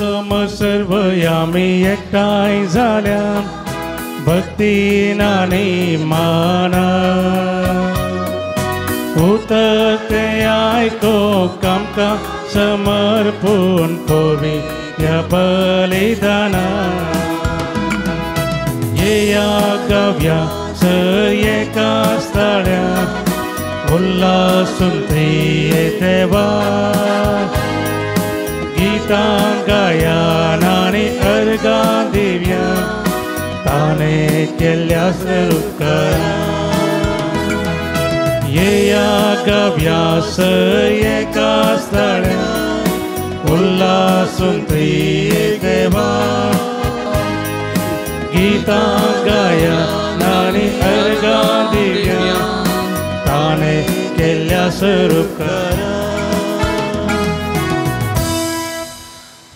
सम सर्व आमी एकठांय जाल्या भक्तीन आनी माना उतर तें आयकूंक आमकां समर्पूण पळोवया बलिदाना येया गावया एका स्थळ्या उल्हासून त्रिये देवा गीतां गायन आनी अर्गां दिव्या ताणें केल्ल्या उपकारा येया गावया एका स्थळ्या उल्हासून त्रिये देवा गीतां गायन आनी अर्गां दिव्या ताणें केल्ल्या उपकारा.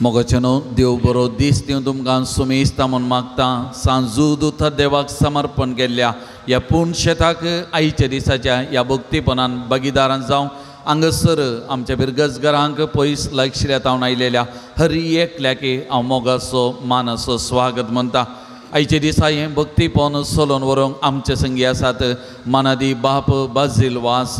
मोगाचेनो देव बरो दीस दिवन तुमकां सुमेस्ता म्हूण मागता. सांजू दुथा देवाक समर्पण केल्ल्या ह्या पूर्ण शेताक आयच्या दिसाच्या ह्या भक्तीपणान भागीदारान जावं हांगासर आमच्या बिरगजघरांक पयस लागशिल्ल्या तावन आयलेल्या हर एकल्याकी हांव मोगाचो मानाचो स्वागत म्हणटा. आयच्या दिसा हें भक्तीपण चलोवन व्हरूंक आमचे संगी आसात मानादी बाप बाजील वास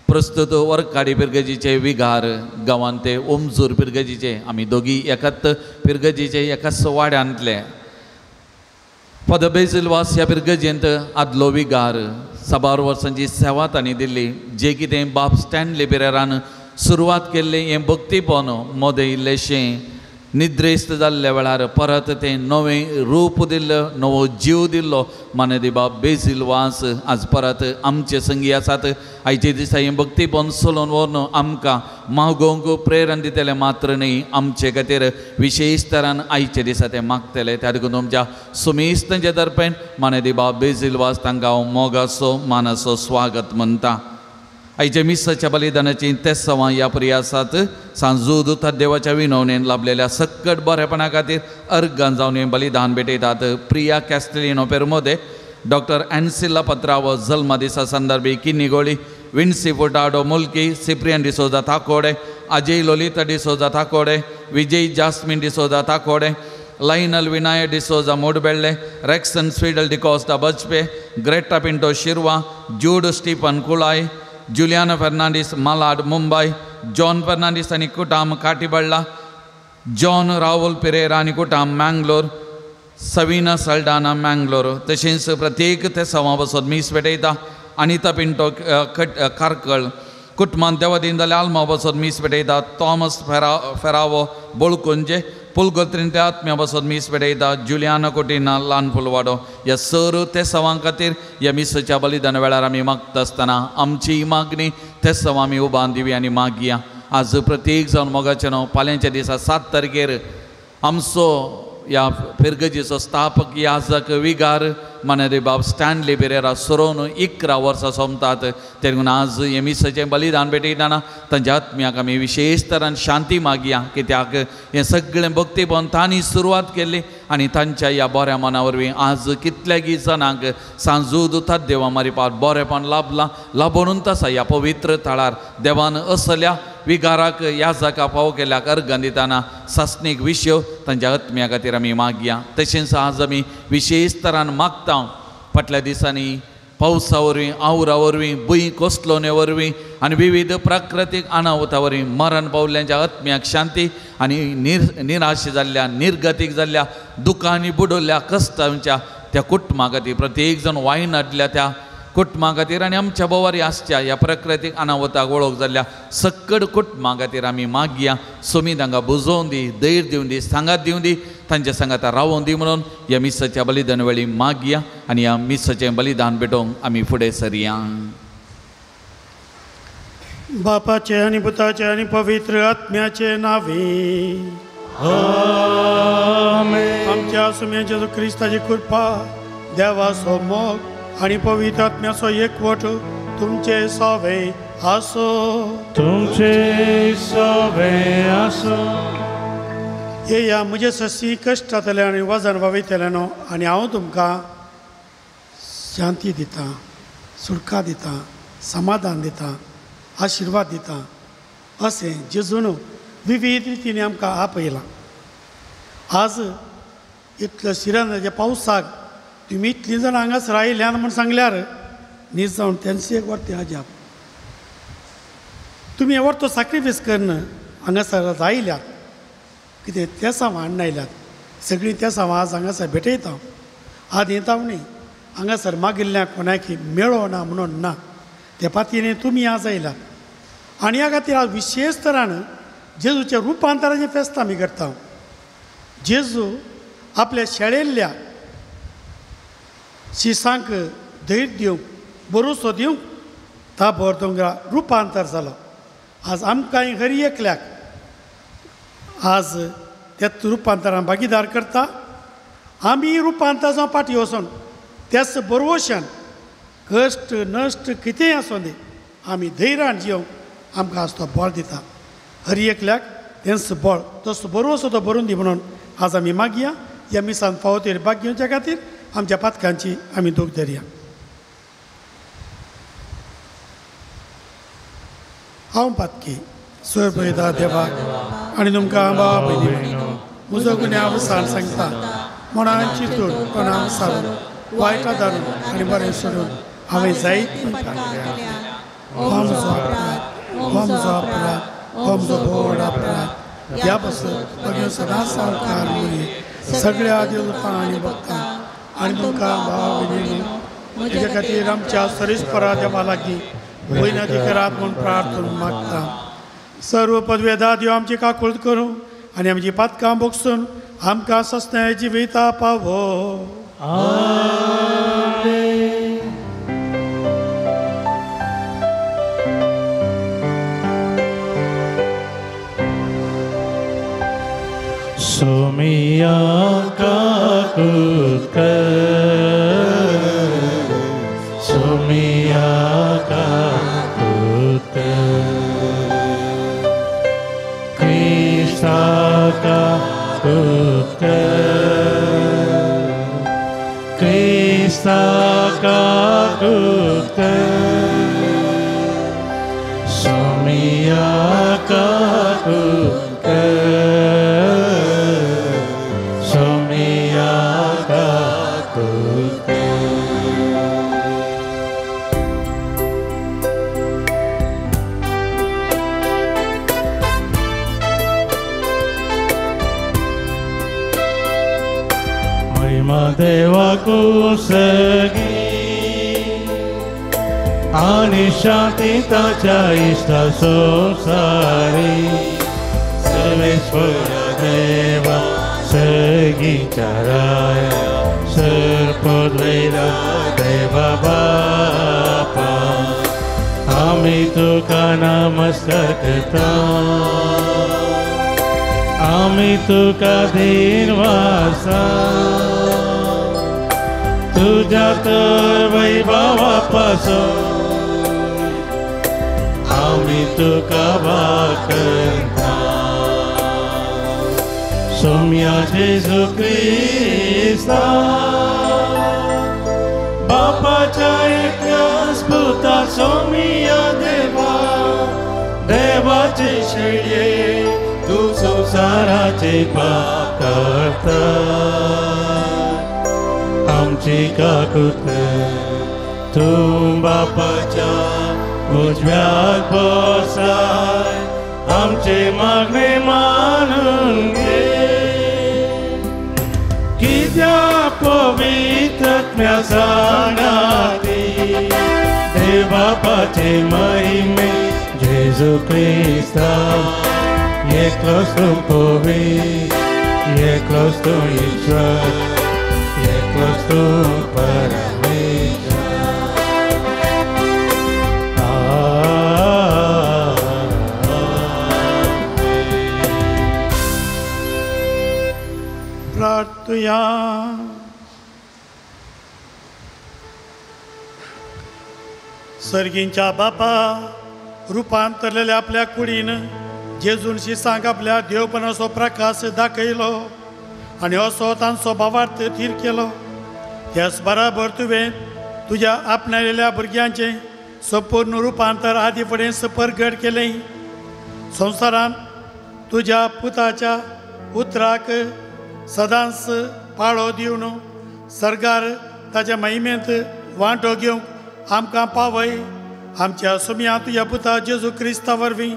प्रस्तुत वरकाडी पिरगजीचे विगार गांवांत ते ओमजूर पिरगजीचे आमी दोगी एकाच पिरगजीचे एकाच वाड्यांतले फादर बेजील वास ह्या पिरगजेंत आदलो विगार साबार वर्सांची सेवा तांणी दिल्ली. जे कितें बाप स्टॅनली पिरेरान सुरवात केल्ली हें भक्तीपण मोदें इल्लेशें निद्रेस्त जाल्ल्या वेळार परत तें नवें रूप दिल्लो नवो जीव दिल्लो मानेदी बाब बेजील वास आज परत आमचे संगी आसात. आयचे दिसा हें भक्तीपण चलोवन व्हरून आमकां मागोवंक प्रेरण दितलें मात्र न्ही आमचे खातीर विशेश तरान आयचे दिसा ते मागतले. त्या देखून तुमच्या सुमेस्तांचे दर्पेन मानेदी बाब बेजील वास तांकां हांव मोगाचो मानाचो स्वागत म्हणटा. आयच्या मिसाच्या बलिदानाची तेसांवां ह्या परी आसात. सांजू दुथा देवाच्या विनवणेन लाभलेल्या सक्कट बरेपणा खातीर अर्गां जावन हें बलिदान भेटयतात. प्रिया कॅस्टेलिनो पेरमोदे, डॉक्टर एन्सिल्ला पत्राव जल्मा दिसा संदर्भी किन्नीगोळी, Vincy Furtado Mulki, Cyprian D'Souza Thakode, Ajay Lolita D'Souza Thakode, Vijay Jasmine D'Souza Thakode, Lionel Vinayak D'Souza Mudbelle, Rexon Swedel D'Costa Bajpe, Greta Pinto Shirva, Jude Stephen Kulai, Juliana Fernandes Malad Mumbai, John Fernandes आनी कुटाम काटीबळ्ळा, John Rahul Pereira आनी कुटाम मँगलोर, सवीना सल्डाना मँगलोर. तशेंच प्रत्येक ते सवा बसत मीस भेटयता. अनिता पिंटो कार्कळ कुटमान देवादीन जाल्यार आल्मा बसत मीस भेटयता. Thomas Ferrao बोळकुंजे पुलगोत्रीन त्या आत्म्या बसत मीस भेटयता. जुलियाना कोटिना ल्हान फुलवाडो. ह्या सर ते सवां खातीर ह्या मिसाच्या बलिदान वेळार आमी मागता आसतना आमची मागणी ते सवां आमी उबान दिवया आनी मागया. आज प्रत्येक जावन मोगाचें न्हू फाल्यांच्या दिसा 7 तारखेर आमचो ह्या फिरगजीचो स्थापक याजक विगार मानेदी बाब स्टॅनली पिरेरा सरोवन 11 वर्सां सोंपतात. तेन्ना आज हें मिसाचें बलिदान भेटयतना तांच्या आत्म्याक आमी विशेश तरान शांती मागया कित्याक हें सगळें भक्तीपण तांणी सुरवात केल्ली आनी तांच्या ह्या बऱ्या मना वरवीं आज कितल्यागी जाणांक सांजू दुतात देवा मारिपात बरेपण लाभलां लाबोवन आसा. ह्या पवित्र थळार देवान असल्या विगाराक याजका फावो केल्याक अर्गां दितना सासणीक विशय तांच्या आत्म्या खातीर आमी मागया. तशेंच आज आमी विशेश तरान मागता फाटल्या दिसांनी पावसा वरवीं आवरा वरवीं भूंय कोसलोने वरवीं आनी विविध प्राकृतीक अनावता वरवीं मरण पावल्ल्यांच्या आत्म्याक शांती आनी निराश जाल्ल्या निर्गतीक जाल्ल्या दुकांनी बुडवल्ल्या कश्टांच्या त्या कुटुंबा खातीर प्रत्येक जाण वायनांतल्या त्या कुटुंबा खातीर आनी आमच्या बोवारी आसच्या ह्या प्राकृतीक अनावताक वळख जाल्ल्या सक्कड कुटुंबा खातीर आमी मागया. सोमी तांकां बुजोवन दी, धैर्य दिवन दी, सांगात दिवन दी, तांच्या सांगाता रावोवन दी म्हणून ह्या मिसाच्या बलिदान वेळी मागया आनी ह्या मिसाचें बलिदान भेटोवंक आमी फुडें सरया. बापाचे आनी पुताचे आनी पवित्र आत्म्याचे नावे आमेन. आमच्या सुम्या जेजू क्रिस्ताची कृपा, देवाचो मोग आनी पवित्र आत्म्याचो एकवट तुमचे सवे आसो. तुमचे सवे आसो. येया म्हजे ससी कश्टांतले आनी वजन वावयतले न्हू आनी हांव तुमकां शांती दितां, सुटका दितां, समाधान दितां, आशिर्वाद दितां अशें जेजून विविध रितीन आमकां आपयलां. आज इतल्या शिरांच्या पावसाक तुमी इतलीं जाणां हांगासर आयल्यान म्हूण सांगल्यार नीज जावन तेंचे एक वर्तें अजाप. तुमी हे वर्तो साक्रिफीस करून हांगासर आज आयल्यात, कितें तेसांव हाडून आयल्यात, सगळीं तेसांव आज हांगासर भेटयता. आदीं तावणी हांगासर मागिल्ल्या कोणाकी मेळो ना म्हणून ना, ते पातीने तुमी आज आयल्यात. आनी ह्या खातीर आज विशेश तरान जेजूच्या रुपांतराचें फेस्त आमी करता. जेजू आपल्या शेळेल्ल्या शिसांक धैर्य दिवंक, भरोसो दिवंक ताबोर दोंगरा रुपांतर जालो. आज आमकांय हरी एकल्याक आज त्याच रुपांतरान भागीदार करता. आमी रुपांतर जावं फाटीं वचून त्याच बरवशान कश्ट नश्ट कितेंय आसूं दी आमी धैर्यान जिवंक आमकां आज तो बळ दिता. हरी एकल्याक तेंच बळ तसो बरोसो तो भरून दी म्हणून आज आमी मागया. ह्या मिसान फावो तेर भाग घेवच्या खातीर आमच्या पातकांची आमी दूख धरया. हांव पातकी सोयपयता देवाक आनी तुमकां बाबा भयणी म्हजो गुन्यांव सांग सांगता म्हणान चिंतून कोणाक सारून वायटा धाडून आनी बरें सोडून हांवें जायतीं हो म्हजो अपराध, हो म्हजो अपराध, हो म्हजो व्हड अपराध. ह्या पासून बघून सदांच सावकार मुरी सगळ्या देवतां आनी भक्तां आनी तुमकां भाव भयणीनो म्हज्या खातीर आमच्या सरीस्परा देवा लागीं वयनती करात म्हूण प्रार्थना मागता. सर्व पदवेदा देव आमची काकूळत करूं आनी आमची पातकां भोगसून आमकां सस्नाय जिविता पावो. सोमिया काकूत कर, सोमिया काकूत कर, क्रिस्ता काकूत कर, क्रिस्ता काकूत कर, सोमिया काकूत कर, सोमिया काकूत कर. महिमा देवाकू सगी आनी शांती ताच्या इश्टा संवसारी सर्वेश्वर देवा सगीच्या राया सर्पद्वैरा देवा बापा आमी तुका नमस्कार करता, आमी तुका धीनवासा, तुझ्या तर वैभवा पासून आमी तुका वाकरता. सोम्या जेजू क्रिस्ता बापाच्या एकल्याच पुता सोमिया देवा देवाचे शेळये तूं संवसाराचे पाप काडटा आमची काकूत तूं बापाच्या उजव्याक बसाय आमचे मागणे मानून घे. कित्याक पवित्र सांगाती देवबापाचे महिमे जेजू क्रिस्ता एकलोच तूं पवित्र, एकलोच तूं ईश्वर, एकलोच तूं परमेश्वर. प्रार्थुया. सर्गींच्या बापा रुपांतरलेल्या आपल्या कुडीन जेजून शिसांक आपल्या देवपणाचो प्रकाश दाखयलो आनी असो तांचो भावार्थ थीर केलो. त्याच बराबर तुवें तुज्या आपणायलेल्या भुरग्यांचें संपूर्ण रुपांतर आदी फुडें परगट केलें. संवसारांत तुज्या पुताच्या उतराक सदांच पाळो दिवन सरकार ताच्या महिमेंत वांटो घेवंक आमकां पावय. आमच्या सुमया तुज्या पुता जेजू क्रिस्ता वरवीं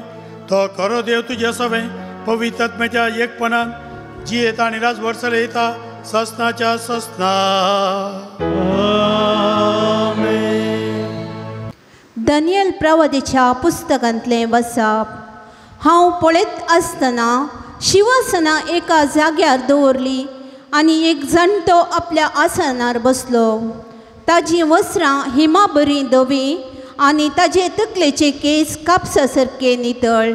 तो खरो देव तुजे सवें पवित्र आत्म्याच्या एकपणान जियेता आनी राजवट चलयता ससनाच्या ससना. दानियल प्रवादीच्या पुस्तकांतलें वसाप. हांव पळयत आसतना शिवासनां एका जाग्यार दवरली आनी एक जाणटो आपल्या आसनार बसलो. ताजीं वस्त्रां हिमा बरीं धवीं आनी ताजे तकलेचे केंस कापसा सारके नितळ.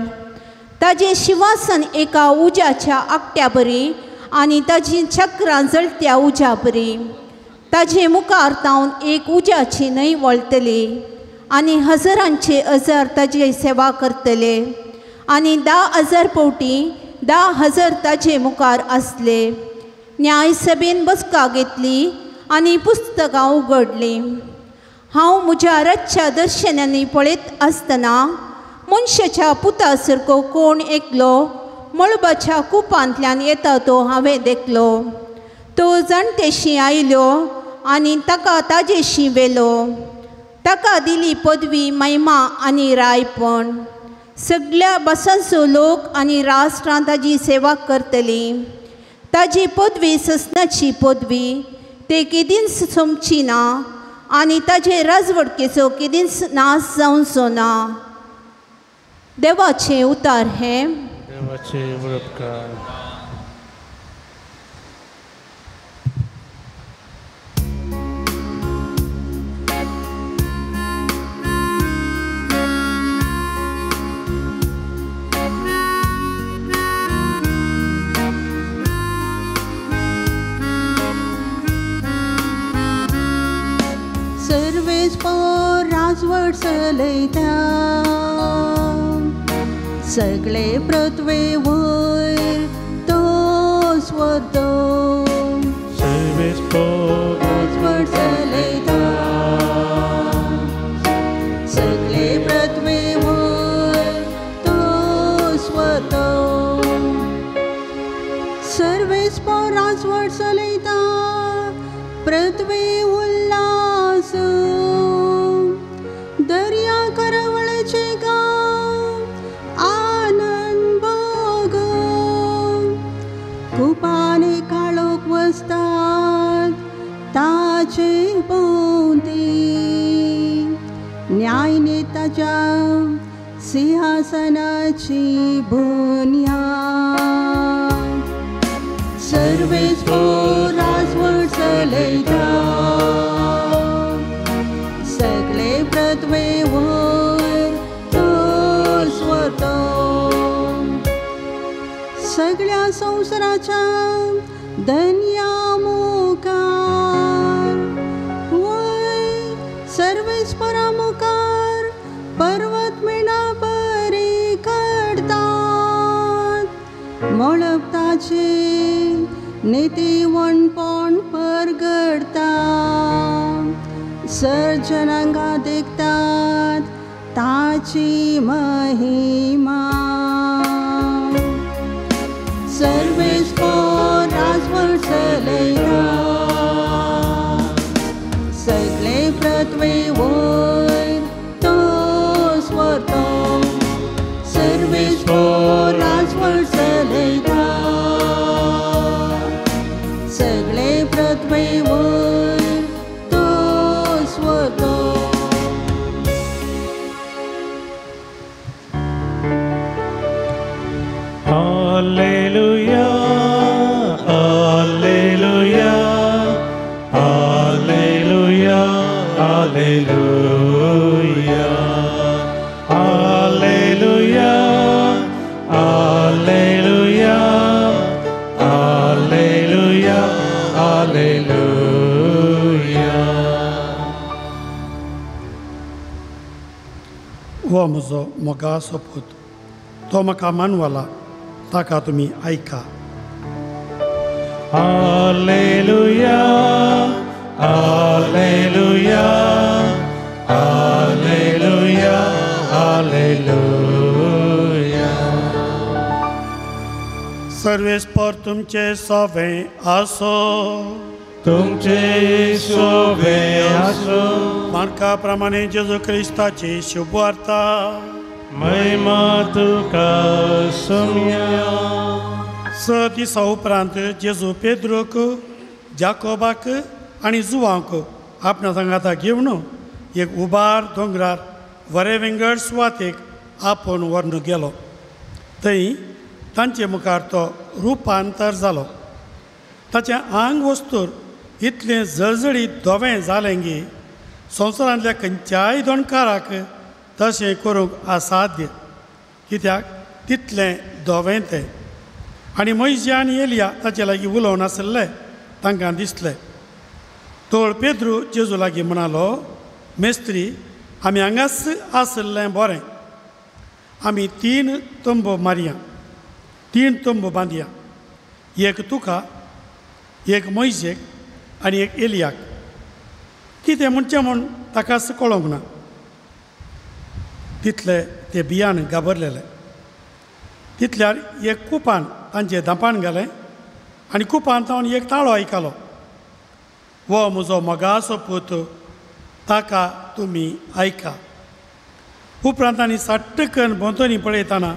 ताजें शिवासन एका उज्याच्या आकट्या बरी आनी ताजीं चक्रां जळत्या उज्या बरी. ताजे मुखार तावन एक उज्याची न्हंय वळटली आनी हजारांचे हजार ताजी सेवा करतले आनी 10,000 पवटी 10,000 ताजे मुखार आसले. न्यायसभेन बसका घेतली आनी पुस्तकां उगडलीं. हांव म्हज्या रातच्या दर्शनांनी पळयत आसतना मनशाच्या पुता सारको कोण एकलो मळबाच्या कुपांतल्यान येता तो हांवें देखलो. तो जाणटेशी आयलो आनी ताका ताजेशी व्हेलो. ताका दिली पदवी महिमा आनी रायपण. सगळ्या भासांचो लोक आनी राष्ट्रां ताजी सेवा करतली. ताजी पदवी ससनाची पदवी ते केदींच सोंपची ना आनी ताजे राजवडकेचो केदींच नाश जावचो ना. देवाचें उतार हें. देवाचें उपकार. सर्वेस पोर राजवट चलयता सगळे पृथ्वे वयर तो स्वतो. सर्वेस पोर राजवट चलयता सगळे पृथ्वे वयर तो स्वतो. सर्वेस पोर राजवट चलयता पृथ्वे उल्लास दर्या करवळचे गांव आनंद भोग कुपाने काळोख वसतात ताचे भोंवती न्यायने ताच्या सिंहासनाची बुन्याद. सर्वेस पोर राजवट चलयता सगळे पृथ्वे वयर तो स्वतो. सगळ्या संवसाराच्या धन्या मुखार वय सर्वेस्परा मुखार पर्वत मेणा बरी करतात मळब ताचे नितीवणपण परगडता सर्जनांगा देखतात ताची महिमा. सर्वेस पोर राजवट चलयता सगळे पृथ्वे वयर तो स्वतो. सर्वेस पोर राजवट चलयता सगळे पृथ्वे वयर तो स्वतो. Alleluia, Alleluia, Alleluia, Alleluia, Alleluia, Alleluia, Alleluia, Alleluia. हो म्हजो मोगाचो पूत तो म्हाका मानवला ताका तुमी आयका. Alleluia, Alleluia, Alleluia, Alleluia. सर्वेस्पर तुमचे सोवे आसो, तुमचे सोवे आसो। मार्का प्रमाणे जेजू क्रिस्ताची शुभवार्ता। महिमा तुका सोम्या। 6 दिसा उपरांत जेजू पेद्रूक, जाकोबाक आनी जुवांक आपणा सांगाता घेवन एक उबार दोंगरार वरे विंगड सुवातेक आपोवन व्हरून गेलो। थंय तांचे मुखार तो रुपांतर जालो। ताचें आंग वस्तूर इतलें जळजळीत धवें जालें की संवसारांतल्या खंयच्याय दोणकाराक तशें करूंक असाध्य, कित्याक तितलें धवें तें। आनी मोयजे आनी एलिया ताचे लागीं उलोवन आशिल्ले तांकां दिसलें। तोळ पेद्रू जेजू लागीं म्हणालो, मेस्त्री, आमी हांगाच आशिल्लें बरें, आमी 3 तंबू मारया, 3 तंबू बांदया, एक तुका, एक मोयजेक आनी एक एलियाक। कितें म्हणचें म्हूण ताकाच कळोंक ना। तितले ते बियान घाबरलेले। तितल्यार एक कुपान तांचे धांपान घालें आनी कुपान तावन एक ताळो आयकलो, वो म्हजो मोगाचो पूत, ताका तुमी आयका। उपरांत आनी साट्टकन भोंवतणी पळयतना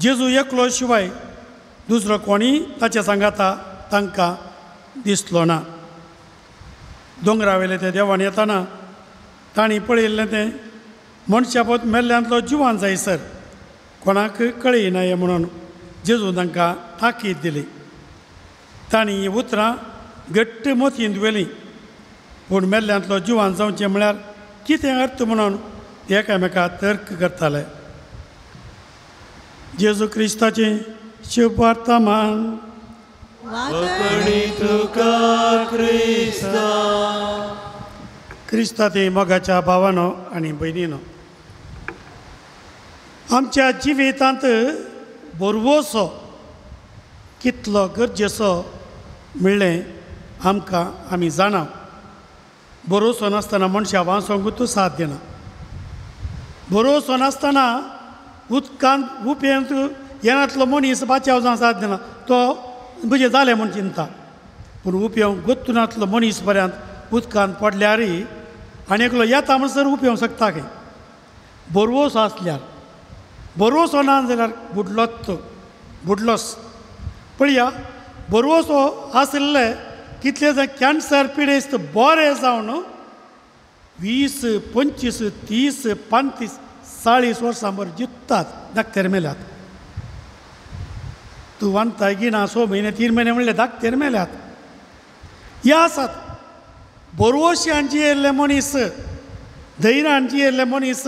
जेजू एकलो शिवाय दुसरो कोणीय ताच्या सांगाता तांकां दिसलो ना। दोंगरा वयले ते देवान येतना तांणी पळयल्लें तें मनशा पोत मेल्ल्यांतलो जिवान जायसर कोणाक कळयना हें म्हणून जेजू तांकां ताकीद दिली। तांणी हीं उतरां घट्ट मोतींत व्हेलीं, पूण मेल्ल्यांतलो जिवान जावचें म्हळ्यार कितें अर्थ म्हणून ते एकामेका तर्क करताले। जेजू क्रिस्ताची शुभवार्ता मान। क्रिस्ता ते मोगाच्या भावानो आनी भयणीनो, आमच्या जिवितांत बरवसो कितलो गरजेचो म्हणलें आमकां आमी जाणा। बरोसो नासतना मनशां वाचोंकूच साथ दिना। बरोसो नासतना उदकांत उपेंत येनातलो मनीस बाचाव जावं साथ दिना, तो म्हजें जालें म्हूण चिंता। पूण उपयोग गोत्तुनातलो मनीस पर्यंत उदकांत पडल्यारय आनी एकलो येता म्हणसर उपयोग शकता खंय। बरवसो आसल्यार, बरवसो ना जाल्यार बुडलोच तो, बुडलोच। पळया बरवसो आशिल्ले कितले जाण कॅन्सर पिडेस्त बरे जावन 20, 25, 30, 35, 40 वर्सां बरें जित्तात, धाकतेर मेल्यात। तूं वांदताय गिना 6 म्हयने 3 म्हयने म्हणले धाकतेर मेल्यात। हे आसात बरवश्यान जियेल्ले मनीस, धैर्यान जियेल्ले मनीस।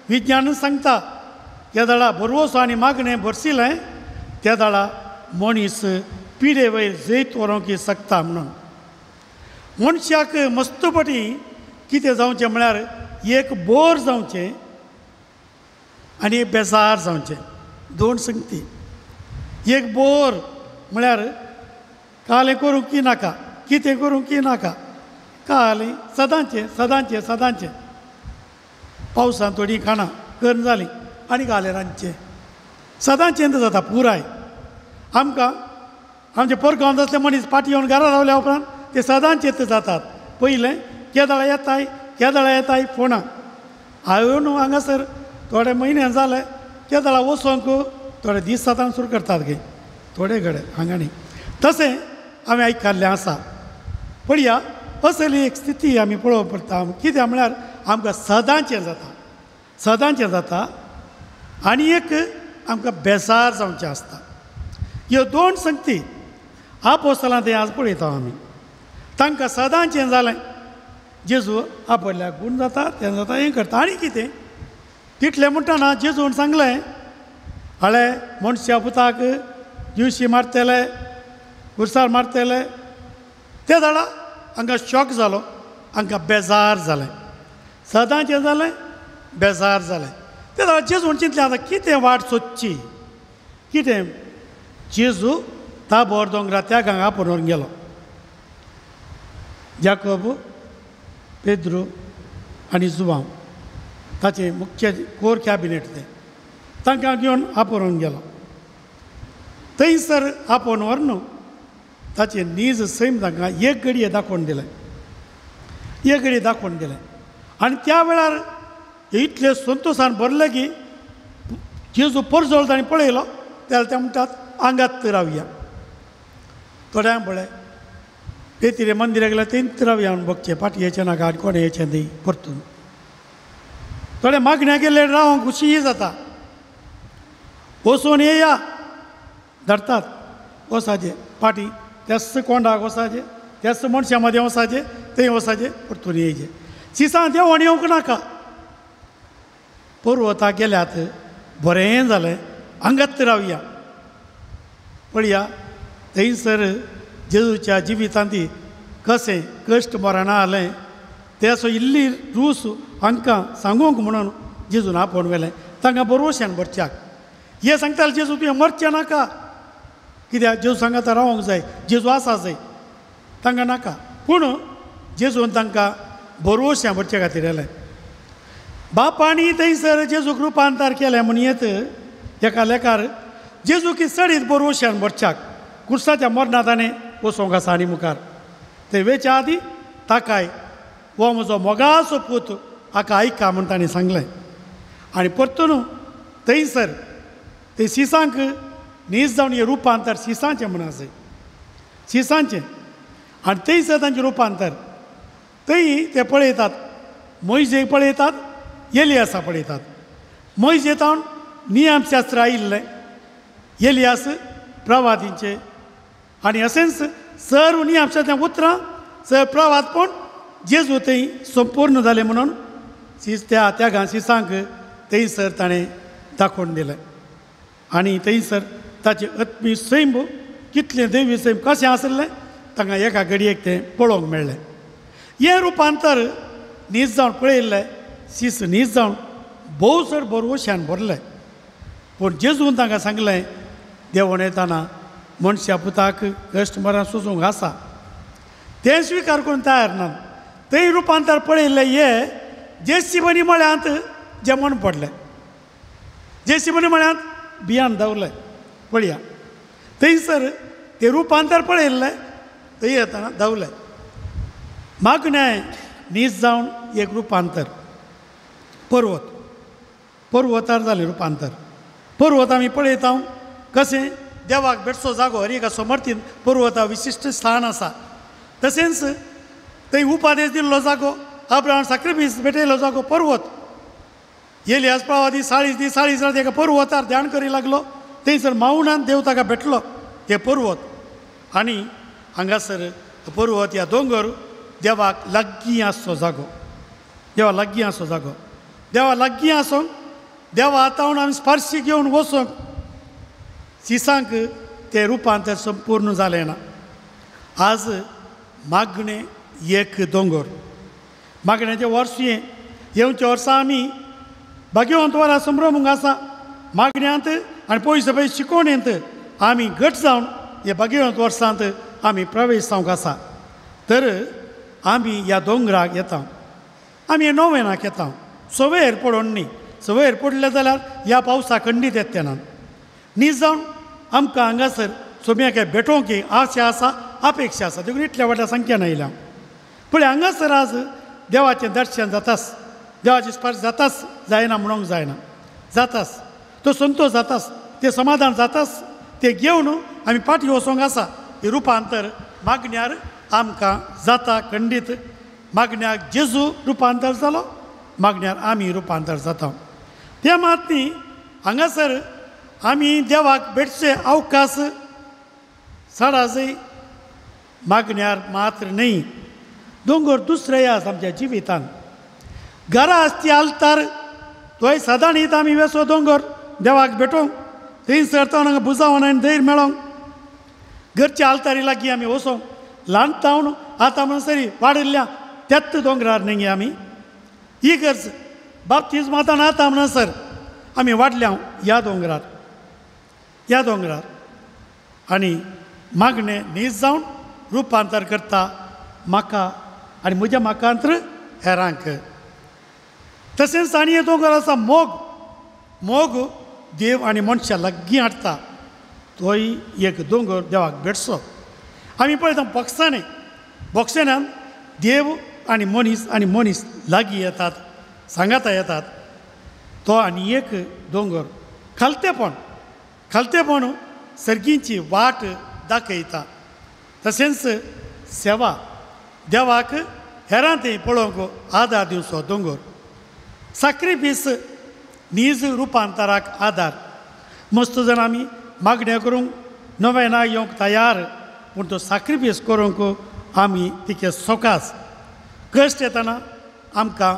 विज्ञान सांगता त्या दळा बरवसो आनी मागणें भरशिलें त्या दळा मनीस पिडे वयर जैत व्हरूंक शकता म्हणून। मनशाक मस्तपटी कितें जावचें म्हळ्यार एक बोर जावचें आनी एक बेजार जावचें, 2 संगती। एक बोर म्हळ्यार कालें करूंक की नाका, कितें करूंक की नाका, कालें सदांचें सदांचें सदांचें। पावसान थोडीं खाणां करून जालीं आनी कालें रांदचें, सदांचें जाता पुराय। आमकां आमचे पोरगांव जातले मनीस पाटी येवन घरा रावल्या उपरांत ते सदांचें जातात। पयलें केदळा येताय केदळा येताय फोणां हांवें न्हू हांगासर थोडे म्हयने जाले केदळा वचोंक थोडे दीस जाता सुरू करतात गे थोडे घडे हांगा न्ही। तशें हांवें आयकल्लें आसा। पळया असली एक स्थिती आमी पळोवंक पडटा। कित्याक म्हळ्यार आमकां सदांचें जाता, सदांचें जाता आनी एक आमकां बेजार जावचें आसता। ह्यो 2 संगती आपोस्तलां तें आज पळयता आमी। तांकां सदांचें जालें, जेजू आपल्याक गूण जाता तें जाता हें करता आनी कितें तितलें म्हणटना जेजून सांगलें, हळे मनशा पुताक जिवशी मारतले, कुर्सार मारतले। ते जाणा हांकां शॉक जालो, हांकां बेजार जालें, सदांचें जालें, बेजार जालें। ते जाणा जेजून चिंतलें आतां कितें वाट सोदची, कितें। जेजू ताबोर दोंगरा त्या गांगा आपोवन गेलो। जाकोब, पेद्रू आनी जुवांव ताचें मुख्य कोर कॅबिनेट तें, तांकां घेवन आपोवन गेलो। थंयसर आपोवन व्हरून ताचें नीज सैम तांकां एक घडये दाखोवन दिलें, एक घडये दाखोवन दिलें. आनी त्या वेळार इतले संतोशान भरले की जेजू परजळ ताणें पळयलो जाल्यार ते म्हणटात आंगात रावया. थोड्यांक पळय तेतिरे मंदिराक गेल्यार थंयच रावया म्हूण बगचें, फाटीं येचें नाका आनी कोणें येचें न्ही परतून. थोडे मागण्या गेल्ले रावंक खुशी जाता, वचून येया धरतात वसाचें फाटीं त्याच कोंडाक वसाचें, त्याच मनशां मदें वसाचें, थंय वसाचें परतून येयचें. सिसां देंवण येवंक नाका. पर्वताक गेल्यात बरें जालें, आंगात रावया. पळया थंयसर जेजूच्या जिवितांत कशें कश्ट मरणां आलें तें इल्ली रूस हांकां सांगूंक म्हणून जेजून आपोवन व्हेलें तांकां बरोवशान भरच्याक. हे सांगताले जेजू तुवें मरचें नाका, कित्याक जेजू सांगाता रावंक जाय, जेजू आसा जाय, तांकां नाका. पूण जेजून तांकां बरोवशां भरचे खातीर येलें. बापांनी थंयसर जेजूक रुपांतर केलें म्हूण येत एका लेखार जेजू की चडीत बरोवशान भरच्याक कुर्साच्या मरणां ताणें वचोंक आसा आनी मुखार थंय वेच्या आदी ताकाय हो म्हजो मोगाचो पूत हाका आयका म्हूण ताणें सांगलें. आनी परतून थंयसर ते शिसांक नीज जावन हें रुपांतर शिसांचें म्हूण आसा, शिसांचें. आनी थंयसर तांचें रुपांतर थंय ते पळयतात, मोयजेक पळयतात, एलियासा पळयतात. मोयजे तावन नियमशास्त्र आयिल्लें, एलियास प्रवादींचें, आनी अशेंच सर्व नियमशास्त्रां उतरां सर प्रवादपण जेजू थंय संपूर्ण जालें म्हणून त्या त्यागान शिसांक थंयसर ताणें दाखोवन दिलें. आनी थंयसर ताचें आत्मी सैम कितलें दैवी सैम कशें आसलें तांकां एका घडयेक तें पळोवंक मेळ्ळें. हें रुपांतर नीज जावन पळयल्लें, शीस नीज जावन भोव चड बरोवशान भरलें. पूण जेजून तांकां सांगलें देवण येताना मनशा पुताक कश्ट मरण सोसूंक आसा, तें स्विकार करून तयार ना. थंय रुपांतर पळयल्लें हे जेसिबनी मळ्यांत जेवण पडलें, जेसिबनी मळ्यांत बियान धांवलें. पळया थंयसर तें रुपांतर पळयल्लें, थंय येतना धांवलें. मागणें नीज जावन एक रुपांतर पर्वत, पर्वतार जालें रुपांतर. पर्वत आमी पळयता कशें देवाक भेटचो जागो हर एका समर्थीन पर्वता विशिश्ट स्थान आसा. तशेंच थंय उपादेश दिल्लो जागो, अब्राहम साक्रिफीस भेटयल्लो जागो पर्वत. एलियास प्रवादी 40 दीस 40 रात एका पर्वतार ध्यान करी लागलो, थंयसर मावणान देव ताका भेटलो हे पर्वत. आनी हांगासर पर्वत ह्या दोंगर देवाक लागीं आसचो जागो, देवा लागीं आसचो जागो, देवा लागीं आसूंक देवा आतां आमी स्पर्श घेवन वचूंक शिसांक तें रुपांतर संपूर्ण जालें ना. आज मागणें एक दोंगर, मागण्याचें वर्स हें येवच्या वर्सा आमी भाग्यवंत वरां संभ्रमूंक आसा. मागण्यांत आनी पयशे पयशे शिकोवणेंत आमी घट जावन हे भाग्यवंत वर्सांत आमी प्रवेश जावंक आसा. तर आमी ह्या दोंगराक येता, आमी हे नोवेनाक येता, सवेर पडोवन न्ही, सवेर पडले जाल्यार ह्या पावसा खंडीत येता तेन्ना न्ही जावन आमकां हांगासर सोम्याक भेटोवंक आशा आसा, अपेक्षा आसा, देखून इतल्या व्हडल्या संख्यान आयल्या. पळय हांगासर आज देवाचें दर्शन जाताच, देवाचें स्पर्श जाताच, जायना म्हणूंक जायना, जाताच तो संतोश जाताच, तें समाधान जाताच, तें घेवन आमी फाटीं वचोंक आसा. हें रुपांतर मागण्यार आमकां जाता खंडीत. मागण्याक जेजू रुपांतर जालो, मागण्यार आमी रुपांतर जाता. तें मात न्ही हांगासर आमी देवाक भेटचे अवकाश साडाजय मागण्यार मात्र न्ही, दोंगर दुसरे आसा आमच्या जिवितान. घरा आसती आलतार तोय सदां न्हीत आमी वेसो दोंगर देवाक भेटोवंक, थंयसर तो हांगा बुजावन आनी धैर्य मेळोंक. घरच्या आलतारी लागीं आमी वचोंक, ल्हान तावन आतां म्हणसरी वाडिल्ल्या त्याच दोंगरार न्ही आमी ही गरज बाप्तीज्म आतां आतां म्हणसर आमी वाडल्या ह्या दोंगरार, ह्या दोंगरार. आनी मागणें नीज जावन रुपांतर करता म्हाका आनी म्हज्या म्हाकांत्र हेरांक. तशेंच आनी हे दोंगर आसा मोग, मोग देव आनी मनशां लागीं हाडटा. तोय एक दोंगर देवाक भेटचो. आमी पळयता बॉक्सांनी, बॉक्सांनी देव आनी मनीस आनी मनीस लागीं येतात, सांगाता येतात. तो आनी एक दोंगर खालतेपण, खालतेपण सर्गींची वाट दाखयता. तशेंच सेवा देवाक हेरां थंय पळोवंक आदार दिवचो दोंगर. साक्रिफीस नीज रुपांतराक आदार. मस्त जाण आमी मागण्यो करूंक नवें येवंक तयार, पूण तो साक्रिफीस करूंक आमी तिके सोकास. कश्ट येतना आमकां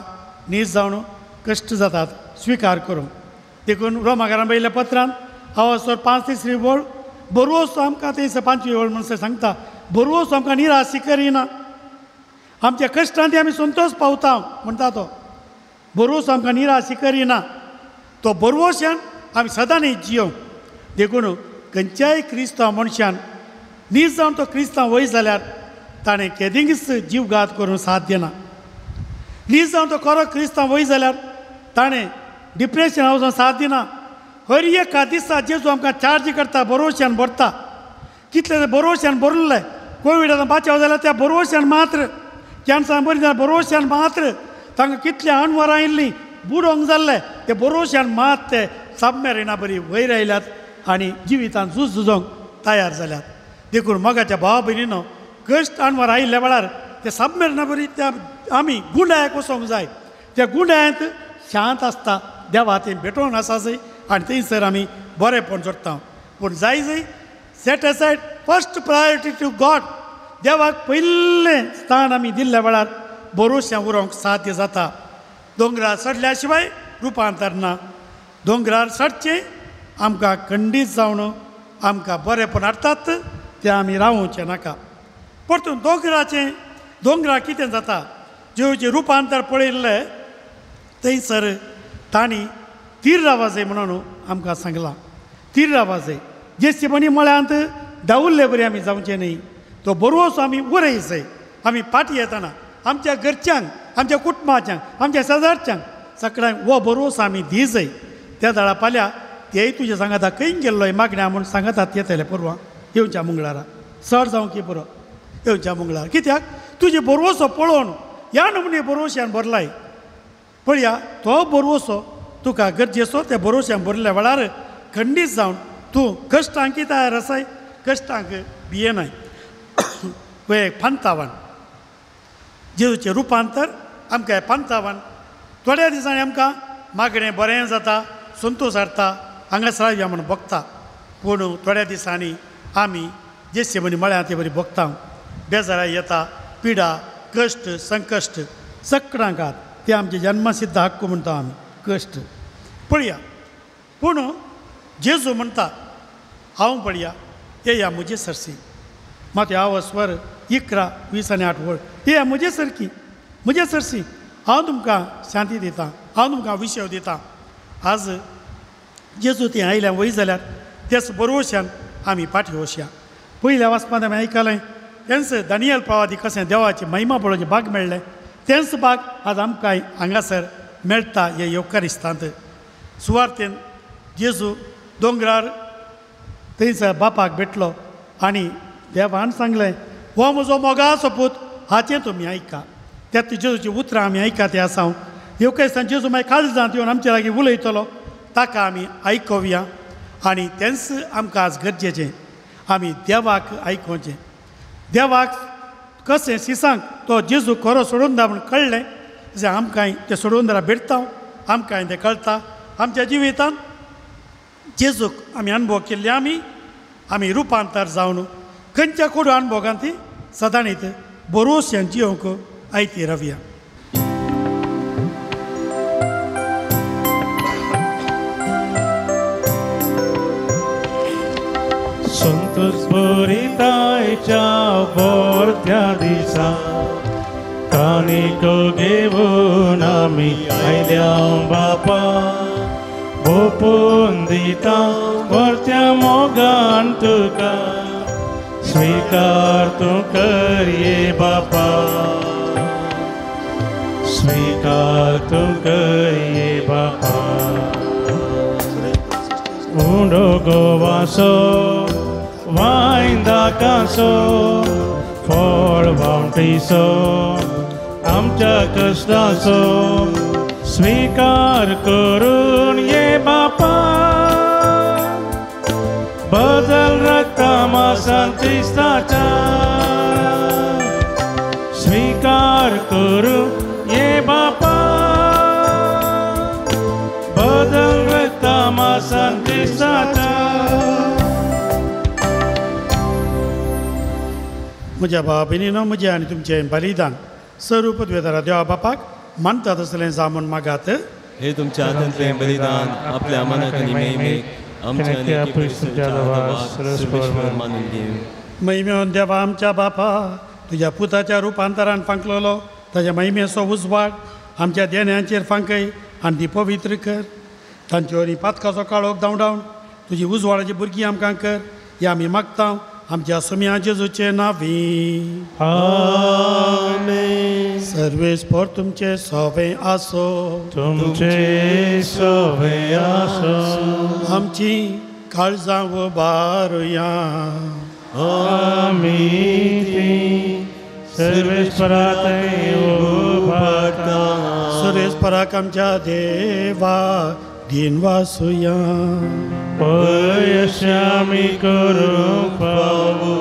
नीज जावन कश्ट जातात स्विकार करूंक. देखून रोमाकारां बरयल्ल्या पत्रान हांव 5 तिसरी वळ बरोवचो आमकां थंयसर 5वी वळ म्हणसर सांगता, बरोवचो आमकां निराशी करिना, आमच्या कश्टांत आमी संतोश पावता म्हणटा तो. बरोवचो आमकां निराशी करिना, तो बरोवशान आमी सदांच जियोंक. देखून खंयच्याय क्रिस्तांव मनशान नीज जावन तो क्रिस्तांव वय जाल्यार ताणें केदींच जीवघात करूंक साथ दिना. नीज जावन तो खरो क्रिस्तांव वय जाल्यार ताणें डिप्रेशन वचून साथ दिना. हर एका दिसा जेजू आमकां चार्ज करता, बरोवशान भरता. कितले बरोवशान भरले, कोविडान बाचाव जाल्यार त्या बरोवशान मात्र, कॅन्सरान बरी जाल्यार बरोवशान मात्र, तांकां कितले अणवरां आयिल्लीं बुडोवंक जाल्ले ते बरोवशान मात ते सबमेरिना बरी वयर आयल्यात आनी जिवितान झूज झुजोवंक तयार जाल्यात. देखून मोगाच्या भावा भयणीनो, कश्ट अणवर आयिल्ल्या वेळार ते सबमेरिना बरी त्या आमी गुंडायक वचोंक जाय. त्या गुंडायांत शांत आसता, देवा थंय भेटोवन आसा जंय आनी थंयसर आमी बरेंपण जोडटा. पूण जाय जंय set aside first priority to God, देवाक पयलें स्थान आमी दिल्ल्या वेळार भरोश्या उरोंक साध्य जाता. दोंगरार चडल्या शिवाय रुपांतर ना. दोंगरार चडचें आमकां खंडीत जावन आमकां बरेंपण हाडटात तें आमी रावोवचें नाका. परतून दोंगराचें, दोंगरार कितें जाता, जेवचें रुपांतर पळयल्लें थंयसर तांणी तीर रावाजय म्हणून आमकां सांगलां. तीर रावाजय जेसीपणी मळ्यांत दावुल्ले बरी आमी जावचें न्ही, तो बरोवचो आमी उरय जाय. आमी फाटीं येतना आमच्या घरच्यांक, आमच्या कुटुंबाच्यांक, आमच्या शेजारच्यांक सगळ्यांक हो बरोवचो आमी दी जाय. त्या दळा पाल्या तेय तुजे सांगाता खंय गेल्लोय मागण्या म्हूण सांगातात येतले परवां येवच्या मंगळारा, चड जावं की पुरो येवच्या मंगळार. कित्याक तुजे बरोवचो पळोवन ह्या नमुने बरोवश्यान भरलाय पळया, तो बरोवचो तुका गरजेचो. त्या बरोवश्यान भरल्या वेळार खंडीत जावन तूं कश्टांकी तयार आसाय, कश्टांक भियेनाय. वे पांतावन जेजूचें रुपांतर आमकां पांतावन थोड्या दिसांनी आमकां मागणें बरें जाता, संतोश हाडटा, हांगासर या म्हूण भोगता. पूण थोड्या दिसांनी आमी जेसे बरी मळ्या ते बरी भोगता, बेजाराय येता, पिडा, कश्ट, संकश्ट सगळ्यांक ते आमचे जन्मसिद्ध हक्क म्हणटा आमी कश्ट पळया. पूण जेजू म्हणटा हांव पळया येया म्हजे सरसी. मात हांव स्वर 11, 20 आनी 8 वळ, येया म्हजे सरकी, म्हजे सरसी, हांव तुमकां शांती दितां, हांव तुमकां विशय दितां. आज जेजू थंय आयल्या वय जाल्यार त्याच बरोवश्यान आमी फाटीं वचया. पयल्या वाचपांत आमी आयकलें तेंच दानियल प्रवादी कशें देवाची महिमा पळोवचें भाग मेळ्ळें, तेंच भाग आज आमकां हांगासर मेळटा हे येवकारिस्तांत. सुवार्थेन जेजू दोंगरार थंयसर बापाक भेटलो आनी देवान सांगलें, हो म्हजो मोगाचो पूत, हाचें तुमी आयका. त्या जेजूची उतरां आमी आयका ते आसा. येवकारिस्तान जेजू मागीर काळजांत येवन आमच्या लागीं उलयतलो, ताका आमी आयकोवया. आनी तेंच आमकां आज गरजेचें, आमी देवाक आयकोवचें. देवाक कशें शिसांक तो जेजू खरो सोडून दा म्हूण कळ्ळें, तशें आमकांय तें सोडून दारा भेटता, आमकांय तें कळटा. आमच्या जिवितांत जेजूक आमी अनुभव केल्ले, आमी आमी रुपांतर जावन खंयच्या कोडू अनुभोगान ती सदांच बरोवश्यान जियोंक आयती रावया. संतोष भरितायच्या बोरत्या दिसा काणिको घेवन आमी आयल्या बापा, भोपून दिता वरत्या मोगान तुका, स्वीकार तूं करये बापा, स्वीकार तूं करये बापा. उंडो गोवासो वायन दाकासो फळ वावटीसो आमच्या कश्टाचो स्वीकार करून ये बापा बदल रक्ता मासान क्रिस्ताच्या स्वीकार करून ये बापा बदल रक्ता मासान क्रिस्ताच्या. म्हज्या भावा भयणीनो म्हजें आनी तुमचें बलिदान स्वरूप देवा बापाक मानतात आसलें जावं म्हूण मागात. हे तुमच्या हातांतलें बलिदान आपल्या मनाक आनी महिमेक आमच्या आनी क्रिस्ताच्या सर्वेश्वर मानून घेवं. महिमेवन देवा आमच्या बापा तुज्या पुताच्या रुपांतरान फांकलेलो ताज्या महिमेचो उजवाड आमच्या देण्यांचेर फांकय आनी ती पवित्र कर. तांचे वरवीं पातकाचो काळोख धांवडावन तुजी उजवाडाची भुरगीं आमकां कर. हे आमी मागता आमच्या सोम्या जेजूचे नांवी. आमेन. सर्वेस्पर तुमचे सोवे आसो. तुमचे सोवे आसो. आमची काळजां उबारुया. आमी ती सर्वेस्परा थंय उबारता. सर्वेस्पराक आमच्या देवा दिन वासुया. पयशे आमी करूंक फावो.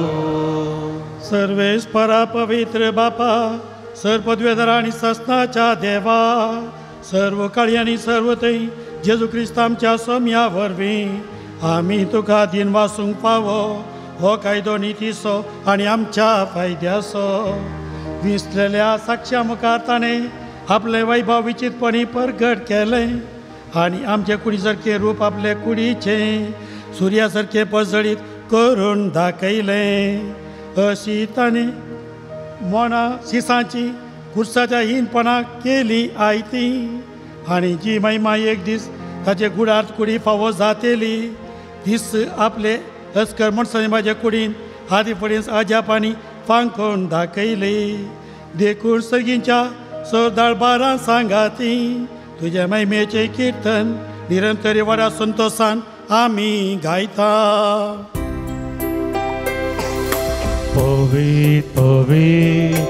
सर्वेस्परा पवित्र बापा सर्वपदवेधर आनी सस्नाच्या देवा सर्व काळी आनी सर्व थंय जेजू क्रिस्त आमच्या सोम्या वरवीं आमी तुका दिन वासूंक फावो. हो कायदो नितीचो आनी आमच्या फायद्याचो. विसलेल्या साक्षां मुखार ताणें आपलें वैभव विचितपणी परगट केलें आनी आमचे कुडी सारकें रूप आपले कुडीचें सुर्या सारकें परजळीत करून दाखयलें. अशी ताणें मोना शिसांची कुर्साच्या हीनपणाक केली आयती आनी जी महिमा एक दीस ताचे गुडार्थ कुडी फावो जातेली दीस आपले अस्कर मनशांनी म्हाज्या कुडीन आदी फुडें अजापांनी फांकोवन दाखयली. देखून सर्गींच्या सरदार बारां सांगाती तुज्या महिमेचें किर्तन निरंतर व्हडा संतोसान आमी गायता. पवित्र पवित्र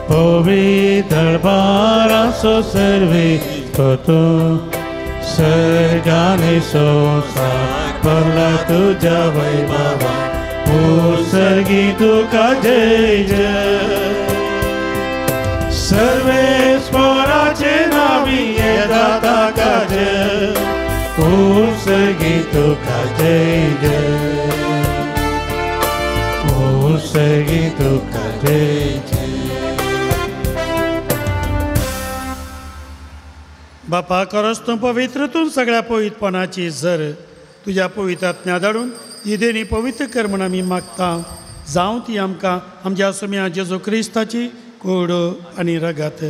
पवित्र दरबाराचो सर्वेस्पर तूं सर्गानी संवसार भरला तुज्या वैभवान. ओ सर्गी तुका जय जय. सर्वेस्पराचे नावी येता ताका जय. ओ सर्गी तुका जय जय. ओ सर्गी तुका जय जय. बापा खरोच तूं पवित्र तूं सगळ्या पवित्रपणाची जर तुज्या पवित्र आत्म्या धाडून ही देणी पवित्र कर म्हूण आमी मागता. जावं ती आमकां आमच्या सोम्या जेजू क्रिस्ताची कूड आनी रगत.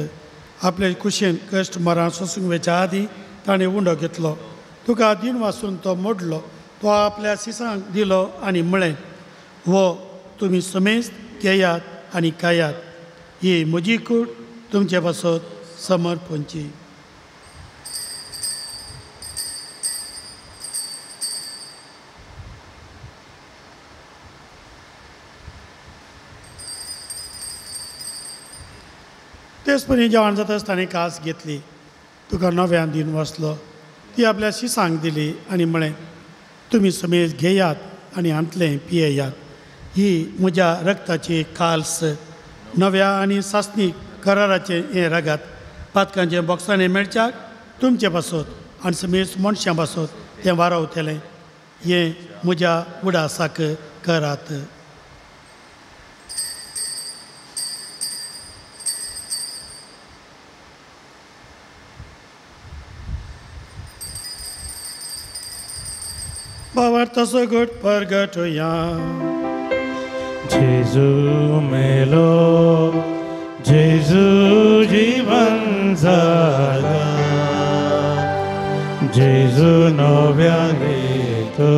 आपले कुशेन कश्ट मरां सोसूंक वेच्या आदीं ताणें उंडो घेतलो. तुका दिन वासून तो मोडलो. तो आपल्या सिसांक दिलो आनी म्हळें हो तुमी समेस्त घेयात आनी खायात. ही म्हजी कूड तुमचे पासत समर्पणची. तेच परी जेवण जाताच ताणें कास घेतली. तुका नव्यान दिन वाचलो. ती आपल्या शिसांक दिली आनी म्हळें तुमी समेज घेयात आनी हांतलें पियेयात. ही म्हज्या रक्ताची काल्स नव्या आनी सासणीक कराराचें हें रगत पातकांचें बोक्सांनी मेळच्याक तुमचे पासत आनी समेज मनशां पासत तें वारवतलें. हें म्हज्या उडासाक करात. भावार्थाचो घट परगटुया. जेजू मेलो जेजू जीवन जाला जेजू नव्यान येतलो.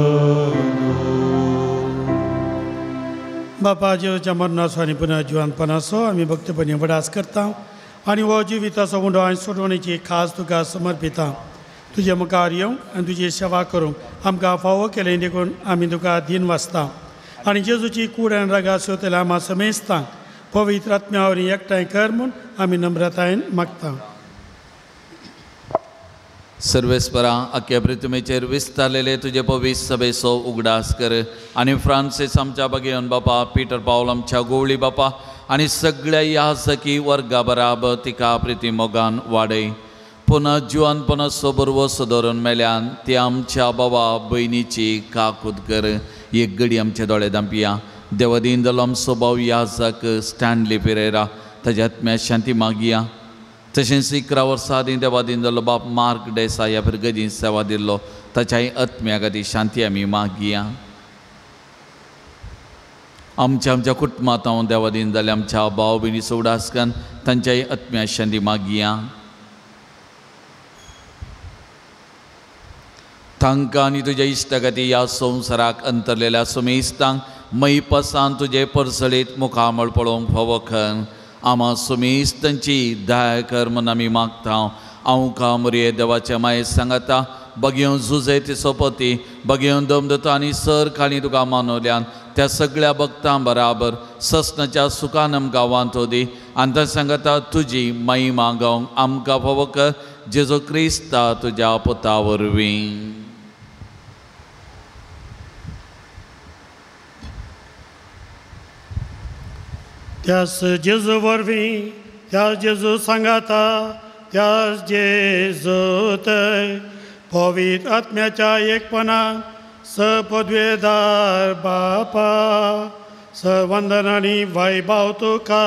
बापा जेजूच्या मरणाचो आनी पुनः जिवनपणाचो आमी भक्तपणी वडास करता आनी हो जिविताचो उंडो आनी सोडवणेची खास तुका समर्पिता. तुजे मुखार येवंक आनी तुजी सेवा करूंक आमकां फावो केलें देखून आमी तुका दीन वाचता. आनी जेजूची कूड आनी रागा सोतल्या आमा समेस्तांक पवित्र आत्म्या वरवीं एकठांय कर म्हूण आमी नम्रतायेन मागता. सर्वेस्परा आख्या पृथ्वीचेर विस्तारलेले तुजे पवित्र सभेचो उगडास कर आनी फ्रांसीस आमच्या बगेवन बापा, पिटर पावल आमच्या गोवळी बापा आनी सगळ्या याजकी वर्गा बराबर तिका प्रिती मोगान वाडय. पुनः जिवान पुनः सोबरवस दवरून मेल्यान ती आमच्या बाबा भयणीची काकूत कर. एक घडी आमचे दोळे दांपया. देवादीन जालो आमचो भाव याजक स्टॅनली पिरेरा ताज्या आत्म्या शांती मागया. तशेंच 11 वर्सां आदीं देवादीन जालो बाप मार्क डेसा ह्या फिरगजीन सेवा दिल्लो ताच्याय आत्म्या खातीर शांती आमी मागया. आमच्या आमच्या कुटुंबांत हांव देवादीन जाले आमच्या भाव भयणीचो उगडास करून तांच्याय आत्म्या शांती मागया. तांकां आनी तुज्या इश्टागती ह्या संवसाराक अंतरलेल्या सुमेस्तांक मैपसान तुजे परसळीत मुखामळ पळोवंक फावो खन आमा सुमेस्तांची दया कर म्हूण आमी मागता. हांव कामरे देवाच्या माये सांगता बगेवन जुजे ती सोपती बगेवन दमदता आनी सर खाली तुका मानवल्यान त्या सगळ्या भक्तां बराबर ससनाच्या सुखान आमकां वांतो दी आनी त्या सांगता तुजी महिमा गावंक आमकां फावो कर जेजू क्रिस्ता तुज्या पुता वरवीं. त्यास जेजू वरवीं, त्यास जेजू सांगाता, त्यास जेजू थंय पवित्र आत्म्याच्या एकपणान स पदवेदार बापा स वंदन आनी वैभव तुका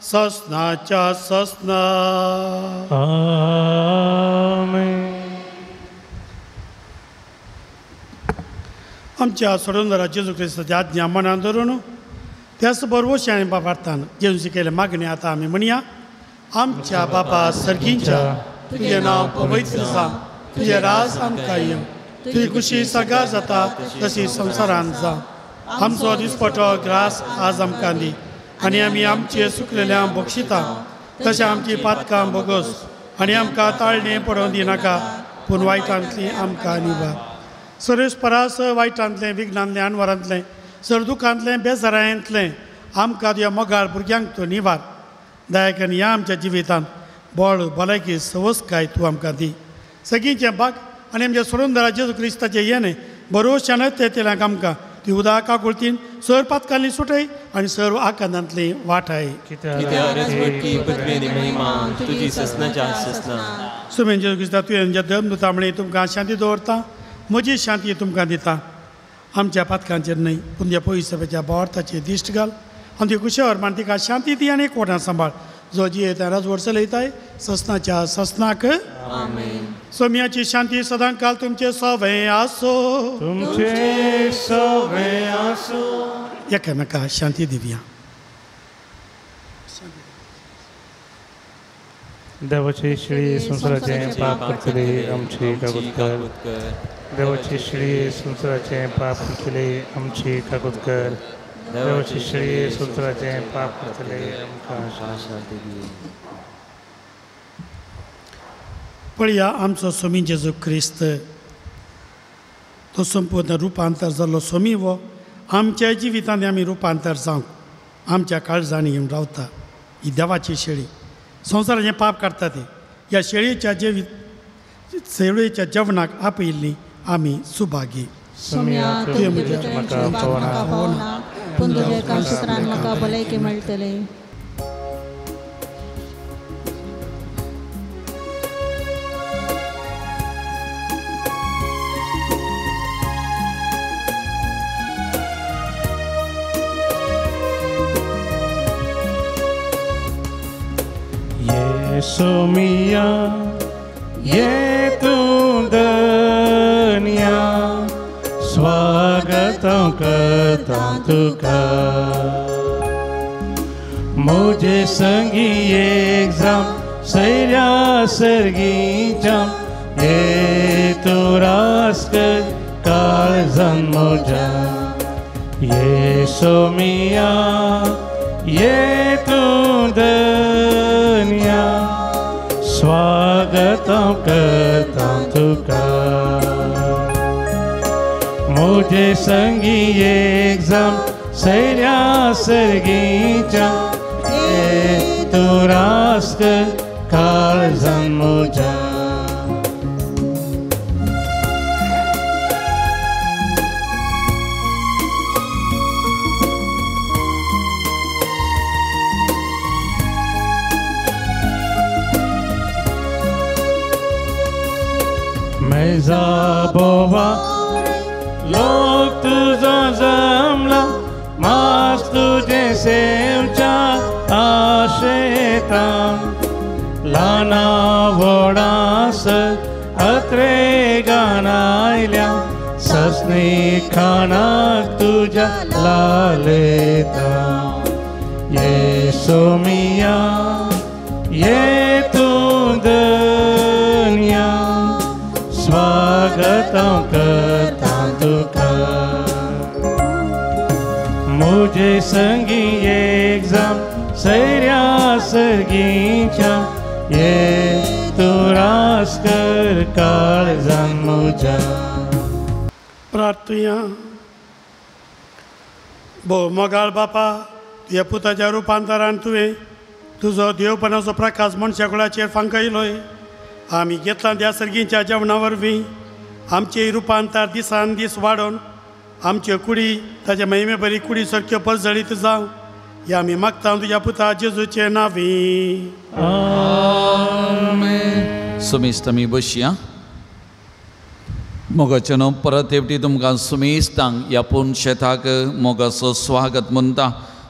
ससनाच्या ससना. आमेन. आमच्या सोडून जेजू क्रिस्ताची आज्ञा मनान धरून त्याच बरोबर आनी बाबार्थान जेजू शिकयले मागणी आतां आमी म्हणया. आमच्या बापा सर्गींच्या तुजें नांव पवित्र जावं, तुजें राज आमकां येवं, तुजी खुशी सगळ्या जाता तशी संवसारांत जावं. आमचो दिसपटो ग्रास आज आमकां दी आनी आमी आमचे सुकलेल्या बक्षिता तशें आमची पातकां बोगस आनी आमकां ताळणें पडोवन दिनाका पूण वायटांतली आमकां निवार. सरेश परास वायटांतलें विघ्नांतलें अनवरांतलें सर दुखांतलें बेजारांतलें आमकां तुज्या मोगाळ भुरग्यांक तूं निवार. दयाकन ह्या आमच्या जिवितांत बळ भलायकी सवसकाय तूं आमकां दी. सगळींचें बाग आनी आमच्या सोडूनदारा जेजू क्रिस्ताचें येणें बरोवशान ते तेलांक आमकां ती उदक काकुळतीन सर पातकांनी सुटय आनी सर्व आकांतांतली वाटाय. सुमेन जेजू क्रिस्ता तुवें दम दिता म्हळें तुमकां शांती दवरता, म्हजी शांती तुमकां दिता. आमच्या पातकांचेर न्हय पूण तुज्या पयसभेच्या बोवार्थाचेर दिश्ट घाल आनी तुजी कुशेवर मान तिका शांती दी आनी कोटां सांबाळ जो जियेता राजवट चलयताय ससनाच्या ससनाक. सोम्याची शांती सदां काल तुमचे सवे आसो, तुमचे सवे आसो. एकामेका शांती दिवया. देवाची श्री संवसाराचें पाप करतले आमची काकूत कर. देवाची श्री संवसाराचें पाप करतले आमची काकूत कर. देवाची श्री संवसाराचें पाप करतले आमकां शांती दी. पळया आमचो स्वामी जेजू क्रिस्त तो संपूर्ण रुपांतर जाल्लो स्वामी हो आमच्या जिवितांत आमी रुपांतर जावंक आमच्या काळजांनी येवन रावता. ही देवाची शेळी संवसाराचें पाप काडटा ती ह्या शेळयेच्या शेळयेच्या जेवणाक आपयिल्ली आमी सुभागी. तुवें म्हज्या पावना पूण तुज्या एका सुत्रान म्हाका भलायकी मेळटली. सोमिया ये तूं धन्या स्वागत करता तुका मुझे संगी एक जाम सैऱ्या सर्गीच्या ये तूं रास कर काळजान म्हज्या. ये सोमिया ये तूं धन्या स्वागत करता तुका. मुझे संगी एक जम सैऱ्या सर्गीच्या ये तूं रास कर काळजान म्हज्या. मेजा बोवा लोक तुझो जमला मास तुझे सेवच्या आशेता ल्हाना व्हडास अत्रे गानायल्या ससनी खाणाक तुज्या लालेता. ये सोमिया ये तूं धन्या स्वागत करता तुका. मुझे संगी एक जम सैऱ्या सर्गीच्या ये तूं रास कर काळजान म्हज्या. प्रार्थुया. भोव मोगाळ बापा, तुज्या पुताच्या रुपांतरान तुवें तुजो देवपणाचो प्रकाश मनशा कुळाचेर फांकयलोय. आमी घेतला त्या सर्गीच्या जेवणा वरवीं आमचे रुपांतर दिसान दीस वाडोवन आमच्यो कुडी ताच्या महिमे बरी कुडी सारक्यो परजळीत जावं ह्या आमी मागता तुज्या पुता जेजूचे नांवी. आमेन. सुमिस्त आमी बसया. मोगाचे न्हू परत एकटी तुमकां सुमिस्तांक ह्या पूर्ण शेताक मोगाचो स्वागत म्हणटा.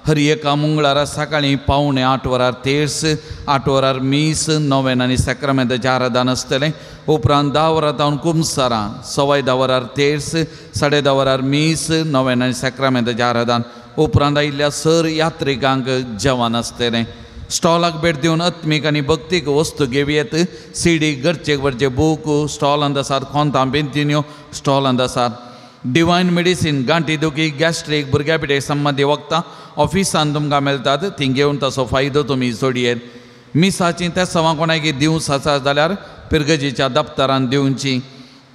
हर एका मंगळारा सकाळीं 7:45 वरार तेर्स, 8 वरार मीस, नोवेन आनी साक्रामेंताचें आराधन आसतलें. उपरांत 10 वरां तावन कुमसारां, 10:15 वरार तेर्स, 10:30 वरार मीस, नोवेन आनी साक्रामेंताचें आराधन. उपरांत आयिल्ल्या सर यात्रिकांक जेवण आसतलें. स्टॉलाक भेट दिवन आत्मीक आनी भक्तीक वस्तू घेवयेत. सीडी, गरजेक वरचे बूक स्टॉलांत आसात. खोंतां बेंतिन्यो स्टॉलांत आसात. डिवायन मेडिसीन, गांठी दुखी, गॅस्ट्रीक, भुरग्या पिठे संबंदी वखदां ऑफिसान तुमकां मेळटात. ती घेवन ताचो फायदो तुमी जोडयेत. मिसाची त्या सवां कोणाक दिवस आसा जाल्यार पिरगजीच्या दप्तरान दिवची.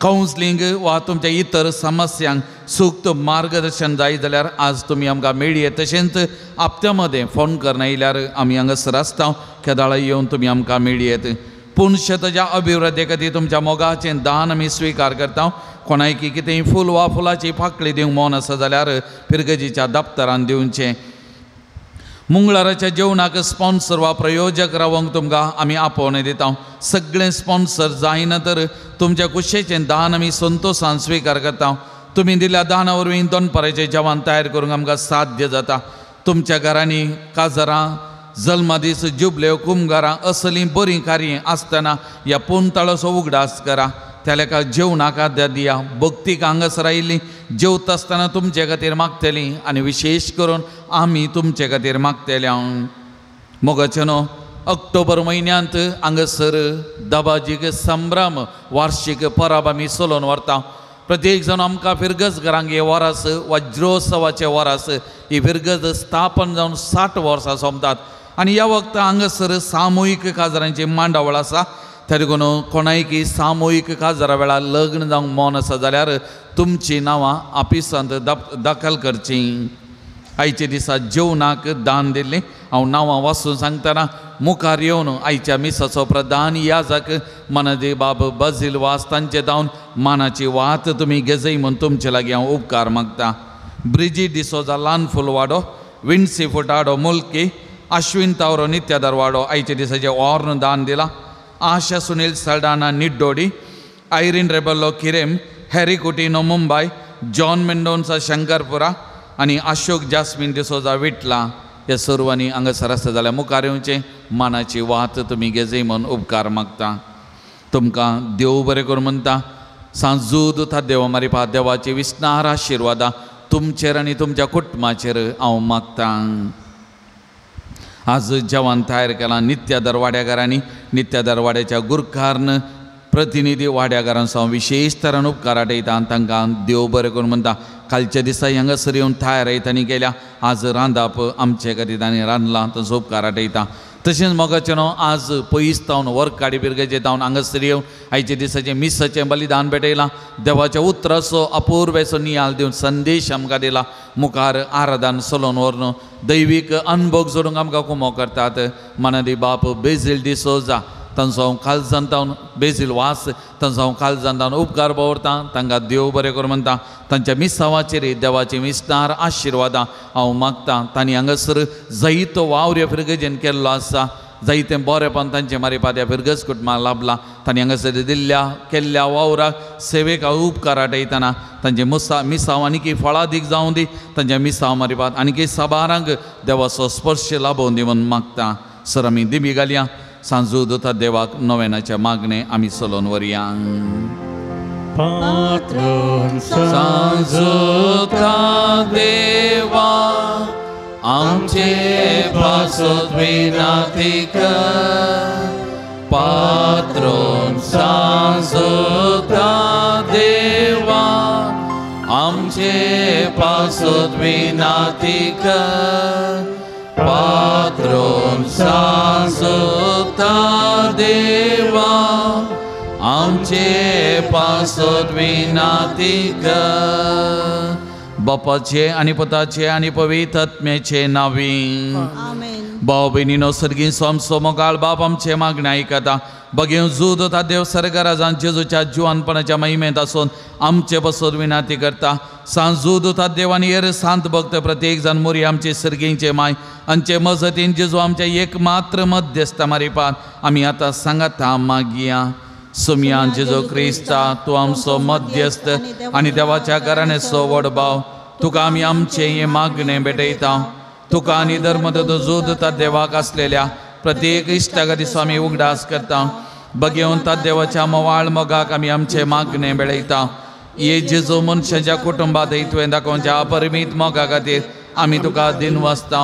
कावन्सलींग वा तुमच्या इतर समस्यांक सूक्त मार्गदर्शन जाय जाल्यार आज तुमी आमकां मेळये. तशेंच आपत्या मदें फोन करना येयल्यार आमी हांगासर आसता. केदाळा येवन तुमी आमकां मेळयेत. पूण शेताच्या अभिवृद्धी खातीर तुमच्या मोगाचें दान आमी स्विकार करता. कोणायकी कितेंय फूल वा फुलाची पाकळी दिवंक मन आसा जाल्यार पिरगजीच्या दप्तरान दिवचें. मंगळाराच्या जेवणाक स्पॉन्सर वा प्रयोजक रावंक तुमकां आमी आपोवणें दिता. सगळें स्पॉन्सर जायना तर तुमच्या कुशेचें दान आमी संतोशान स्विकार करता. तुमी दिल्या दाना वरवीं दनपाराचें जेवण तयार करूंक आमकां साध्य जाता. तुमच्या घरांनी काजरां, जल्मादीस, जुबल्यो, कुमगारां असलीं बरीं कार्यां आसतना ह्या पुनताळाचो उगडास करा. त्या लेखा जेवणाक आद्या दिया. भक्तीक हांगासर आयिल्ली जेवता आसतना तुमचे खातीर मागतली आनी विशेश करून आमी तुमचे खातीर मागतले. मोगाचे न्हू ऑक्टोबर म्हयन्यांत हांगासर दबाजीक संभ्रम वार्षीक परब आमी चलोवन व्हरता. प्रत्येक जाण आमकां फिरगज घरांक हे वरास वज्रोत्सवाचे वरास ही फिरगज स्थापन जावन 60 वर्सां सोंपतात आनी ह्या वखता हांगासर सामुहीक काजरांची मांडावळ आसा. त्या देखून कोणायकी सामुहीक काजरा वेळार लग्न जावंक मन आसा जाल्यार तुमचीं नांवां आपिसांत दाखल करचीं. आयच्या दिसा जेवणाक दान दिल्लें हांव नांवां वाचून सांगतना मुखार येवन आयच्या मिसाचो प्रधान याजक मानादी बाब बाजील वास तांचे जावन मानाची वात तुमी घेजय म्हूण तुमचे लागीं हांव उपकार मागता. ब्रिजी डिसोजा ल्हान फुलवाडो, विन्सी फुटाडो मुल्की, अश्विन तावरो नित्यादार वाडो आयच्या दिसाचें ऑर्न दान दिलां. Asha Sunil Saldanha Niddodi, Irene Rebello Quirem, Harry Coutinho Mumbai, John Mendonca Shankarpura आनी अशोक जास्मीन डिसोजा विटला ह्या सर्वांनी हांगासर आसा जाल्यार मुखार येवचें मानाची वात तुमी घेजय म्हूण उपकार मागता. तुमकां देव बरें करूं म्हणटा. सांजूद देवा मारिपा देवाची विस्नार आशिर्वादां तुमचेर आनी तुमच्या कुटुंबाचेर हांव मागतां. आज जेवण तयार केलां नित्यादर वाड्याघरांनी. नित्यादर वाड्याच्या गुरखारन प्रतिनिधी वाड्याघरांचो हांव विशेश तरान उपकार आटयता आनी तांकां देव बरें करूं म्हणटा. कालच्या दिसा हांगासर येवन तयार आनी गेल्या. आज रांदप आमचे खातीर तांणी रांदलां तांचो उपकार आटयता. तशेंच मोगाचें न्हू आज पयस तावन वर्काडी बिरगेचे तावन हांगासर येवन आयच्या दिसाचें मिसाचें बलिदान भेटयलां. देवाच्या उतराचो अपूर्वेचो नियाळ दिवन संदेश आमकां दिला. मुखार आराधन चलोवन व्हरून दैवीक अनभोग जोडूंक आमकां कुमो करतात. मनादी बाप बेजील डिसोजा तांचो हांव काळजान तावन बेजील वास तांचो हांव काळजान तावन उपकार दवरतां. तांकां देव बरें करूं म्हणटा. तांच्या मिसांवाचेर देवाची मिसनार आशिर्वादां हांव मागतां. तांणी हांगासर जायतो वावर ह्या फिरगजेन केल्लो आसा. जायतें बरेंपण तांचे मारिपात ह्या फिरगज कुटुंबाक लाभलां. तांणी हांगासर दिल्ल्या केल्ल्या वावराक सेवेक हांव उपकार आटयतना तांचे मिसांव आनीक फळादीक जावं दी. तांच्या मिसांव मारिपात आनीक साबारांक देवाचो स्पर्श लाभोवन दी म्हूण मागता. सर आमी दिमी घालया. सांजू दोता देवाक नवेनाच्या मागणे आमी चलोवन व्हरया. सांजूता देवा आमचे पासत विनाती कर. पात्रोन सांजूता देवा आमचे पासत विनाती कर. पात्रोन सांजूता देवा आमचे पासत विनाती कर. बापाचे आनी पुताचे आनी पवित्र आत्म्याचे नांवी आमेन. भाव भयणीनो सर्गीं आमचो मोगाळ बाप आमचे मागणें आयकता. बगेव जूद ता देव सरगराजान जेजूच्या जिवानपणाच्या महिमेंत आसून आमचे बसून विनाती करता. सांजूद ता देवान येर सांत भक्त प्रत्येक जाण मोरी आमचे सर्गींचे माय आमचे मजतीन जेजू आमच्या एक मात्र मध्यस्थ मारिपात आमी आतां सांगाता मागया. सुमयान जेजू क्रिस्ता तूं आमचो मध्यस्थ आनी देवाच्या घराण्याचो व्हड भाव. तुका आमी आमचें हें मागणें भेटयता. तुका आनी धर्मदत्त जोद ता देवाक आसलेल्या प्रत्येक इश्टागतीचो आमी उगडास करता. बगेवन ता देवाच्या मोवाळ मोगाक आमी आमचें मागणें बेळयता. ये जेजू मनशाच्या कुटुंबात तुवें दाखोवच्या अपरिमीत मोगा खातीर आमी तुका दिनवासता.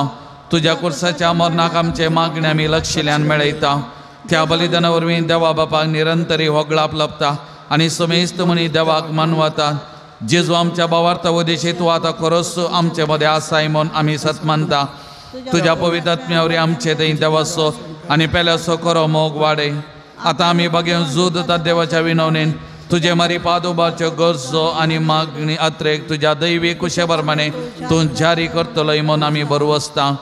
तुज्या कुर्साच्या मरणाक आमचें मागणें आमी लक्षिल्यान मेळयता. त्या बलिदाना वरवीं देवा बापाक निरंतरी होगळाप लभता आनी समेस्त मनी देवाक मानवता. जेजू आमच्या भावार्थ उद्देशी तूं आतां खरोच आमचे मदें आसाय म्हूण आमी सत मानता. तुज्या पवित्र आत्म्या वरवीं आमचे थंय देवाचो आनी पेल्याचो खरो मोग वाडय. आतां आमी बगेवन जूद ता देवाच्या विनवणेन तुजे मारी पादुबाच्यो गरजो आनी मागणी अत्रेक तुज्या दैवी कुशे प्रमाणे तूं जारी करतलोय म्हूण आमी बरवसता.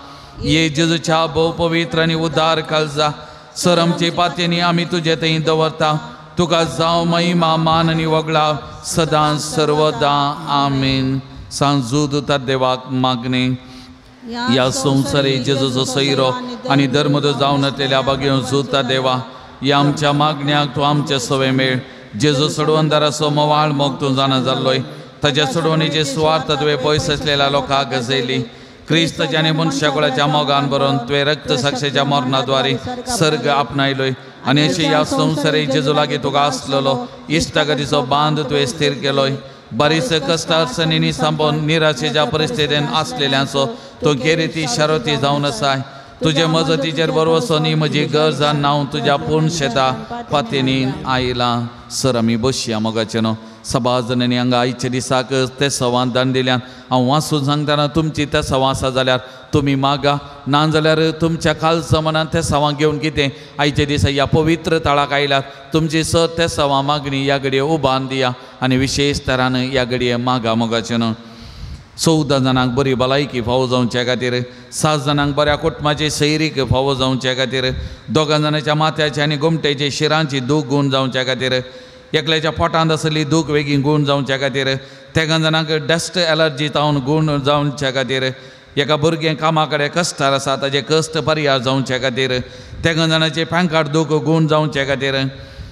ये जेजूच्या भोव पवित्र आनी उदार काळजा सर आमची पातयेनी आमी तुजे थंय दवरता. तुका जावं महिमा मान आनी वगळा सदां सर्वदा आमेन. सांजूद ता देवाक मागणें. ह्या संवसारी जेजूचो सैरो आनी धर्मदो जावन येतल्या बागेवन जुता देवा ह्या आमच्या मागण्याक तूं आमचे सवे मेळ. जेजू सोडवणदाराचो मोवाळ मोग तूं जाणा जाल्लोय. ताच्या सोडवणीचे सुवार्थ तुवें पयस आसलेल्या लोकांक गजयली. क्रिस्ताच्या आनी मनशाकुळाच्या मोगान भरून तुवें रक्तसाक्षेच्या मरणाद्वारे सर्ग आपणायलोय आनी अशें ह्या संवसारी जेजू लागीं तुका आसलेलो इश्टागतीचो बांद तुवें स्थीर केलोय. बरीच कश्ट अडचणींनी सांबोवन निराशेच्या परिस्थितीन आसलेल्यांचो तूं केरिती शारोती जावन आसाय. तुजे मजतीचेर बरवसो न्ही म्हजी गरज नांव तुज्या पूर्ण शेता पातयेनी आयलां. सर आमी बसया मोगाचें न्हू. सभा जणांनी हांगा आयच्या दिसाक ते सवां दान दिल्यान हांव वाचून सांगतना तुमची ते सवां आसा जाल्यार तुमी मागा, ना जाल्यार तुमच्या कालचा मनान ते सवां घेवन कितें आयच्या दिसा ह्या पवित्र तळाक आयल्यात तुमची सर ते सवां मागणी ह्या घडये उबान दिया आनी विशेश तरान ह्या घडये मागा मोगाचें न्हू. 14 जाणांक बरी भलायकी फावो जावचे खातीर, 7 जाणांक बऱ्या कुटुंबाची सैरीक फावो जावचे खातीर, 2 जाणांच्या माथ्याची आनी गोमटेची शिरांची दूख गूण जावचे खातीर, एकल्याच्या पोटांत आसली दूख वेगीं गूण जावचे खातीर, 3 जाणांक डस्ट एलर्जी जावन गूण जावचे खातीर, एका भुरगें कामा कडेन कश्टार आसा ताजे कश्ट पर्याय जावचे खातीर, 3 जाणांचे पॅन दूख गूण जावचे खातीर,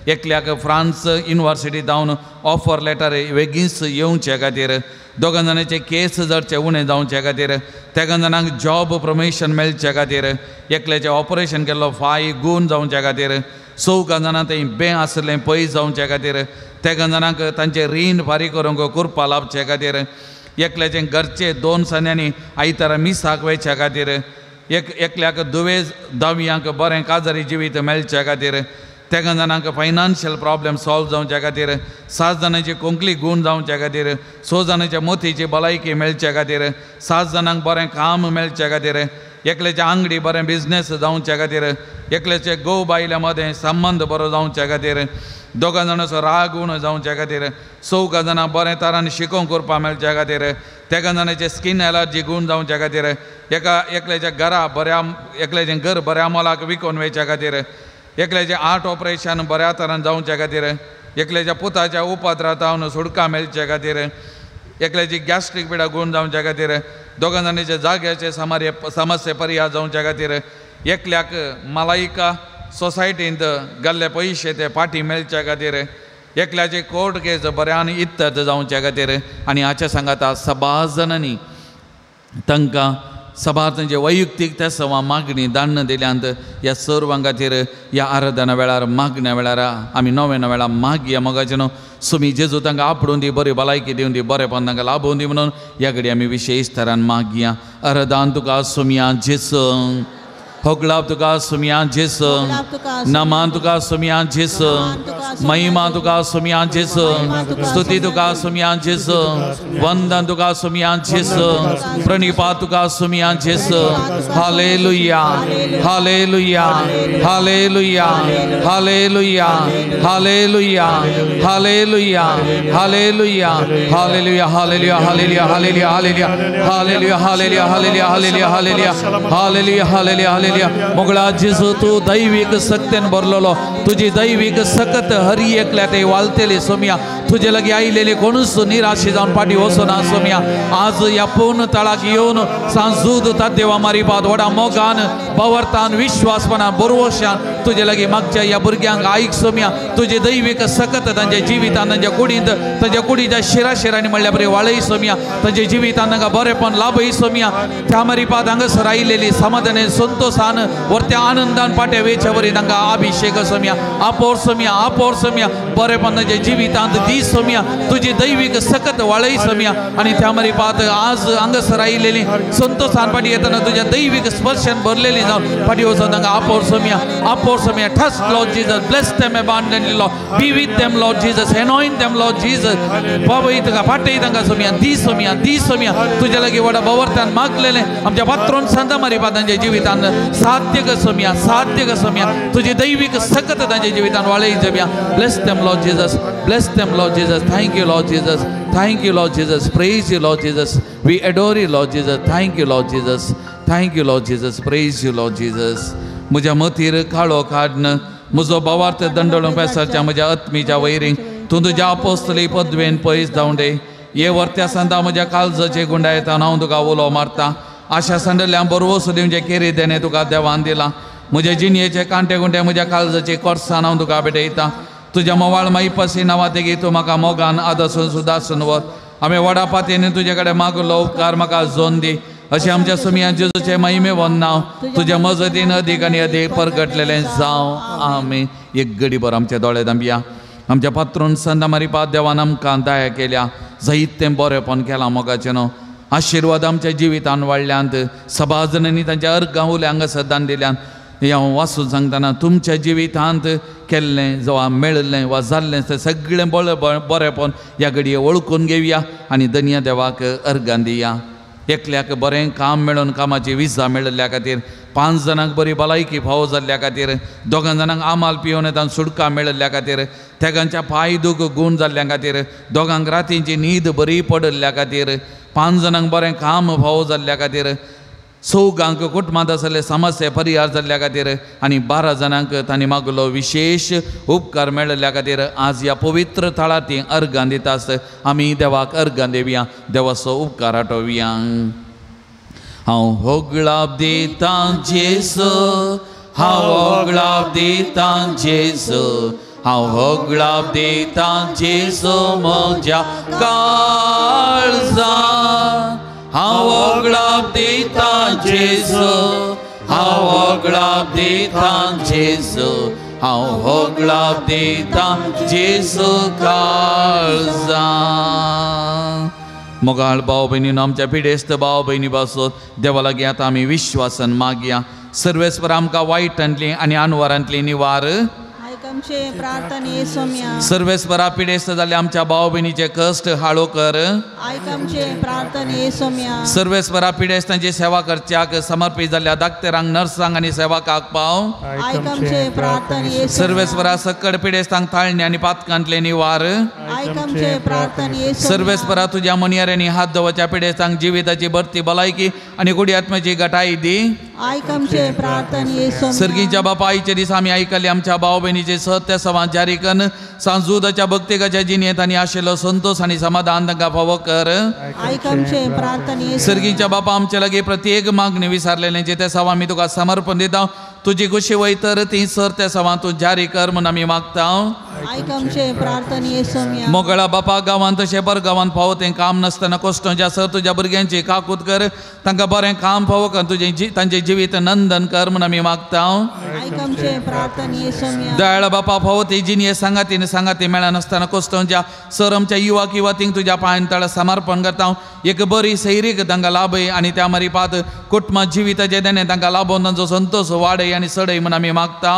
एकल्याक फ्रांस युनिवर्सिटी जावन ऑफर लेटर वेगींच येवचे खातीर, 2 जाणांचे केस जडचे उणें जावचे खातीर, 3 जाणांक जॉब प्रमोशन मेळचे खातीर, एकल्याचें ऑपरेशन केल्लो फाय गूण जावचे खातीर, 4 जाणां थंय बें आसलें पयस जावचे खातीर, 3 जाणांक तांचें रीण फारीक करूंक कुरपा लाभचे खातीर, एकल्याचें घरचे 2 सन्यांनी आयतारा मिसाक वयच्या खातीर, एकल्याक दुयेंस दाव्यांक बरें काजारी जिवीत मेळचे खातीर, 3 जाणांक फायनान्शियल प्रॉब्लम सॉल्व जावच्या खातीर, 7 जाणांची कोंकली गूण जावच्या खातीर, 6 जाणांच्या मोतीची भलायकी मेळच्या खातीर, 7 जाणांक बरें काम मेळच्या खातीर, एकल्याच्या आंगडी बरें बिजनेस जावच्या खातीर, एकल्याचे घोव बायल्या मदें संबंद बरो जावच्या खातीर, दोगां जाणांचो राग उणो जावच्या खातीर, चौगां जाणां बरें तरान शिकोवंक करपाक मेळच्या खातीर, तेगां जाणांचे स्कीन एलर्जी गूण जावच्या खातीर, एका एकल्याच्या घरा बऱ्या एकल्याचें घर बऱ्या मोलाक विकून वयच्या खातीर, एकल्याचें आर्ट ऑपरेशन बऱ्या तरान जावच्या खातीर, एकल्याच्या पुताच्या उपद्रातावन सुटका मेळच्या खातीर, एकल्याची गॅस्ट्रीक पिडा गूण जावच्या खातीर, दोगां जाणांच्या जाग्याचे समस्ये पर्याय जावच्या खातीर, एकल्याक मलायिका सोसायटींत गेल्ले पयशे ते पाटी मेळच्या खातीर, एकल्याचे कोर्ट केस बऱ्यान इत्तत जावच्या खातीर आनी हाच्या सांगाता सबार जाणांनी तांकां सबार तांचे वैयक्तीक त्या सवा मागणी दान्न दिल्यांत. ह्या सर्वां खातीर ह्या आराधना वेळार मागण्या वेळार आमी नव्या वेळार मागया मोगाचें न्हू सुमी जेजू तांकां आपडून दी, बरी भलायकी दिवन दी, बरेपण तांकां लाभोवन दी म्हणून ह्या घडी आमी विशेश तरान मागया. आराधन तुका सुमया जेजू, होगळाप तुका सुमया जेजू, नमान तुका सुमया जेजू, महिमा तुका सुमया जेजू, स्तुती तुका सुमया जेजू, वंदन तुका सुमया जेजू, प्रणिपात तुका सुमया जेजू. Hallelujah, hallelujah, hallelujah, hallelujah, hallelujah, hallelujah, hallelujah, hallelujah, hallelujah, hallelujah, hallelujah, hallelujah, hallelujah, hallelujah, hallelujah, hallelujah, hallelujah, hallelujah, hallelujah. मोगळा जेजू तूं दैवीक सक्तेन भरलेलो, तुजी दैवीक सकत हरी एकल्या ते वालतेली सोम्या, तुजे लागीं आयलेली कोणूच निराशी जावन फाटीं वचना सोम्या. आज ह्या पूर्ण तळाक येवन सांजूद देवा मारिपाद व्हडा मोगान बवरतान विश्वासपणान बरवशान तुजे लागीं मागच्या ह्या भुरग्यांक आयक सोम्या. तुजी दैवीक सकत तांच्या जिवितान तांच्या कुडींत तांच्या कुडीच्या शिराशिरांनी म्हणल्या बरी वाळय सोम्या. तांच्या जिवितान तांकां बरेपण लाभय सोम्या. त्या मारिपाद हांगासर आयलेली समाधान संतोषान वरत्या आनंदान पाट्या वेच्या वरी तांकां अभिषेक सोम्या, आपोर सोम्या, आपोर सोम्या, बरेपण तांच्या जिवितांत दी सोम्या. तुजी दैवीक सकत वाळय सोम्या. आनी त्या मारिपाद आज हांगासर आयलेली संतोषान पाटी येतना तुज्या दैवीक स्पर्शान भरलेली जावन फाटी वचून तांकां आपोर Saumya, आपोर Saumya. Trust Lord Jesus, bless them abundantly Lord, be with them Lord Jesus, anoint them Lord Jesus. बाबा तुका फाटय तांकां सोम्या, दी सोम्या, दी सोम्या. तुज्या लागीं व्हडा बवरतान मागलेलें आमच्या पात्रोन सांता मारिपाद तांच्या जिवितान साध्य कर सोम्या, साध्य कर सोम्या. तुजी दैवीक सकत तांच्या जिवितान वाळय Saumya. Bless them Lord Jesus, bless them Lord Jesus. Thank you Lord Jesus, thank you Lord Jesus, praise you Lord Jesus, we adore you Lord Jesus. Thank you Lord Jesus, thank you Lord Jesus, praise you Lord Jesus. म्हज्या मतीर काळो काडन म्हजो भावार्थ दंडळून पेसरच्या म्हज्या आत्मीच्या वैरींक तूं तुज्या अपोस्तली पदवेन पयस धांवडे. हे वर्त्या संदा म्हज्या काळजाचे गुंडायता हांव तुका उलो मारता. आशा संडल्या बरवस दिवचे केरी देणे तुका देवान दिला. म्हज्या जिणयेचे कांटे गुंडे म्हज्या काळजाचे कोर्सान हांव तुका भेटयता. तुज्या मोवाळ माईपासी नांवा तेगी तूं म्हाका मोगान आदसून सुदासून वर. आमी व्हडा पातयेन तुजे कडेन मागलो उपकार म्हाका जोन दी. अशें आमच्या सुमया जेजूचें महिमे वंदनांव तुज्या मजतीन अदीक आनी अदीक परगटलेलें जावं. आमी एक गडीभर आमचे दोळे दांबया. आमच्या पात्रून संदा मारिपाद देवान आमकां दया केल्या, जैत तें बरेपण केलां मोगाचें न्हू. आशिर्वाद आमच्या जिवितान वाडल्यांत सभाजनांनी तांच्या अर्गां उल्या हांगा सदान दिल्यान. हें हांव वाचून सांगतना तुमच्या जिवितांत केल्लें जावं मेळिल्लें वा जाल्लें तें सगळें बरेपण ह्या घडये वळखून घेवया आनी दनया देवाक अर्गां दिया. एकल्याक बरें काम मेळून कामाची विजा मेळिल्ल्या खातीर, 5 जाणांक बरी भलायकी फावो जाल्ल्या खातीर, 2 जाणांक आमाल पिवन तांकां सुटका मेळिल्ल्या खातीर, तेगांच्या पांय दूख गूण जाल्ल्या खातीर, 2 रातींची न्हीद बरी पडिल्ल्या खातीर, 5 जाणांक बरें काम फावो जाल्ल्या खातीर, 4 कुटुंबांत आसले समस्या परिहार जाल्ल्या खातीर आनी 12 जाणांक तांणी मागलो विशेश उपकार मेळिल्ल्या खातीर आज ह्या पवित्र थळार ती अर्गां दिता आसत. आमी देवाक अर्गां दिवया, देवाचो उपकार आठोवया. हांव होगळाप दितां जेजू, हांव होगळाप दितां जेजू, हांव होगळाप दितां जेजू म्हज्या काळजान. हांव होगळाप दितां जेजू, हांव होगळाप दितां जेजू, हांव होगळाप दितां जेजू काळजान. मोगाळ भाव भयणीनो, आमच्या पिडेस्त भाव भयणी पासून देवा लागीं आतां आमी विश्वासान मागया. सर्वेस्पर आमकां वायटांतली आनी अनवरांतली निवार आमचे प्रार्थने सोम्या। सर्वेस्परा पिडेस्त जाल्ले आमच्या भाव भयणीचे कश्ट हाळो कर। आयक आमचे प्रार्थने सोम्या। सर्वेस्परा पिडेस्तांची सेवा करच्याक समर्पित जाल्ल्या डाक्टरांक, नर्सांक आनी सेवकांक पाव। आयक आमचे प्रार्थने। सर्वेस्परा सकड पिडेस्तांक ताळणे आनी पातकांतले निवार। आयक आमचे प्रार्थने। सर्वेस्परा तुज्या मनियाऱ्यांनी हात दवरच्या पिडेस्तांक जिविताची भरती भलायकी आनी कुडी आत्म्याची गटाई दी। आयक आमचे प्रार्थने। सर्गीच्या बापा आईचे दीस आमी आयकले आमच्या भाव भयणीचे सत्य सवां जारी करून सांजुदाच्या भक्तिकाच्या जिणेंत आनी आशिल्लो संतोष आनी समाधान तांकां फावो कर। आयक आमचे प्रार्थने। सर्गीच्या बापा आमचे लागीं प्रत्येक मागणी विसारलेल्यांचे ते सवां आमी तुका समर्पण दिता। तुजी खुशी वयतर ती सर त्या सवां तूं जारी कर म्हूण आमी मागता। आयक आमचे प्रार्थने सोम्या। मोगळा बापा गांवांत तशें पर गांवांत फावो तें काम नासतना कोश्टोंच्या सर तुज्या भुरग्यांची काकूत कर, तांकां बरें काम फावो कर, तुजें तांचें जिवीत नंदन कर म्हूण आमी मागता। आयक आमचे प्रार्थने सोम्या। दयाळ बापा फावो ती जिणये सांगातीन सांगाती मेळनासतना कोश्टोंच्या सर आमच्या युवाक युवतींक तुज्या पांयां तळा समर्पण करता। एक बरी सैरीक तांकां लाभय आनी त्या मारिपात कुटुंबा जिविताचें देणें तांकां लाभोवन तांचो संतोष वाडय आनी सडय म्हूण आमी मागता।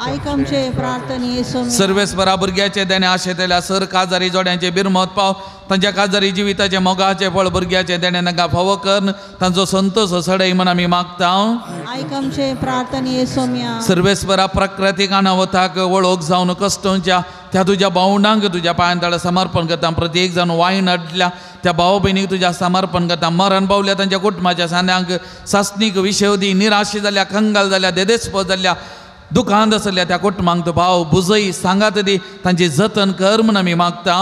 आयक आमचे प्रार्थने सोम्या। सर्वेस्परा भुरग्याचे देणे आशेतल्या सर काजारी जोड्यांचे बिरमत पाव, तांच्या काजारी जिविताचे मोगाचे फळ भुरग्याचे देणे तांकां फावो कर, तांचो संतोष सडय म्हूण आमी मागता। आयक आमचे प्रार्थने सोम्या। सर्वेस्परा प्राकृतीक अनावताक वळख जावन कश्टोंच्या त्या तुज्या भावणांक तुज्या पांयां तळा समर्पण करता। प्रत्येक जावन वायन अडल्या त्या भाव भयणीक तुज्या समर्पण करता। मरण पावल्या तांच्या कुटुंबाच्या सांद्यांक सासणीक विशेवदी निराशी जाल्या, कंगाल जाल्या, देदेस्प जाल्या, दुखांत आसल्या त्या कुटुंबांक तूं भाव बुजय सांगात दी, तांची जतन कर म्हूण आमी मागता।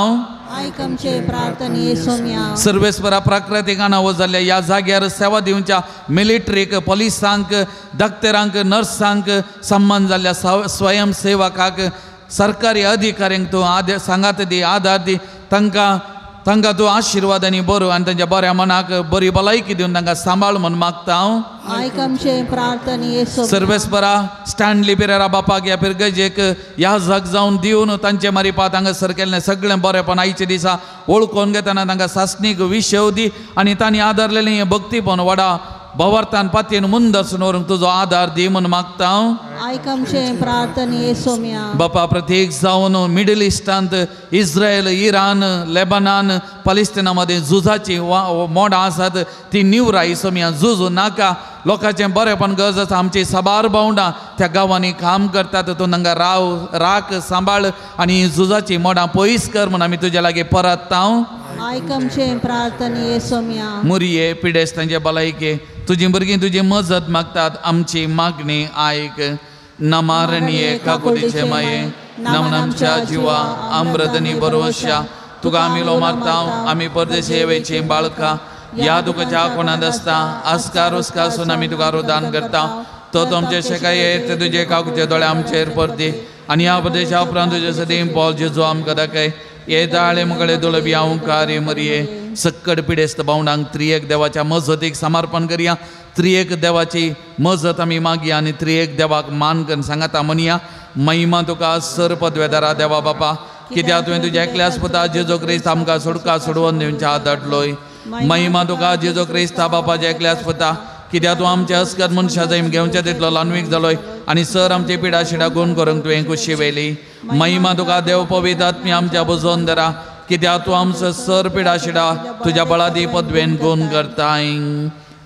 आयक आमचे प्रार्थने सोम्या। सर्वेस्परा प्राकृतीक अनावत जाल्ल्या ह्या जाग्यार सेवा दिवच्या मिलिटरीक, पोलिसांक, डाक्टरांक, नर्सांक, सन्मान जाल्ल्या स्वयंसेवकाक, सरकारी अधिकाऱ्यांक तूं आदे सांगात दी, आदार दी, तांकां तांकां तूं आशिर्वाद आनी बरो आनी तांच्या बऱ्या मनाक बरी भलायकी दिवन तांकां सांबाळ म्हूण मागता। आयक आमचे प्रार्थने। सर्वेस्परा स्टॅनली पिरेरा बापाक ह्या पिरगजेक ह्या जग जावन दिवन तांचे मारिपात हांगासर केल्लें सगळें बरेंपण आयच्या दिसा वळखून घेतना तांकां सासणीक विशेव दी आनी तांणी आदारलेलें हें भक्तीपण व्हडा भवार्थान पातयेन मुंदर्सून व्हरूंक तुजो आदार दी म्हूण मागता। आयक आमचे प्रार्थने सोम्या। बापा प्रत्येक जावन मिडल इस्टांत इस्रायल, इराण, लेबनान, पलेस्टिना मदें झुजाची मोडां आसात ती निवराय सोम्या। झुजू नाका, लोकांचें बरेंपण गरज आसा। आमची साबार भावंडां त्या गांवांनी काम करतात, तूं तांकां राव राख सांबाळ आनी झुजाची मोडां पयस कर म्हूण आमी तुज्या लागीं परतता। आयक आमचे प्रार्थने सोम्या। मुरये पिडेस्तांचे भलायके तुजी भुरगीं तुजी मजत मागतात, आमची मागणी आयक। नमारणीये काकुलीचे माये, नमन आमच्या जिवा आम्रदनी बरोवश्या, तुका आमी लो मागता। आमी परदेशी वेची बाळकां ह्या दुखाच्या कोणांत आसता आस्कार उस्कासून आमी तुका रोदान करता। तो तुमचे शेकाये ते तुजे काकुचे दोळे आमचेर परती आनी ह्या प्रदेशा उपरांत तुजे सदीं पॉल जेजू आमकां दाखय। हे दाळे मुगळे दोळबी हांव मरये सक्कड पिडेस्त भावंडांक त्रियेक देवाच्या मजतीक समर्पण करया। त्रियेक देवाची मजत आमी मागया आनी त्रियेक देवाक मान करून सांगाता म्हणया। महिमा तुका सर पदवेदारा देवा बापा, कित्याक तुवें तुज्या एकल्याच पुता जेजू क्रिस्त आमकां सोडका सोडवून दिवच्या धाडलोय। महिमा तुका जेजू क्रिस्ता बापाच्या एकल्याच पुता, कित्याक तूं आमच्या अस्कत मनशा जैम घेवच्या तितलो ल्हानवीक जालोय आनी सर आमची पिडा शिडा गुण करूंक तुवें खुशी वेली। महिमा तुका देव पवित्र आत्म्या आमच्या बुजोवन धरा, कित्याक तूं आमचो सर पिडा शिडा तुज्या बळादी पदवेन गुण करताय।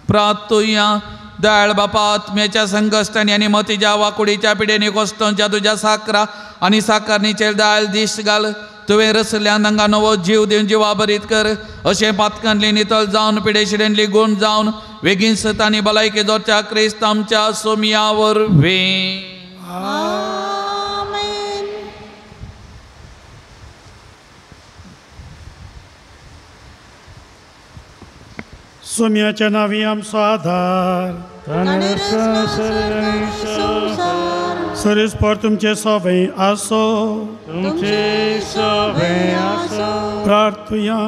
प्रार्थुया। दयाळ बापा आत्म्याच्या संकश्टांनी आनी मतीच्या वाकुडीच्या पिडेनी कोश्टोंच्या तुज्या साकरा आनी साकरणीचेर दयाळ दिश्ट घाल। तुवें रसल्यान तांकां नवो जीव दिवन जिवा भरीत कर, अशें पातकांतली नितळ जावन पिडेशिडेंतली गुण जावन वेगीन सतानी भलायकी जोडच्या क्रिस्त आमच्या सोमया वरवीं। आमेन। सोम्याच्या नावी आमचो आधार, सरेस्पर तुमचे सोवे आसो, तुमचे सोवे आसो। प्रार्थुया।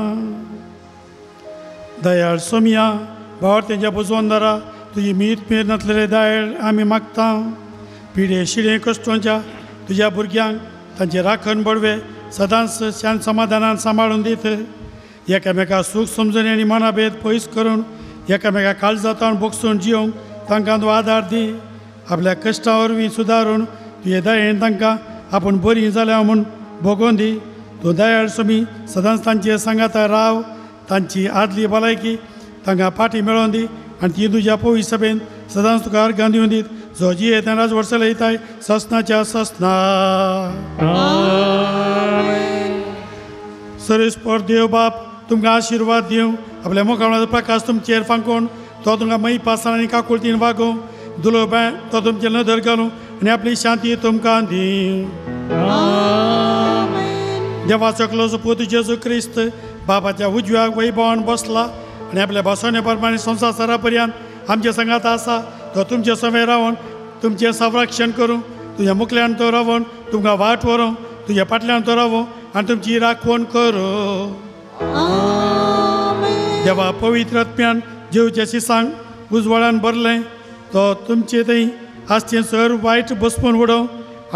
दयाळ सोम्या भावार तेंच्या बुजवून धरा तुजी मीत मेर नासलेले दयाळ आमी मागता। पिडे शिडे कश्टोंच्या तुज्या भुरग्यांक तांचे राखण बडवे सदांच शांत समाधानान सांबाळून दित। एकामेका सूख समजणी आनी मनाभेद पयस करून एकामेका काळजातान बोगसून जिवंक तांकां तूं आदार दी। आपल्या कश्टां वरवीं सुदारून तुजे दयेन तांकां आपूण बरी जाल्या म्हूण भोगोवन दी. तूं दयाळ स्वामी सदांच तांचे सांगाता राव, तांची आदली भलायकी तांकां पाटी मेळोवन दी आनी ती तुज्या पवित्र सभेन सदांच तुका अर्गां दिवन दीत, जो जियेता राज वर्सां लयताय ससनाच्या ससना. सर्वेस्पर देव बाप तुमकां आशिर्वाद दिवं, आपल्या मुखामळाचो प्रकाश तुमचेर फांकोवन तो तुमकां मई पासान आनी काकुळतीन वागोवं, दुलो बाय तो तुमचेर नदर घालूं आनी आपली शांती तुमकां दिवं. देवाचो एकलोचो पूत जेजू क्रिस्त बाबाच्या उजव्या वैभवान बसला आनी आपल्या बसवणे प्रमाणे संवसार सरा पर्यंत आमच्या संगात आसा, तो तुमचे समें रावन तुमचें संरक्षण करूं, तुज्या मुखल्यान तो रावन तुमकां वाट व्हरूं, तुज्या फाटल्यान तो रावूं आनी तुमची राखवण करूं. देवा पवित्र आत्म्यान जेवचे शिसांक उजवाडान भरलें, तो तुमचे थंय आसचें सर वायट बसपून उडोवं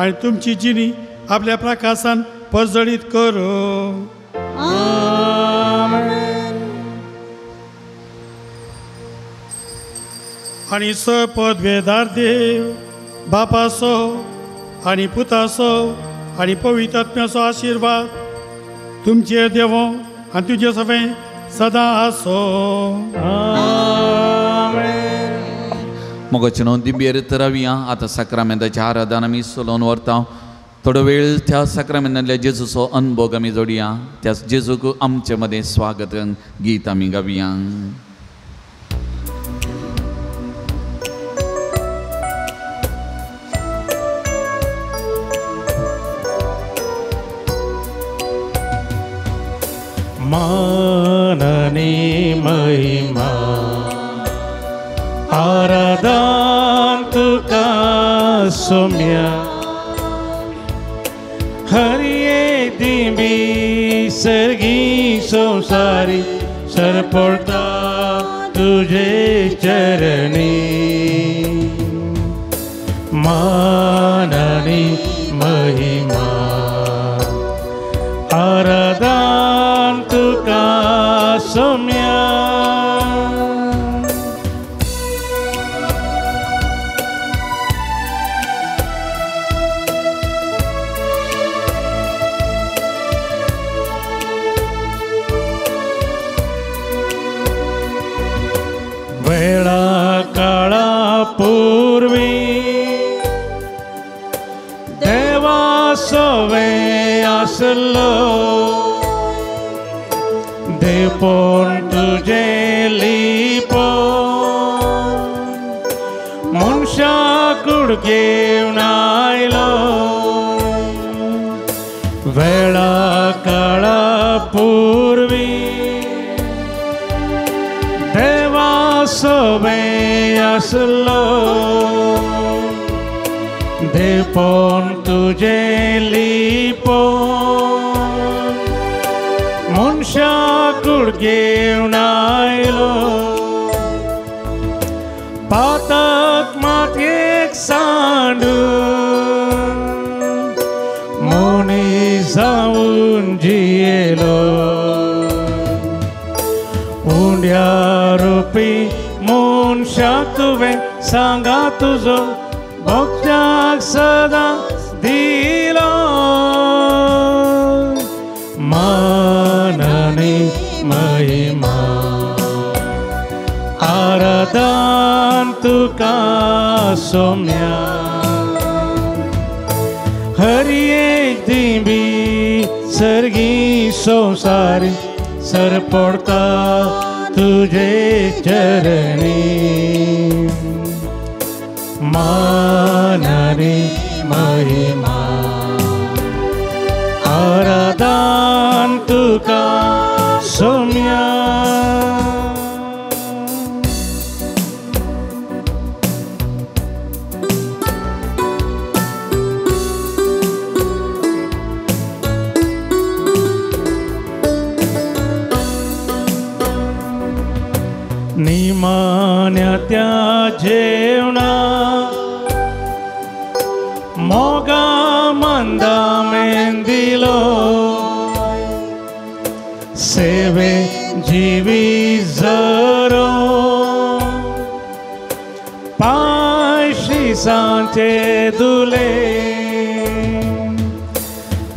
आनी तुमची जिणी आपल्या प्रकाशान परजळीत करूं. आनी स पदवेदार देव बापाचो आनी पुताचो आनी पवित्र आत्म्याचो आशिर्वाद तुमचेर देवो आनी तुजे सगळें सदां आसो. मोगाचे नोंदी रावया. आतां साक्रामेंताच्या आराधन आमी चलोवन व्हरता. थोडो वेळ त्या साक्रामेंतांतल्या जेजूचो अनभोग आमी जोडया. त्या जेजूक आमचे मदें स्वागत गीत आमी गावया. माननी महिमा आराधन तुका सोम्या, हरिये दिंबी सर्गी संसारी सरपडता तुझे चरणी. माननी महिमा आराधन तुका सोम्या. वेळा काळा पूर्वी देवा सवे आसलो, देवपण तुझे लिपो मनशा कूड घेवन आयलो. वेळा काळा पूर्वी देवा सवे आसलो, देवपण तुझे लिपो मनशा कूड घेवन आयलो. पातक मातयेक सांडून मनीस जावन जियेलो, उंड्या रुपी मनशाक तुवें सांगा तुजो भक्त्याक सदां दिलो. माननी महिमा आराधन तुका सोम्या, हरी एक दिंबी सर्गी संसारी सरपडता तुझे चरणी. माननी महिमा आराधन तुका सोम्या. निमान्या त्या जेवणा मोगा मंदा मेंदिलो, सेवे जीवी जरो पांयशी सांचे दुले.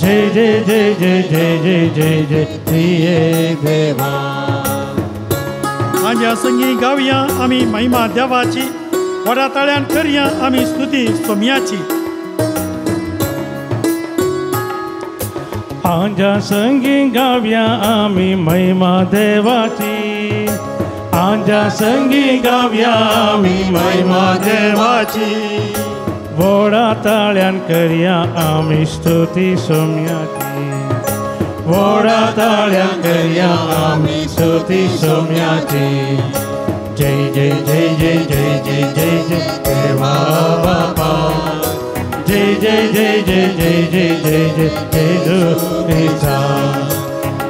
जय जय जय जय जय जय जय जय त्रियेक देवा. आज्या संगी गावया आमी महिमा देवाची, व्हडा ताळ्यान करया आमी स्तुती सोम्याची. आज्या संगी गावया आमी महिमा देवाची, आज्या संगी गावया आमी महिमा देवाची, व्हडा ताळ्यान करया आमी स्तुती सोम्याची, व्हडा ताळ्यान करया आमी स्तुती सोम्याची. जय जय जय जय जय जय जय जय देवा बापा, जय जय जय जय जय जय जय जय जेजू क्रिस्ता,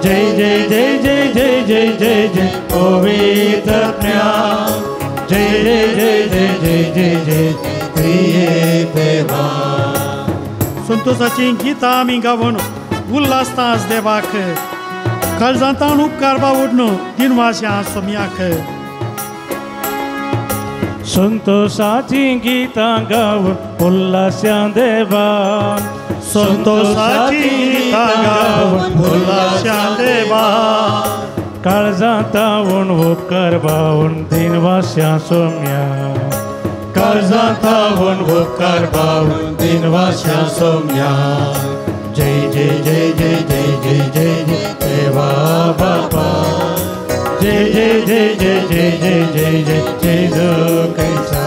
जय जय जय जय जय जय जय जय पवित्र आत्म्या, जय जय जय जय जय जय जय त्रियेक देवा. संतोषाची गीतां आमी गावन उल्हासता आज देवाक, काळजांतावन उपकार बावडून दिनवाश्या सोम्याक. संतोषाची गीतां गावन उल्हास्या देवा, संतोषाची गीतां गावन उल्हास्या देवा, काळजांतावन उपकार बावून दिनवास्या सोम्या, काळजांतावन उपकार बावून दिनवास्या सोम्या. जय जय जय जय जय जय जय जय देवा बापा, जय जय जय जय जय जय जय जय जेजू क्रिस्ता,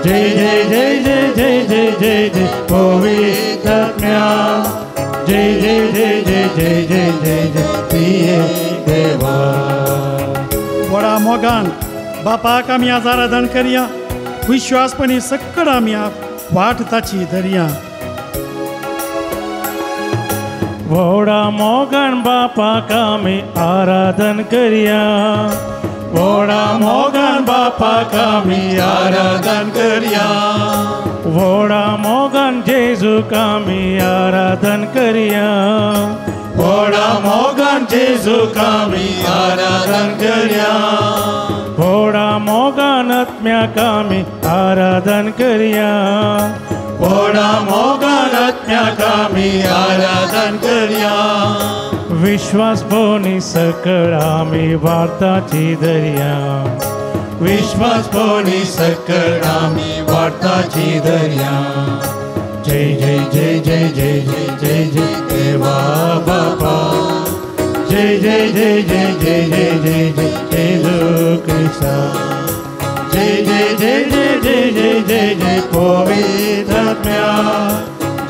जय जय जय जय जय जय जय जय पवित्र आत्म्या, जय जय जय जय जय जय जय जय त्रियेक देवा. व्हडा मोगान बापाक आमी आज आराधन करया, विश्वासपणी सक्कड आमी वाट ताची धरया. व्हडा मोगान बापाक आमी आराधन करया, व्हडा मोगान बापाक आमी आराधन करया, व्हडा मोगान जेजूक आमी आराधन करया, व्हडा मोगान जेजूक आमी आराधन करया, व्हडा मोगान आत्म्याक आमी आराधन करया, व्हडा मोगान आत्म्याक आमी आराधन करया. विश्वास पोनी सकळ आमी वार्ताची दर्या, विश्वास पोनी सकळ आमी वार्ताची दर्या. जय जय जय जय जय जय जय जय देवा बापा, जय जय जय जय जय जय जय जय जेजू क्रिस्ता, जय जय जय जय जय जय जय जय पवित्र आत्म्या,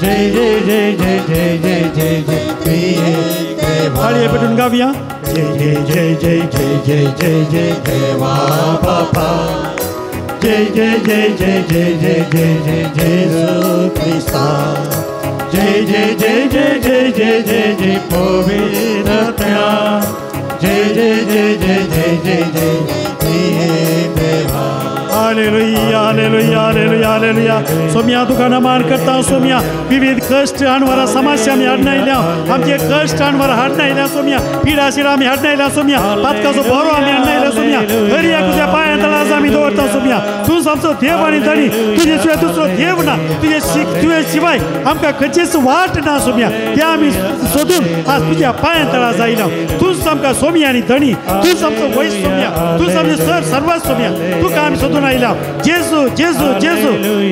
जय जय जय जय जय जय जय जय त्रियेक देवा. ताळये पेटून गावया. जय जय जय जय जय जय जय जय देवा बापा, जय जय जय जय जय जय जय जय जेजू क्रिस्ता, जय जय जय जय जय जय जय जय पवित्र आत्म्या, जय जय जय जय जय जय जय त्रियेक देवा. Hallelujah hallelujah hallelujah hallelujah. सोम्या तुका नमान करता सोम्या, विविध कश्ट आणवारा समस्या आमी हाडून आयल्या, आमचे कश्ट आणवारा हाडून आयल्या सोम्या, पिडा शिरा आमी हाडून आयल्या सोम्या, पातकाचो बरो आमी हाडून आयल्या सोम्या, हर एक तुज्या पांयां तळास आमी दवरता सोम्या. तूंच आमचो देव आनी धणी, तुजे शिवाय दुसरो देव ना, तुजे शिवाय आमकां खंयचीच वाट ना सोम्या. ते आमी सोदून आज तुज्या पांयां तळास आयल्या. तूंच आमकां सोम्या आनी धणी, तूंच आमचो वैज सोम्या, तूंच आमचो सर सर्वात सोम्या, तुका आमी सोदून आयल्या. जेजू जेजू जेजू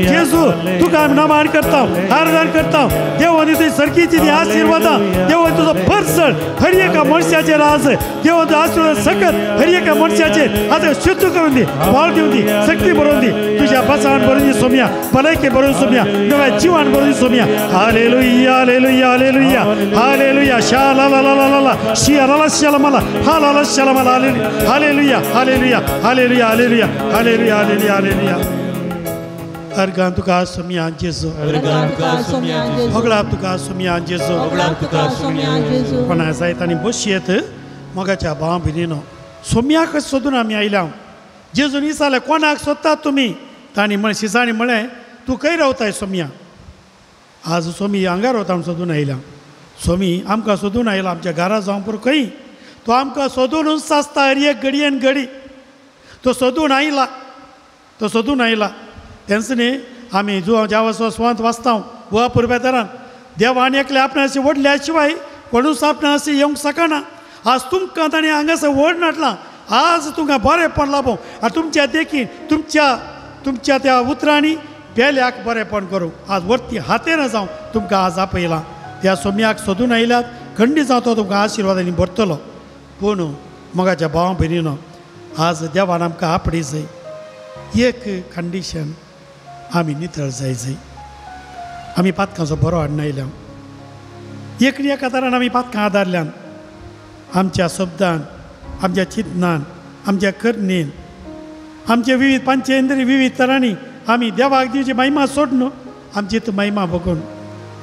जेजू तुका आमी नमान करता, आराधन करता. देवान तुजी सरकीची ती आशिर्वादां, देवान तुजो परसळ हर एका मनशाचेर आज, देवान तुजो आशिर्वाद सकत हर एका मनशाचेर आज शुद्ध करून दी, बळ दिवन दी, शक्ती बरोवन दी, तुज्या बचावान बरोवन दी सोम्या, भलायकी बरोवन सोम्या, नव्या जिवान बरोवन दी सोम्या. Hallelujah hallelujah hallelujah hallelujah. शा ला ला ला ला ला शिया ला ला शाला मला हा ला ला शाला मला. Hallelujah hallelujah hallelujah hallelujah hallelujah hallelujah hallelujah. Organ तुका सोम्या जेजू, होगळाप तुका सोम्या जेजू, कोणा जायत आनी बसयेत मोगाच्या भाव भयणीनो, सोम्याक सोदून आमी आयल्या. जेजून विचारलें कोणाक सोदतात तुमी? तांणी म्हळें, शिजांनी म्हळें तूं खंय रावताय सोम्या? आज सोमी हांगा रावता म्हूण सोदून आयल्या. सोमी आमकां सोदून आयला, आमच्या घरा जावं पुरो खंय तो आमकां सोदूनच आसता. हर एक घडयेन घडी तो सोदून आयला, तो सोदून आयला. तेंच न्ही आमी जुवां ज्या स्वांत वाचता गोवा पुर्वेतरान देवान एकले आपणाशी व्हडल्या शिवाय कोणूच आपणाशी येवंक शकना. आज तुमकां ताणें हांगासर व्हड नाटलां, आज तुमकां बरेंपण लाबोवं आनी तुमच्या देखीन तुमच्या तुमच्या त्या उतरांनी पेल्याक बरेंपण करूं. आज वरती हातेन जावं तुमकां आज आपयलां. त्या सोम्याक सोदून आयल्यात खंडी जावं तो तुमकां आशिर्वादांनी भरतलो. पूण मोगाच्या भावा भयणीनो, आज देवान आमकां आपडी जाय एक कंडिशन, आमी नितळ जाय जाय. आमी पातकांचो बरो हाडून आयल्या, एक एका तरान आमी पातकां आदारल्यान आमच्या शब्दान, आमच्या चिंतनान, आमच्या करणेन, आमचे विविध पंचेंद्रिय विविध तरांनी आमी देवाक दिवची महिमा सोडून आमची ती महिमा बघून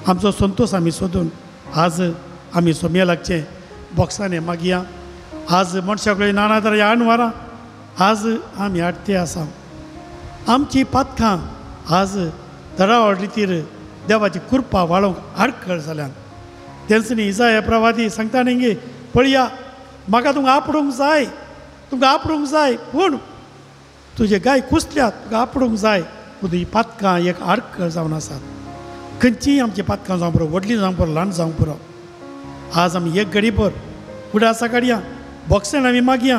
आमचो संतोश आमी सोदून आज आमी सोम्या लागचे बॉक्सांनी मागया. आज मनशा कडेन नाना तरांची आणवारां आज आमी हाडते आसा. आमची पातकां आज तरावळ रितीर देवाची कृपा वाळोवंक आडखळ जाल्यान. तेंच इजाया प्रवादी सांगता न्ही गे, पळया म्हाका तुमकां आपडूंक जाय, तुमकां आपडूंक जाय, पूण तुजे गाय कुसल्यात, तुका आपडूंक जाय, पूण तुजी पातकां एक आडखळ जावन आसात. खंयचीय आमची पातकां जावं पुरो, व्हडली जावं पुरो, ल्हान जावं पुरो, आज आमी एक घडीभर उडासा काडया, बॉक्सान आमी मागया.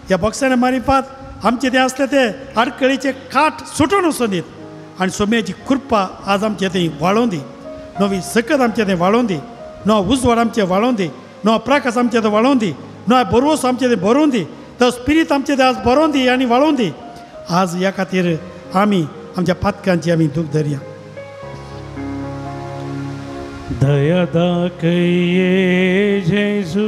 ह्या बॉक्साने मारिफात आमचे ते आसले ते आडखळीचे काट सुटून वचून दीत आनी सोम्याची कृपा आज आमचे थंय वाळोवन दी, नवी सकत आमचे थंय वाळोवन दी, नवो उजवाड आमचे वाळोवन दी, नवो प्रकाश आमचे थंय वाळोवन दी, नवो बरोस आमचे थंय बरोवन दी, तो स्पिरीत आमचे थंय आज बरोवन दी आनी वाळोवन दी. आज ह्या खातीर आमी आमच्या पातकांची आमी दूख धरया. दया दाखय जेजू,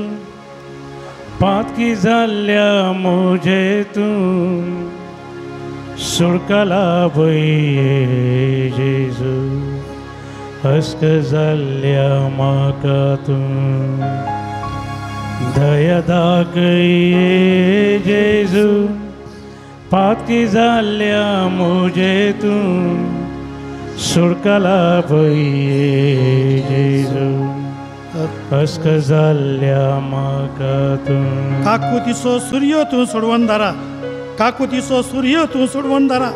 पातकी जाल्ल्या म्हजे तूं सुडकाला भय जेजू, हस्क जाल्ल्या म्हाका तूं. दया दाखय जेजू, पातकी जाल्ल्या म्हजे तूं सुडकाला भय जेजू, हस्क जाल्ल्या म्हाका तूं. काकुतीचो सूर्य तूं सोडवन दारा, काकुतीचो सूर्य तूं सोडवन दारा,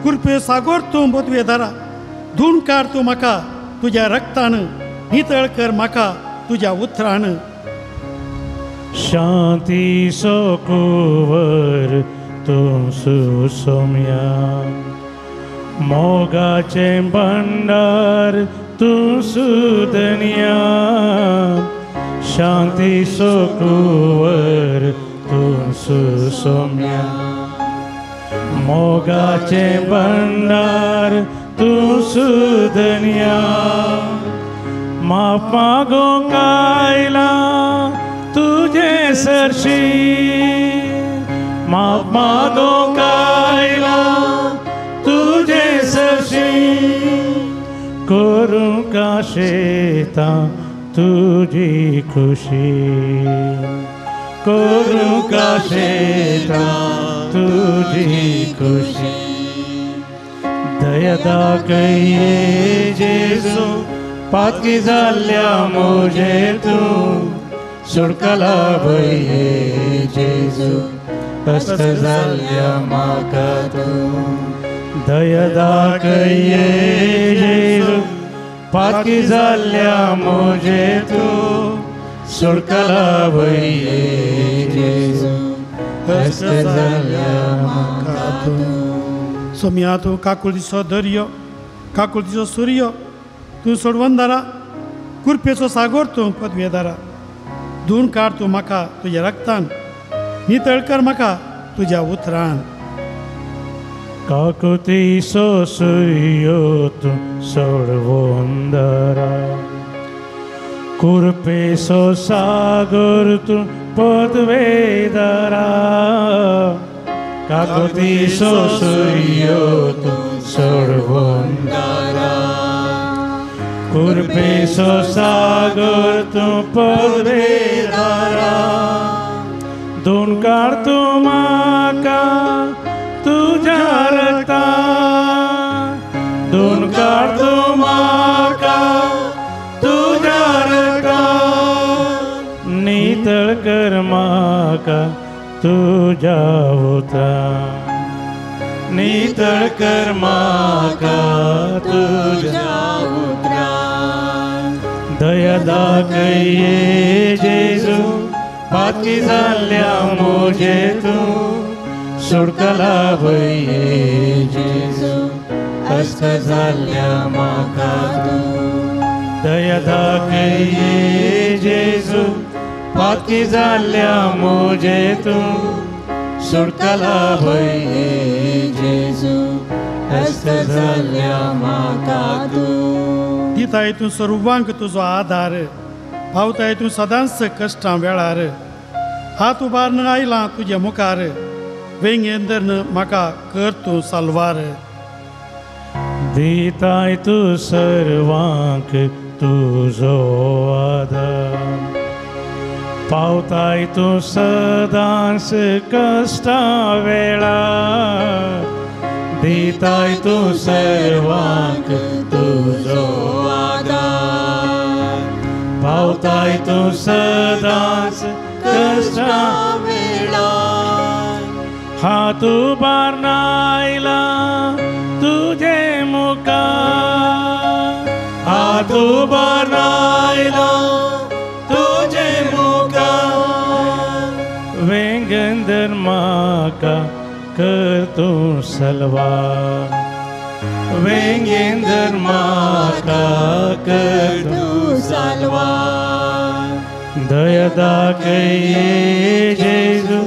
कुरपे सागोर तूं बोतवे दारा, धुवन काड तूं म्हाका तुज्या रक्तान, नितळ कर म्हाका तुज्या उतरान. शांतीचो कुंवर तूं सुसोम्या, मोगाचें भंडार तूं सुदनिया, शांतीचो कुंवर तूं सुसोम्या, मोगाचें भंडार तूं सुदनिया. माफ मागूंक आयला तुजे सरशी, माफ मागूंक आयला तुजे सरशी, करूंक आशेता तुजी खुशी, करूंक आशेता तुजी खुशी. दया दाखय जेजू, पातकी जाल्ल्या म्हजे तूं सुडकाला भय जेजू, हस्त जाल्ल्या म्हाका तूं. दया दाखय जेजू, पातकी जाल्ल्या म्हजे तूं सुडकाला भय जेजू, हस्त जाल्ल्या म्हाका तूं. सोम्या तूं काकुळतीचो दर्यो, काकुळतीचो सूर्य तूं सोडवन दारा, कुरपेचो सागोर तूं पदवेदारा, धुवन काड तूं म्हाका तुज्या रक्तान, नितळ कर म्हाका तुज्या उतरान. काकुतीचो सूर्य तूं सोडवन दारा, कुरपेचो सागोर तूं पदवेदारा, काकुतीचो सूर्य तूं सोडवन दारा, कुरपेचो सागोर तूं पदवेदारा, धुवन काड तूं म्हाका तुज्या रक्तान, धुवन काड तूं म्हाका तुज्या रक्तान, नितळ कर म्हाका तुज्या उतरान, नितळ कर म्हाका तुज्या उतरान. दया दाखय जेजू पातकी जाल्ल्या म्हजे तूं सुटका लाभय जेजू कश्ट जाल्ल्या म्हाका तूं दया दाखय जेजू पातकी जाल्ल्या म्हजे तूं सुटका लाभय जेजू कश्ट जाल्ल्या म्हाका तूं. दिताय तूं सर्वांक तुजो आदार पावताय तूं सदांच कश्टां वेळार हात उबारून आयला तुज्या मुखार वेंगेन धरून म्हाका कर तूं साल्वार. दिताय तूं सर्वांक तुजो आदार पावताय तूं सदांच कश्टां वेळार दिताय तूं सर्वांक तुजो आदार पावताय तूं सदांच कश्टां वेळार हात उबारून आयला तुजे मुखार हात उबारून आयला तुजे मुखार वेंगेन धर म्हाका कर तूं सलवार वेंगेन धर म्हाका कर तूं सलवार. दया दाखय जेजू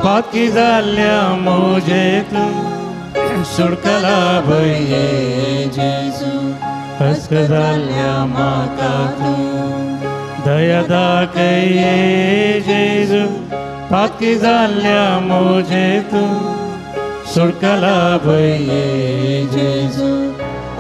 पातकी जाल्ल्या म्हजे तूं सुटका लाभय जेजू कश्ट जाल्ल्या म्हाका तूं दया दाखय जेजू पातकी जाल्ल्या म्हजे तूं सुटका लाभय जेजू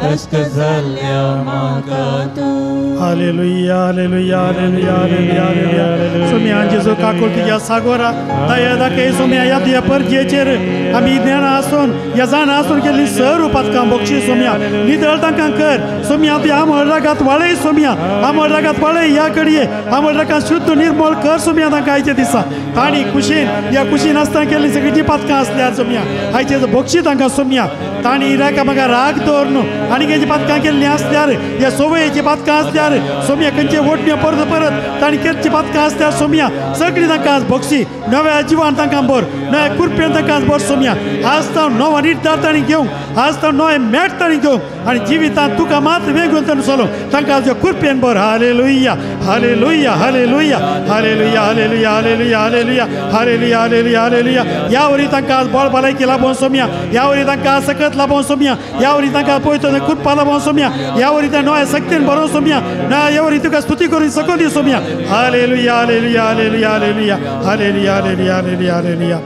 कश्ट जाल्ल्या म्हाका तूं. Hallelujah hallelujah hallelujah hallelujah hallelujah. Saumya जेजू काकूळ तुज्या सागोरा दया दाखय सोम्या ह्या तुज्या परजेचेर आमी ज्ञानां आसून ह्या जाणां आसून केल्ली सर्व पातकां बक्षी सोम्या नितळ तांकां कर सोम्या तुज्या आमळ रागात वाळय सोम्या आमळ रागात वाळय ह्या कडये आमळ रागात शुद्ध निर्मळ कर सोम्या तांकां आयच्या दिसा तांणी कुशीन ह्या कुशीन आसतना केल्ली सगळीं पातकां आसल्यार सोम्या आयचे बक्षी तांकां सोम्या तांणी एकामेका राग दवर न्हू आनी खंयची पातकां केल्लीं आसल्यार ह्या सोवयेची पातकां आसल्यार सोम्या खंयचे ओडण्यो परत परत तांणी केल्ली पातकां आसल्यार सोम्या सगळीं तांकां आज बक्षी नव्या जिवान तांकां भर नव्या कुरपेन तांकां आज भर सोम्या आज तो नवो निर्धार तांणी घेवंक आज तो नवें मेट तांणी घेवंक आनी जिवितांत तुका मात वेगून तांणी चलोवंक तांकां आज कुरपेन भर. Hallelujah hallelujah hallelujah hallelujah hallelujah hallelujah hallelujah hallelujah hallelujah hallelujah. ह्या वरी तांकां आज बळ भलायकी लाभोवन सोम्या ह्या वरी तांकां आज सकत लाभोवन सोम्या ह्या वरी तांकां पळयतो कृपा लाभोवन सोम्या ह्या वरी त्या नव्या शक्तीन भरोवन सोम्या ना ह्या वरी तुका स्तुती करून सकून दी Saumya. Hallelujah hallelujah hallelujah hallelujah hallelujah hallelujah hallelujah hallelujah.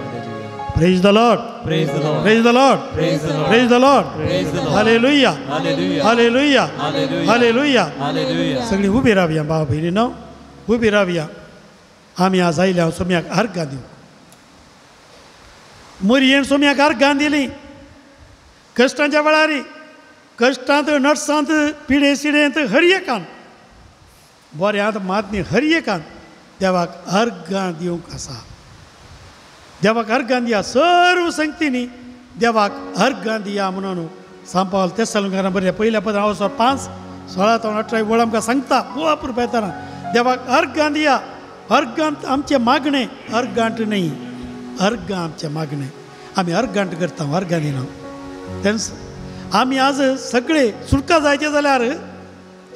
Praise the Lord. Praise the Lord. Praise the Lord. Praise the Lord. Praise the Lord. Praise the Lord. Hallelujah. Hallelujah. Hallelujah. Hallelujah. Hallelujah. सगळी उबी रावया भाव भयणीनो उबी रावया. आमी आज आयल्या सोम्याक अर्घां दिवंक मोरयेन सोम्याक अर्घां दिली कश्टांच्या वेळार कश्टांत नर्सांत पिडे सिडेंत हर एकान बऱ्यांत मातनी हर एकान देवाक अर्घां दिवंक आसा. देवाक अर्घां दिया सर्व संगतींनी देवाक अर्घां दिया म्हणून सांपावल तेसलंकारां बरयल्या पयल्या पत्र 5 16 ते 18 वळ आमकां सांगता खूब रुपया देवाक अर्घां दिया. अर्घांत आमचें मागणें अर्घांट न्हय अर्घां आमचें मागणें आमी अर्घांट करता अर्घां दिना. तेन्ना आमी आज सगळे सुटका जायचें जाल्यार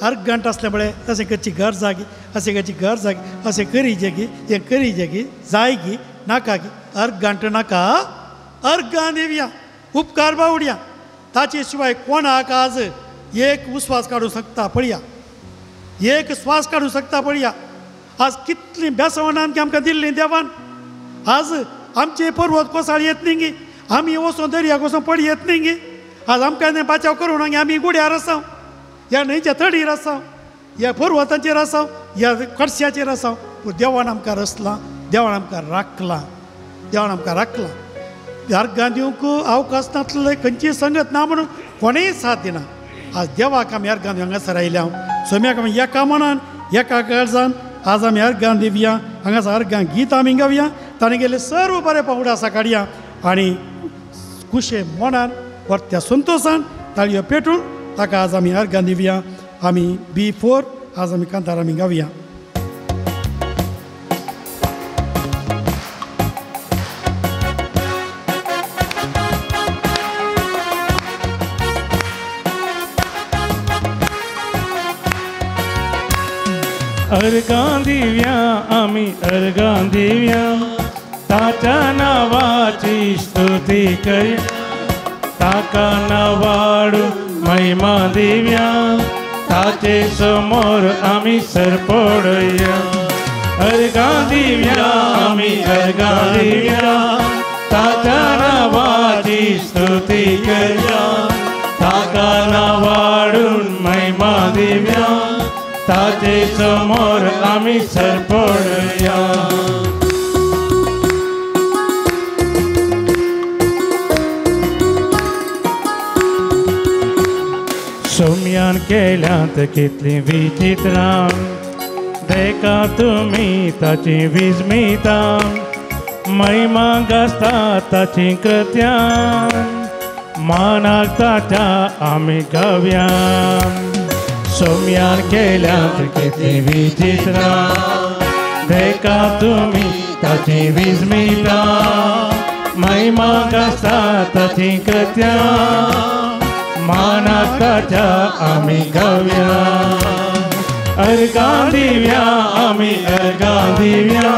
अर्घांट आसलें पळय तशें करची गरज जागी अशें करची गरज जागी अशें करीचें की हें करीचें की जाय की नाका की अर्घांट नाका अर्घां दिवया उपकार बावडया. ताचे शिवाय कोणाक आज एक उस्वास काडूंक शकता पळया एक श्वास काडूंक शकता पळया. आज कितलीं बेसवणां आमकां दिल्लीं देवान आज आमचे पर्वत कोसाळ येत न्ही गी आमी वचोन दर्याक वचोन पडी येत न्ही गी. आज आमकां बाचाव करूं ना आमी गुड्यार आसा ह्या न्हंयच्या तडीर आसा ह्या पर्वतांचेर आसा ह्या कडश्याचेर आसा. पूण देवान आमकां रचलां देवान आमकां राखलां देवान आमकां राखलां. अर्घां दिवंक अवकाश नासले खंयची संगत ना म्हणून कोणेय साथ दिना. आज देवाक आमी अर्घां दिवंक हांगासर आयल्या सोम्याक आमी एका मनान एका काळजान आज आमी अर्घां दिवया हांगासर अर्घां गीत आमी गावया ताणें गेले सर्व बरें पावडा आसा काडया आनी कुशे मनान परत्या संतोशान ताळयो पेटून ताका आज आमी अर्घां दिवया. आमी B4 आज आमी कांतार आमी गावया. अर्गां दिव्या आमी अर्गां दिव्या ताच्या नांवाची स्तुती करया ताका नावाडू महिमा दिव्या ताचे समोर आमी सरपडया. अर्गां दिव्या आमी अर्गां दिव्या ताच्या नांवाची स्तुती करया ताका नावाडून महिमा दिव्या ताचे समोर आमी सरपडया. सोम्यान केल्यांत कितलीं विचित्रां देखा तुमी ताची विस्मितां महिमा गाजता ताची कृत्यां मानाक ताच्या आमी गावया. सोम्यान केल्यांत कितलीं विचित्रां देखा तुमी ताची विस्मितां महिमा गाजता ताची कृत्यां मानाक ताच्या आमी गावया. अर्गां दिव्या आमी अर्गां दिव्या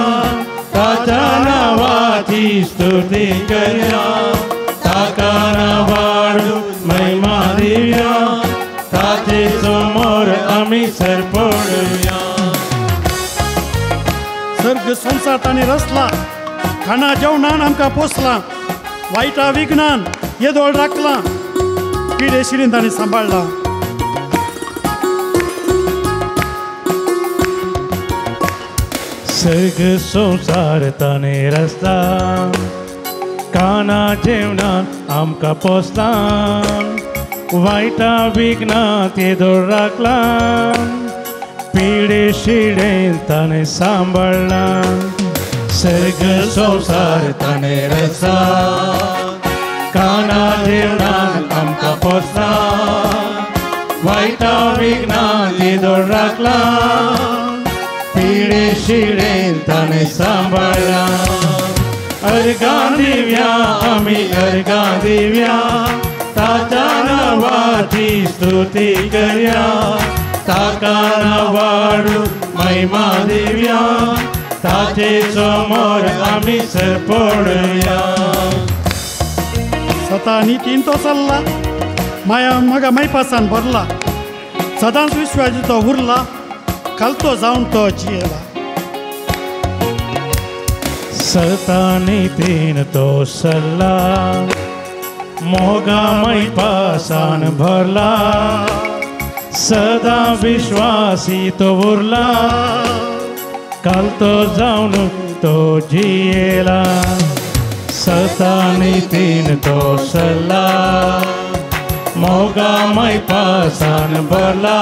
ताच्या नांवाची स्तुती करया ताका नावाडू महिमा दिव्या ताचे समोर आमी सरपडया. सर्ग संसार ताणें रचला खाणा जेवणान आमकां पोसला वायटा विघ्नान येदोळ राखला पिडे शिडीन ताणें सांबाळला. सर्ग संसार ताणें रचला खाणा जेवणान आमकां पोसला वायटा विघ्नांत येदोळ राखला पिडे शिडेन ताणें सांबाळला. सर्ग संसार ताणें रचला खाणा जेवणान आमकां पोसला वायटा विघ्नांत येदोळ राखला पिडे शिडेन ताणें सांबाळला. अर्गां दिव्या आमी अर्गां दिव्या ताच्या नांवाची स्तुती करया ताका नावाडू महिमा दिव्या ताचे समोर आमी सरपडया. सता नितीन तो चल्ला माया मगा मायपासान भरला सदांच विश्वाजी तो उरला खालतो जावन तो जियेला. सता नितीन तो सल्ला मोगा मैपासान भरला सदा विश्वासी तो उरला काल तो जावन तो जियेला. सता नितीन तो सल्ला मोगा मैपासान भरला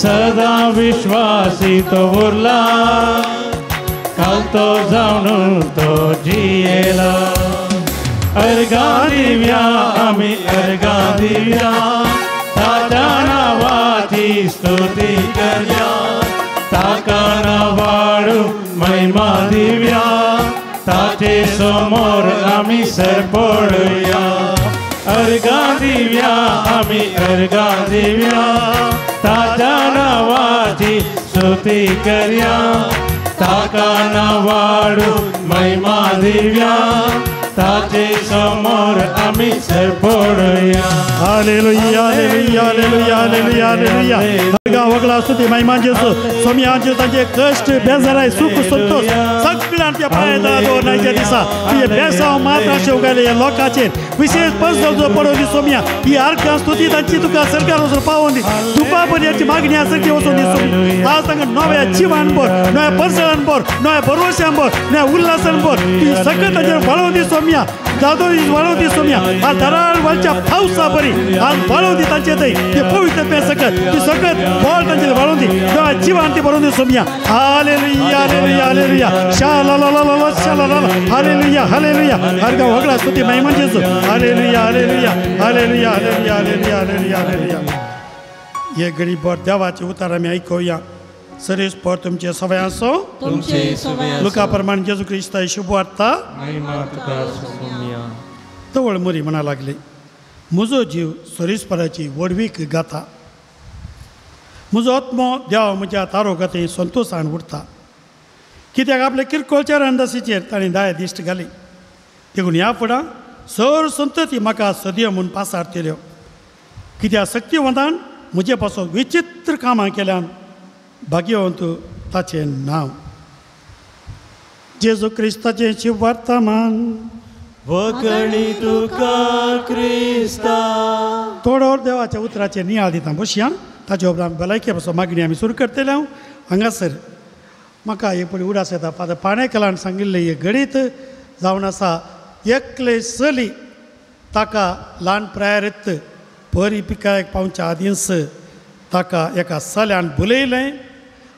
सदा विश्वासी तो उरला काल तो जावन तो जियेला. अर्गां दिव्या आमी अर्गां दिव्या ताच्या नांवाची स्तुती करया ताका नावाडू महिमा दिव्या ताचे समोर आमी सरपडया. अर्गां दिव्या आमी अर्गां दिव्या ताच्या नांवाची स्तुती करया ताका नावाडू महिमा दिव्या ताचे समोर आमी सरपडया. Hallelujah hallelujah hallelujah hallelujah hallelujah. अर्गां वगळा स्तुती महिमा जेसू सोम्यांचे तांचे कश्ट बेजाराय सुख संतोष सगळ्यान त्या पांय दवरण्याच्या दिसा तुजे बेसांव मात अशें उगायले ह्या लोकांचेर विशेष पसो पडोवन दी सोम्या ही अर्गां स्तुती तांची तुका सरकार वचून पावोवन दी तुपा बरी मागणी आसा ती वचून दी सोमी. आज तांकां नव्या जिवान भर नव्या परसरान भर नव्या भरवश्यान भर नव्या उल्हासान भर तुजी सगळें तांचेर वाळोवन दी सोम्या दादो वाळोवन दी सोम्या आज धराळ वळच्या पावसा बरी आज वाळोवन दी तांचे थंय ते पवित्र पें सकत ती सकत बळ तांचेर वाळोवन दी नव्या जिवान ती भरोवन दी सोम्या. हालेलुया हालेलुया हालेलुया शा ला ला ला ला शा ला ला हालेलुया हालेलुया. अर्गां वगळा स्तुती महिमा जेसू. Hallelujah hallelujah hallelujah hallelujah hallelujah hallelujah hallelujah. हे गरीब देवाचे उतार आमी आयकुया. सरेस पर तुमचे सवय आसो. लुका प्रमाण जेजू क्रिस्ता शुभवार्ता. तवळ मुरी म्हणा लागली, म्हजो जीव सरीसपराची व्हडवीक गाता, म्हजो आत्मो देव म्हज्या तारो गाते संतोशान उरता. कित्याक आपल्या किरकोळच्या रांदासीचेर ताणें दाय दिश्ट घाली. देखून ह्या फुडां सर संतती म्हाका सदयो म्हूण पासारतल्यो. कित्याक शक्तिवंतान म्हजे पासून विचित्र कामां केल्यान भाग्यवंत ताचें नांव. जेजू क्रिस्ताचें शिववार्तामान. वखणी तुका क्रिस्ता. थोडो देवाच्या उतराचें नियाळ दिता बसया. ताचे उपरांत भलायके पासून मागणी आमी सुरू करतले. हांव हांगासर म्हाका एक पळय उडास येता फादर पाणेकलान सांगिल्लें एक घडीत जावन आसा. एकले चली ताका ल्हान प्रायरीत बरी पिकायक पावच्या आदींच ताका एका चल्यान बुलयलें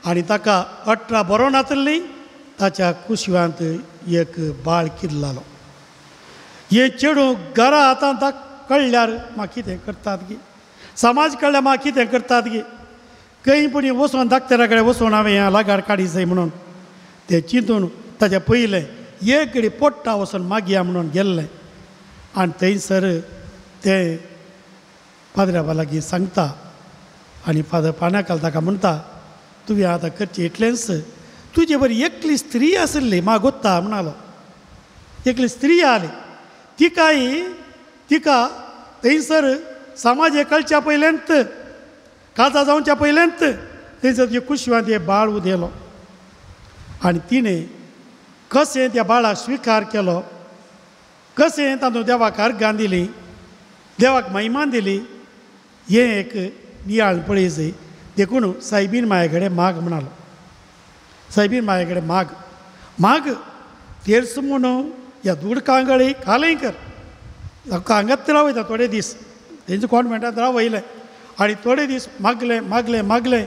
आनी ताका 18 बरोवन नातिल्ली ताच्या कुशव्यांत एक बाळ किल्लालो. हे चेडूं घरा आतां ताका कळ्ळ्यार म्हाका कितें करतात गी, समाज कळ्ळ्यार म्हाका कितें करतात गी, खंय पुणी वचोन डाक्टरा कडेन वचोन हांवें ह्या लागार काडी जाय म्हणून तें चिंतून ताच्या पयलें एक घडी पोट्टा वचोन मागया म्हणून गेल्लें. आनी थंयसर तें पाद्र्याबा लागीं सांगता आनी फादर पानाकाल ताका म्हणटा, तुवें आतां करचें इतलेंच, तुजे बरी एकली स्त्री आशिल्ली म्हाका गोत्ता म्हणालो. एकली स्त्री आली तिकाय तिका थंयसर समाज कळच्या पयलेंत काजा जावच्या पयलेंत थंयसर तुजे कुशवांत हे बाळ उदेलो आनी तिणें कशें त्या बाळाक स्विकार केलो, कशें तातूंत देवाक अर्गां दिली, देवाक महिमा दिली, हें एक नियाळ पळय जाय. देखून सायबीन माये कडेन माग म्हणालो. सायबीन माये कडेन माग माग तेर्स म्हणून ह्या दुडकांगळी कालय कर हांगाच रावयता थोडे दीस तेंचे कॉन्वेंटांत रावयलें आनी थोडे दीस मागलें मागलें मागलें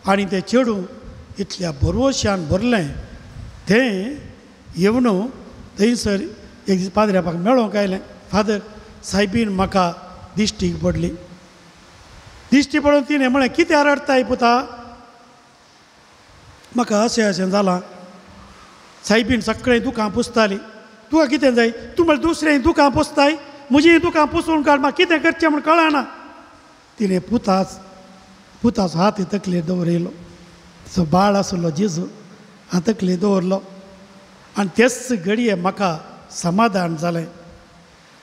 आनी तें चेडूं इतल्या भरवश्यान भरलें तें येवन थंयसर एक दीस पाद्र्यापाक मेळोंक आयलें. फादर सायबीन म्हाका दिश्टीक पडली. दिश्टी पडून तिणें म्हळें, कित्याक रडटाय पुता, म्हाका अशें अशें जालां. सायबीन सगळें दुकां पुसताली. तुका कितें जाय, तूं म्हळ्यार दुसरें दुकां पुसताय, म्हजी दुकां पुसून काड, म्हाका कितें करचें म्हूण कळना. तिणें पुताचो हात तकलेर दवरिल्लो, तिचो बाळ आसलो जेजू, हात तकलेर दवरलो आनी तेच घडये म्हाका समाधान जालें,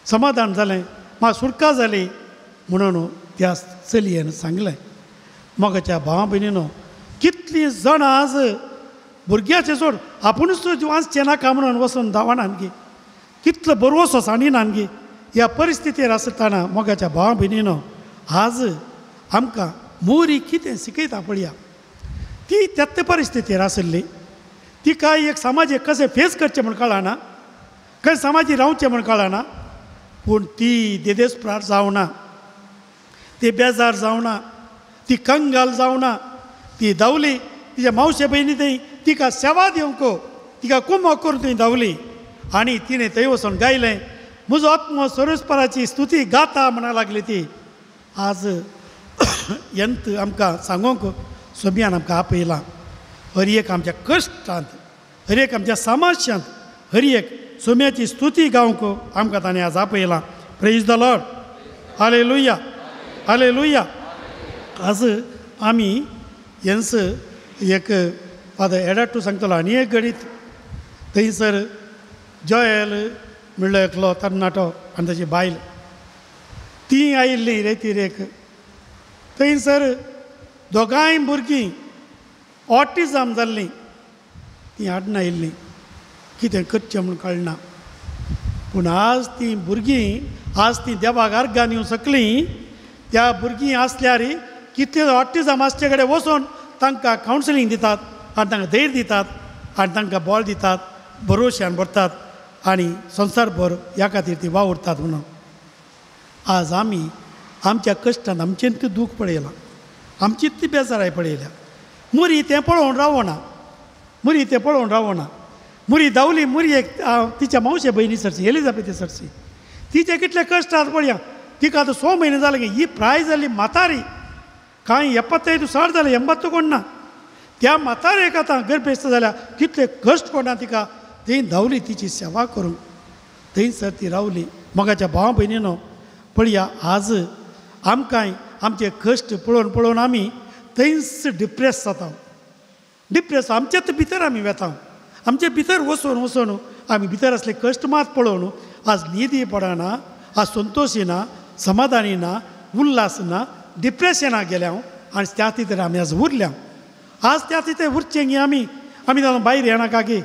समाधान जालें, म्हाका सुटका जाली म्हणून त्या चलयेन सांगलें. मोगाच्या भावा भयणीनो, कितलीं जाणां आज भुरग्याचें सोड आपुणूच वाचचें नाका म्हणून वचून धांवना गे, कितलो बरवसो सांडिना गे. ह्या परिस्थितीर आसतना मोगाच्या भावा भयणीनो, आज आमकां मोरी कितें शिकयता पळया. ती त्याच परिस्थितीर आशिल्ली, तिका एक समाजीक कशें फेस करचें म्हूण कळना, खंय समाजी रावचें म्हूण कळना, पूण ती देदेस्प्रार जावना, ती बेजार जावना, ती कंगाल जावना. ती धांवली तिच्या मावशे भयणी थंय तिका सेवा दिवंक, तिका कुमक करून थंय धांवली आनी तिणें थंय वचून गायलें, म्हजो आत्मो सरोस्पराची स्तुती गाता म्हणा लागली ती. आज यंत आमकां सांगूंक सोबियान आमकां आपयलां. हर एक आमच्या कश्टांत, हर एक आमच्या समाश्यांत, हर एक सोम्याची स्तुती गावंक आमकां ताणें आज आपयलां. Praise the Lord, hallelujah, hallelujah. आज आमी हेंच एक फादर एडाटू सांगतलो आनी एक घडीत थंयसर जॉयल म्हणलो एकलो तरणाटो आनी ताची बायल ती आयिल्ली रेतीरेक. थंयसर दोगांय भुरगीं ऑटिजम जाल्लीं, तीं हाडून आयिल्लीं, कितें करचें म्हूण कळना. पूण आज तीं भुरगीं आज तीं देवाक अर्गां दिवंक शकलीं. त्या भुरगीं आसल्यार कितले ऑटिजम आसचे कडेन वचून तांकां कावन्सिलींग दितात आनी तांकां धैर्य दितात आनी तांकां बळ दितात, भरोश्यान भरतात आनी संवसारभर ह्या खातीर ती वावुरतात म्हणून. आज आमी आमच्या कश्टान आमचें ती दूख पळयलां, आमची ती बेजाराय पळयल्या. मुरी तें पळोवन रावना, मुरी तें पळोवन रावना. मुरी धांवली, मुरी एक तिच्या मावशे भयणी सरशी एलिजाबेथी सरशी, तिचे कितले कश्ट आसा पळया. तिका आतां 6 म्हयने जाले की ही प्राय जाली म्हातारी, कांय 75 जालें, 80 कोण ना. त्या म्हातारेक आतां गर्भेस्त जाल्या कितले कश्ट कोणा तिका, थंय धांवली तिची सेवा करूंक, थंयसर ती रावली. मोगाच्या भावा भयणीनो, पळया आज आमकांय आमचे कश्ट पळोवन पळोवन आमी थंयच डिप्रेस जाता. डिप्रेस आमचेच भितर आमी वेता, आमचे भितर वचून वचून आमी भितर आसले कश्ट मात पळोवन आज न्हिदी पडना, आज संतोश ना, समाधानी ना, उल्हास ना, डिप्रेशनाक गेल्या आनी त्या तितर आमी आज उरल्या. आज त्या तिथे उरचें गी आमी आमी तातूंत भायर येनाका गी,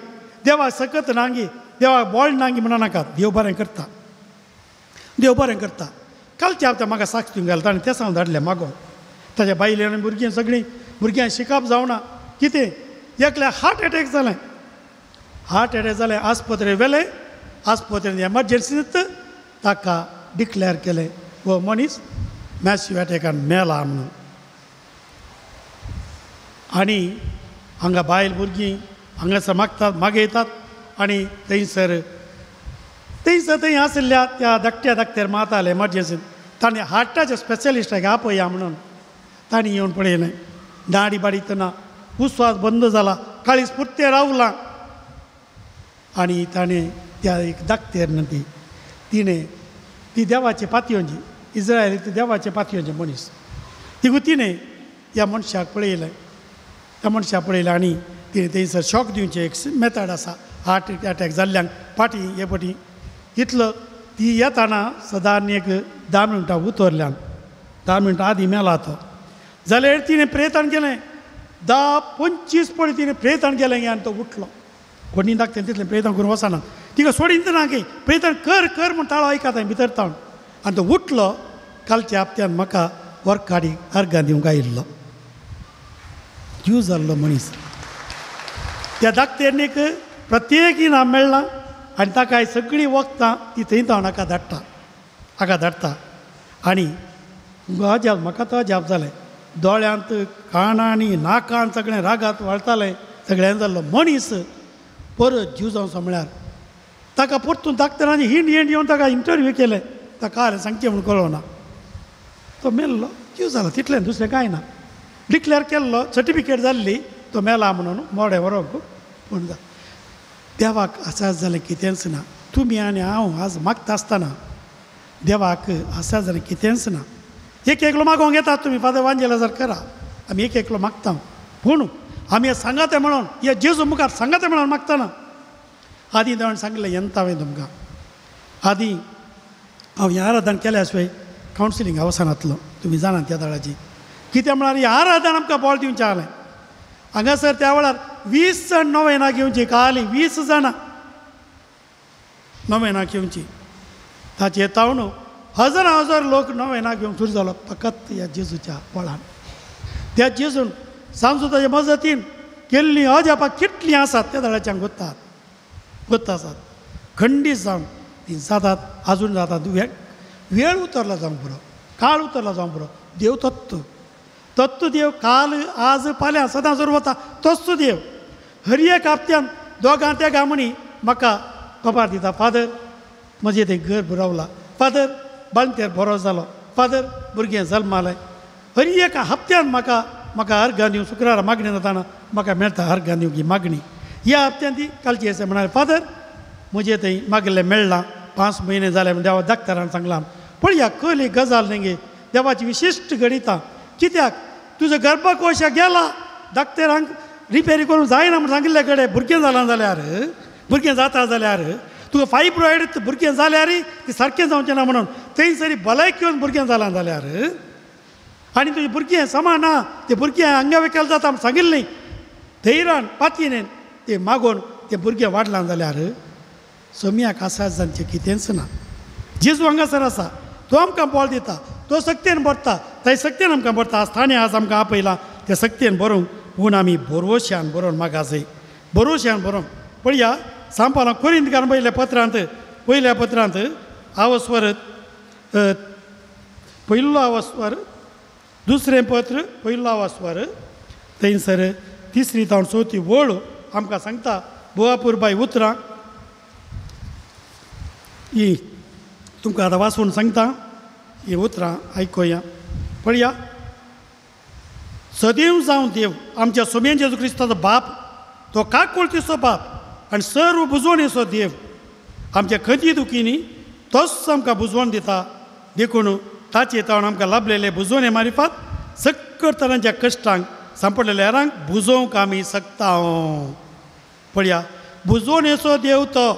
देवाक सकत ना गी, देवाक बोळ ना गी म्हणा नाका. देव बरें करता, देव बरें करता. कालच्या हप्त्या म्हाका साक्ष दिवंक घालता आनी तें सांगून धाडलें मागो. ताच्या बायले आनी भुरगीं सगळीं भुरग्यांक शिकप जावना कितें, एकल्या हार्ट एटॅक जालें, हार्ट एटॅक जालें, आस्पत्रे वेलें, आस्पत्रेन एमर्जन्सींत ताका डिक्लेअर केलें हो मनीस मॅसिव एटॅकान मेला म्हणून. आनी हांगा बायल भुरगीं हांगासर मागतात मागयतात आनी थंयसर थंयसर थंय आशिल्ल्या त्या धाकट्या धाकट्यार माताले एमर्जन्सीन, तांणी हार्टाच्या स्पेशलिस्टाक आपया म्हणून तांणी येवन पळयलें. दाडी बाडी ना, उस्वास बंद जाला, काळीज पुरतें रावलां. आनी ताणें त्या एक दाक्तेर न्हू ती तिणें ती देवाचे पातयेंची, इज्रायल ती देवाचे पातयेंचे मनीस, तिगू तिणें ह्या मनशाक पळयलें, त्या मनशाक पळयलें आनी तिणें थंयसर शॉक दिवचें एक मेथड आसा हार्ट एटॅक जाल्ल्यांक फाटीं हे फाटी इतलो ती येताना सदां एक 10 मिनटां उतरल्यान, 10 मिनटां आदीं मेला तो. जाल्यार तिणें प्रेतान केलें 10-25 पळय तिणें प्रेतान केलें आनी तो उठलो. कोणी दाखतें तितलें प्रेतान करून वचना, तिका सोडीन ना की प्रेतान कर कर म्हूण ताळो आयकता भितर तावन आनी तो उठलो. कालच्या हप्त्यान म्हाका वर्काडी अर्गां दिवंक आयिल्लो जीव जाल्लो मनीस. त्या दाक्तेरणीक प्रत्येक इनाम मेळ्ळां आनी ताका सगळीं वखदां ती थंय तावन हाका धाडटा, हाका धाडटा. आनी अजाप म्हाका तो अजाप जालें, दोळ्यांत कानांनी नाकान सगळें रागात वाळतालें सगळ्यान जाल्लो मनीस परत जीव जावचो म्हळ्यार ताका परतून डाक्टरांनी हिंड हिंड येवन ताका इंटरव्यू केलें, ताका हांवें सांगचें म्हूण कळना. तो मेल्लो, जीव जालो, तितलें दुसरें कांय ना. डिक्लेअर केल्लो, सर्टिफिकेट जाल्ली तो मेला म्हणून मोडें व्हरोंक, पूण देवाक आसा जालें कितेंच ना. तुमी आनी हांव आज मागता आसतना देवाक आसा जालें कितेंच ना. एक एकलो मागोवंक येतात तुमी, फादर वांजेला जर करा, आमी एक एकलो मागता, पूण आमी सांगाते म्हणून ह्या जेजू मुखार सांगाते म्हणून मागतना आदीं देवान सांगलें येता हांवें तुमकां. आदीं हांव हें आराधन केल्या शिवाय कावन्सिलींग वचनातलो, तुमी जाणात त्या दळाची. कित्याक म्हळ्यार हें आराधन आमकां बळ दिवचें आहलें. हांगासर त्या वेळार 20 जाण नोवेनां घेवची, काली 20 जाणां नोवेनां घेवची. ताचे तावन हजारां हजार लोक नोवेनां घेवंक सुरू जालो फकत ह्या जेजूच्या बळान. त्या जेजून सांजू ताच्या मजतीन केल्लीं अजापां कितलीं आसात त्या दळाच्यान गोत्तात गोत्ता आसात, खंडीत जावन ती जातात, आजून जातात. वेळ उतरला जावंक पुरो, काळ उतरला जावंक पुरो. देव तत्व तत्व देव काल आज फाल्यां सदां जर वता तोच देव. हर एक हप्त्यान दोगां तेगां म्हणी म्हाका खबर दिता, फादर म्हजें तें घर बुरावलां, फादर बाळंतेर बरो जालो, फादर भुरगें जल्मालें. हर एक हप्त्यान म्हाका म्हाका अर्गां दिवं, शुक्रारा मागणी जाताना म्हाका मेळटा अर्गां दिवंक ही मागणी. ह्या हप्त्यान ती कालची आसा म्हणाले, फादर म्हजें थंय मागिल्लें मेळ्ळां, 5 म्हयने जाले म्हण देवा डाक्टरान सांगलां. पळया कहली गजाल न्ही गे, देवाची विशिश्ट घडितां. कित्याक तुजो गर्भकोश गेला, डाक्टरांक रिपेरी करूंक जायना म्हूण सांगिल्ले कडेन भुरगें जालां जाल्यार, भुरगें जाता जाल्यार तुका फायब्रॉयड भुरगें जाल्यार ती सारकें जावचें ना म्हणून थंयसर भलायकी येवन भुरगें जालां जाल्यार आनी तुजें भुरगें समा ना, तें भुरगें अंगविकल जाता म्हूण सांगिल्लें, धैर्यान पातयेन तें मागोवन तें भुरगें वाडलां जाल्यार सोम्याक आसा जांचें कितेंच ना. जेजू हांगासर आसा, तो आमकां बळ दिता, तो सक्तेन भरता, थंय सक्तेन आमकां भरता. आज ताणें आज आमकां आपयलां ते सक्तेन बरोवंक, पूण आमी भरवश्यान बरोवन मागासय, भरवश्यान बरोवंक. पळया सांपाला कोरिंतकार पयल्या पत्रांत, पयल्या पत्रांत आवस्वर पयलो आवस्वर, दुसरें पत्र पयलो आवस्वर थंयसर 3री जावन 4थी वळ आमकां सांगता बोवापूरबाय उतरां ही तुमकां आतां वाचून सांगता, ही उतरां आयकुया. पळया सदैव जावन देव आमच्या सोम्यान जेजू क्रिस्ताचो बाप, तो काकुळतीचो बाप आनी सर्व बुजवणेचो देव आमच्या खंती दुखींनी तोच आमकां बुजवण दिता. देखून ताचे तावन आमकां लाभलेले बुजवणे मारिफात सक्कड तरांच्या कश्टांक सांपडलेल्या हेरांक बुजोवंक आमी शकता. पळया, बुजवणेचो देव तो,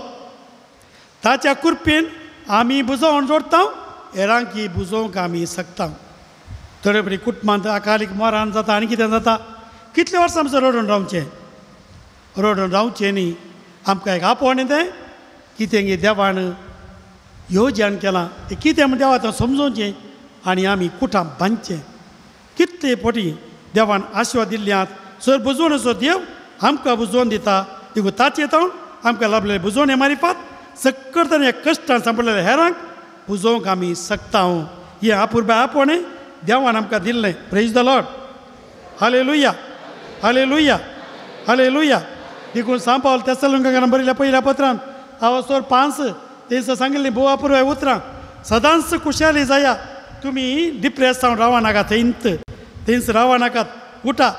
ताच्या कृपेन आमी बुजवण जोडटा, हेरांक बुजोवंक आमी शकता. थोडे बरी कुटुंबांत अकालीक मरण जाता आनी कितें जाता, कितले वर्सां आमचो रडून रावचें, रडून रावचें न्ही. आमकां एक आपोवणें तें कितें गे देवान योजन केलां तें कितें म्हण देवा समजोवचें आनी आमी कुटां बांदचें. कितले पोटी देवान आशिर्वाद दिल्ल्यात सर बुजवणेचो देव आमकां बुजोवन दिता. देखून ताचे तावन आमकां लाभलेले बुजवणे मारिफात सक्कड तरेन कश्टान सांपडलेल्या हेरांक बुजोवंक आमी शकता. हें अपुरबाय आपोवणें देवान आमकां दिल्लें. Praise the Lord. Hallelujah, hallelujah, hallelujah. देखून सांपावल तेसलोंकारान बरयल्या पयल्या पत्रान आवासोर 5:23 सांगिल्लीं भोव अपुरबाय उतरां. सदांच खुशाली जाया, तुमी डिप्रेस जावन रावा नाकात, थंयत थंयच रावा नाकात, उठा,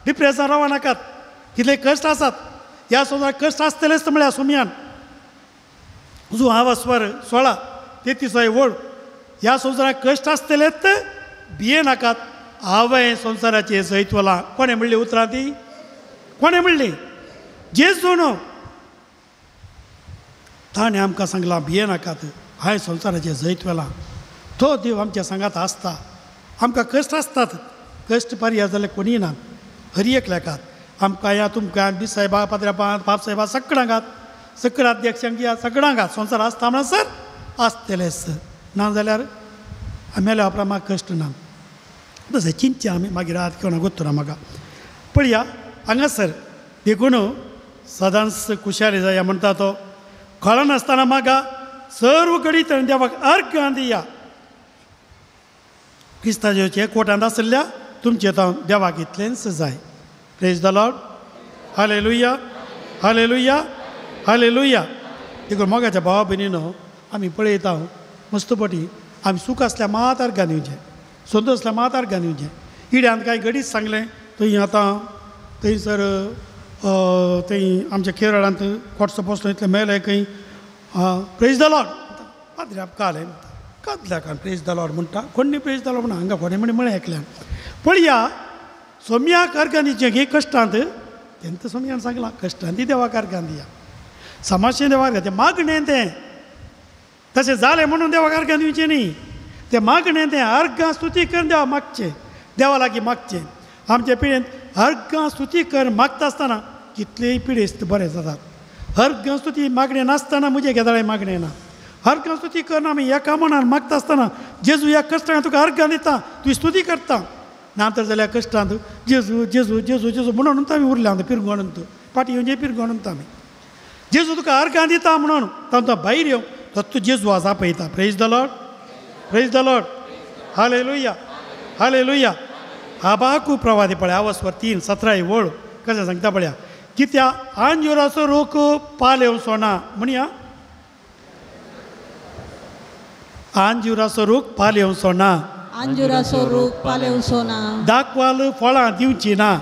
डिप्रेस जावन रावा नाकात. कितले कश्ट आसात ह्या संवसारांत, कश्ट आसतलेच म्हळ्यार सुमयान जो आवास्वर 16:33 ओळ, ह्या संवसारांत कश्ट आसतलेच, भिये नाकात, हांवें संवसाराचेर जैत व्हलां. कोणें म्हणली उतरां ती? कोणें म्हणली? जेजून. ताणें आमकां सांगलां भिये नाकात, हांवें संवसाराचेर जैत व्हेलां. तो देव आमच्या सांगात आसता. आमकां कश्ट आसतात, कश्ट पर्याय जाल्यार कोणीय ना, हर एकल्याकात आमकां ह्या तुमकां बिसायबा पाद्र्यापा बापसाहेबा सगळ्यांकात, सगळ्या अध्यक्षांक ह्या सगळ्यांकात संवसार आसता म्हणसर आसतलेच, ना जाल्यार मेल्या उपरांत म्हाका कश्ट ना. तशें चिंतचें आमी मागीर रात कोणा गोत्तुना म्हाका पळया हांगासर. देखून सदांच खुशाली जाया म्हणटा तो, कळनासतना म्हाका सर्व घडीत देवाक अर्घां दिया. क्रिस्ताचे कोटांत आशिल्ल्या तुमचें तावन देवाक इतलेंच जाय. Praise the Lord. Hallelujah, hallelujah, hallelujah. देखून मोगाच्या भावा भयणीनो आमी पळयता मस्तपटी आमी सूख आसल्यार मात अर्घां दिवचें, संतोष आसल्यार मात अर्घां दिवचें. इड्यान कांय घडीत सांगलें थंय आतां थंयसर थंय आमच्या केरळांत कोटसो पोसलो इतलें मेलें खंय. प्रेज the Lord पाद्र्याप कालें कादल्या कारण प्रेज the Lord म्हणटा कोणी, प्रेज the Lord म्हणटा हांगा कोणें म्हणी म्हळें एकल्यान. पळया सोम्याक अर्घां दिवचें घे कश्टांत, तेंत सोम्यान सांगलां कश्टांत देवाक अर्घां दिया, समाशें देवाक तें मागणें तें तशें जालें म्हणून देवाक अर्घां दिवचें न्ही, तें मागणें तें अर्घां स्तुती करून देवा मागचें, देवा लागीं मागचें. आमचे पिळयेंत अर्घां स्तुती कर मागता आसतना कितलेय पिडेस्त बरें जातात. अर्घां स्तुती मागणें नासतना म्हजें गेदाळे मागणें ना. अर्घां स्तुती करून आमी एका मनान मागता आसतना जेजू ह्या कश्टांक तुका अर्घां दिता, तुवें स्तुती करता ना तर जाल्यार कश्टांत जेजू जेजू जेजू जेजू म्हणून आमी उरल्या पिरगोणून पाटी येवचें पिरगोणून आमी जेजू तुका अर्घां दिता म्हणून तांचो भायर येव तो तूं जेजू आज आपयता. Praise the Lord, praise the Lord. Hallelujah, hallelujah. आबाकू प्रवादी पळया आवस्वर 3:17 ओळ कशें सांगता पळया, कित्या आंजुराचो रोख पालेवचो ना म्हणया, आंजुराचो रूख पालेवचो ना, आंजुराचो रूख पालेवचो ना, दाखवाल फळां दिवची ना,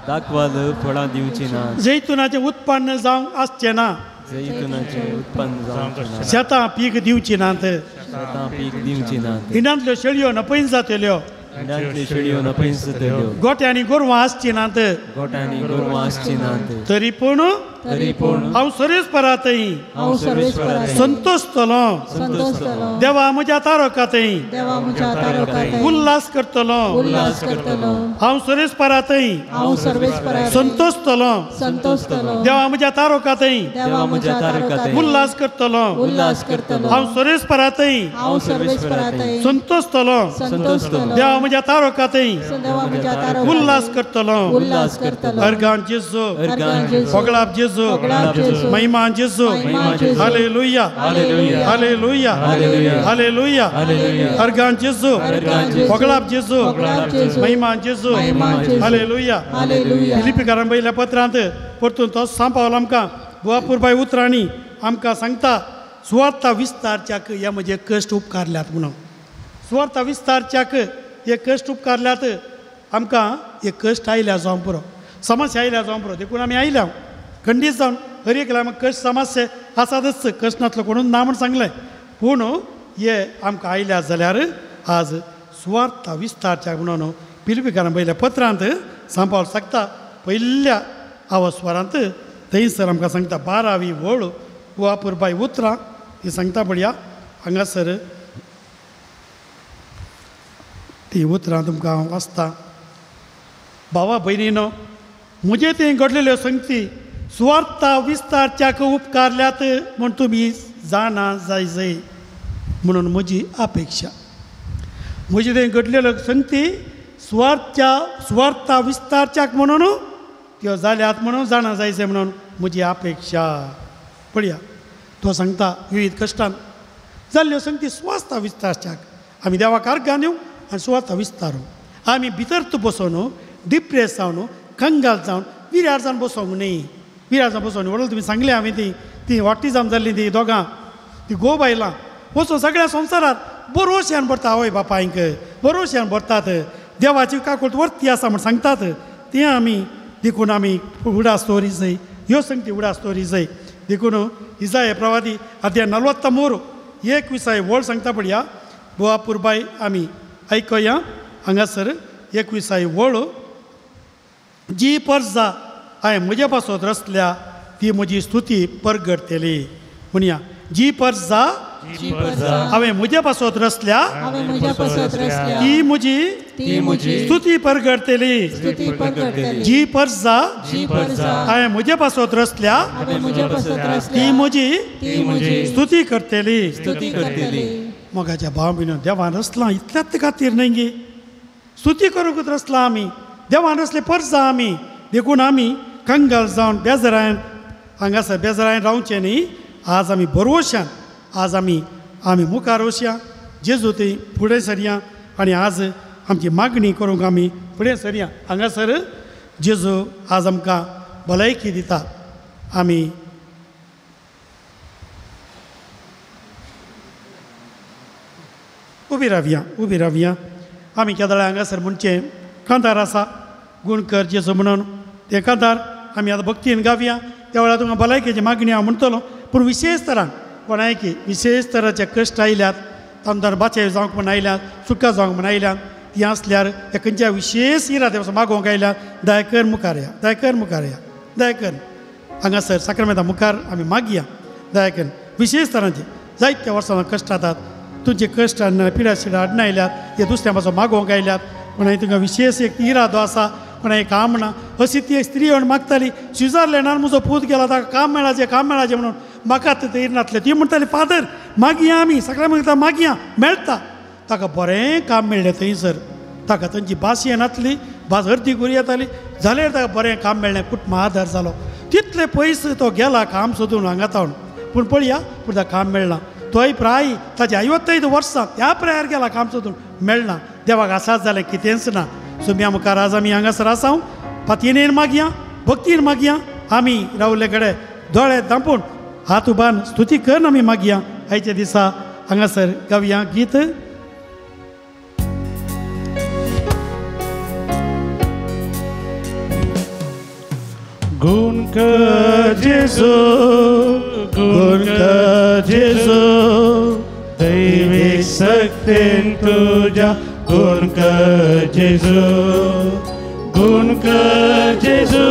दाखवाल फळां दिवची ना, जैतुनाचें उत्पन्न जावंक आसचें ना, जैतुनाचें उत्पन्न जावंक ना, शेतां पीक दिवची नात, शेतां पीक दिवची नात, हिंडांतल्यो शेळयो नपयन जातल्यो, हिंडांतल्यो शेळयो नपयन जातल्यो, गोट्यांनी गोरवां आसची नात, गोट्यांनी गोरवां आसची नात, तरी पूण तरी पूण हांव सर्वेस्परातय हांव सर्वेस्परातय संतोषतलो, संतोषतलो, देवा म्हज्या तारकातय देवा म्हज्या तारकातय उल्हास करतलो, उल्हास करतलो, हांव सर्वेस्परातय हांव सर्वेस्परातय संतोषतलो, संतोषतलो, देवा म्हज्या तारकातय देवा म्हज्या तारकातय उल्हास करतलो, उल्हास करतलो, हांव सर्वेस्परातय हांव सर्वेस्परातय संतोषतलो, संतोषतलो, देवा म्हज्या तारकातय देवा म्हज्या तारकातय उल्हास करतलो, उल्हास करतलो. अर्गान जेजू, अर्गान जेजू, होगळाप जेजू, महिमा जेजू. Hallelujah, hallelujah, hallelujah. अर्गान जेजू, होगळाप जेजू, महिमा जेजू. हालेलुया. फिलिपीकारान बरयल्ल्या पत्रांत परतून तो सांपावलो आमकां बुवापूरबाय उतरांनी आमकां सांगता, सुवार्ता विस्तारच्याक हे म्हजे कश्ट उपकारल्यात म्हणून. सुवार्ता विस्तारच्याक हे कश्ट उपकारल्यात. आमकां एक कश्ट आयल्या जावं पुरो, समस्या आयल्या जावं पुरो, देखून आमी आयल्या खंडीत जावन हर एकल्या आमकां कश्ट समस्या आसातच, कश्ट नातलो कोणून ना म्हूण सांगलें, पूण हे आमकां आयल्या जाल्यार आज सुवार्थ विस्तारच्या म्हणून पिलिपिकारां पयल्या पत्रांत सांपावल सांगता पयल्या आवस्वारांत थंयसर आमकां सांगता 12वी वळ वापुरबाय उतरां ती सांगता पळया हांगासर ती उतरां तुमकां हांव वाचता. भावा भयणीनो म्हजे थंय घडलेल्यो संगती सुवार्था विस्तारच्याक उपकारल्यात म्हूण तुमी जाणा जाय जाय म्हणून म्हजी अपेक्षा. म्हजे थंय घडलेल्यो संगती सुवार्थच्या सुवार्था विस्तारच्याक म्हणून त्यो जाल्यात म्हणून जाणा जाय जाय म्हणून म्हजी अपेक्षा. पळया तो सांगता विविध कश्टान जाल्ल्यो संगती सुवार्था विस्तारच्याक आमी देवाक अर्गां दिवं आनी सुवार्था विस्तारू. आमी भितर तूं बसोवन डिप्रेस जावन कंगाल जावन विरार जावन बसोंक न्ही, विरार जावन बसोवंक न्ही. व्हडलो तुमी सांगलें हांवें ती ती ऑटिजम जाल्ली ती दोगां ती घोव बायलां वचून सगळ्या संवसारात बरोवश्यान भरता आवय बापायंक बरोवश्यान भरतात, देवाची काकूट वर्ती आसा म्हूण सांगतात तें आमी देखून आमी उडास दवरी जाय, ह्यो संगती उडास दवरी जाय. देखून इजाय प्रवादी अध्याय 43 21 वळ सांगता पळया गोवा पुरबाय आमी आयकया हांगासर 21 वळ. जी परजा हांवें म्हजे पासत रचल्या ती म्हजी स्तुती परगटतली. म्हणया जी परजा हांवें म्हजे पासत रचल्या ती म्हजी स्तुती परगटतली. जी परजा हांवें म्हजे पासत रचल्या ती म्हजी स्तुती करतली. मोगाच्या भाव भयणीनो देवान रचलां इतल्याच खातीर न्हय गे, स्तुती करूंकच रचलां आमी, देवान रचले परजा आमी. देखून आमी कंगाल जावन बेजरायन हांगासर बेजरायन रावचें न्ही. आज आमी बरोवश्यान आज आमी आमी मुखार वचया जेजू थंय फुडें सरया आनी आज आमची मागणी करूंक आमी फुडें सरया. हांगासर जेजू आज आमकां भलायकी दिता. आमी उबी रावया, उबी रावया. आमी केदळा हांगासर म्हणचें कांतार आसा गुण कर जेजू म्हणून, तें कांतार आमी आतां भक्तीन गावया. त्या वेळार तुमकां भलायकेची मागणी हांव म्हणटलो, पूण विशेश तरान कोणायकी विशेश तराचे कश्ट आयल्यात, तांदर बाचे जावंक म्हण आयल्यात, सुटका जावंक म्हण आयल्यात, ती आसल्यार त्या खंयच्या विशेश इरादे मागोवंक आयल्यात दयाकर मुखार या, दयाकर मुखार या, दयाकर हांगासर साक्रामेंता मुखार आमी मागया दयाकर. विशेश तरांचे जायत्या वर्सां कश्ट जातात, तुमचे कश्ट पिड्या शिड्या हाडून आयल्यात, हे दुसऱ्या पासून मागोवंक आयल्यात, कोणाय तुमकां विशेष एक इरादो आसा, कोणाय काम ना अशी ती एक स्त्री येवन मागताली स्विझरलँडान म्हजो पूत गेला ताका काम मेळाचें काम मेळाचें म्हणून म्हाका थंय नासलें. ती म्हणटाली फादर मागया आमी सगळ्या मागता मागया मेळटा. ताका बरें काम मेळ्ळें थंयसर, ताका थंयची भास येनासली, भास अर्दी गुरी येताली, जाल्यार ताका बरें काम मेळ्ळें, कुटुंब आदार जालो. तितले पयस तो गेला काम सोदून हांगा तावन, पूण पळया पूण ताका काम मेळना. तोय प्राय ताच्या 55 वर्सां त्या प्रायार गेला काम सोदून मेळना. देवाक आसाच जालें कितेंच ना. सुम्या मुखार आज आमी हांगासर आसा, पातयेन मागया, भक्तीन मागया. आमी रावले कडेन दोळे धांपून हात उबान स्तुती करून आमी मागया. आयच्या दिसा हांगासर गावया गीत. गुण कर जेजू, गुण कर जेजू, दैवी शक्तीन तुझ्या गुण कर जेजू, गुण कर जेजू,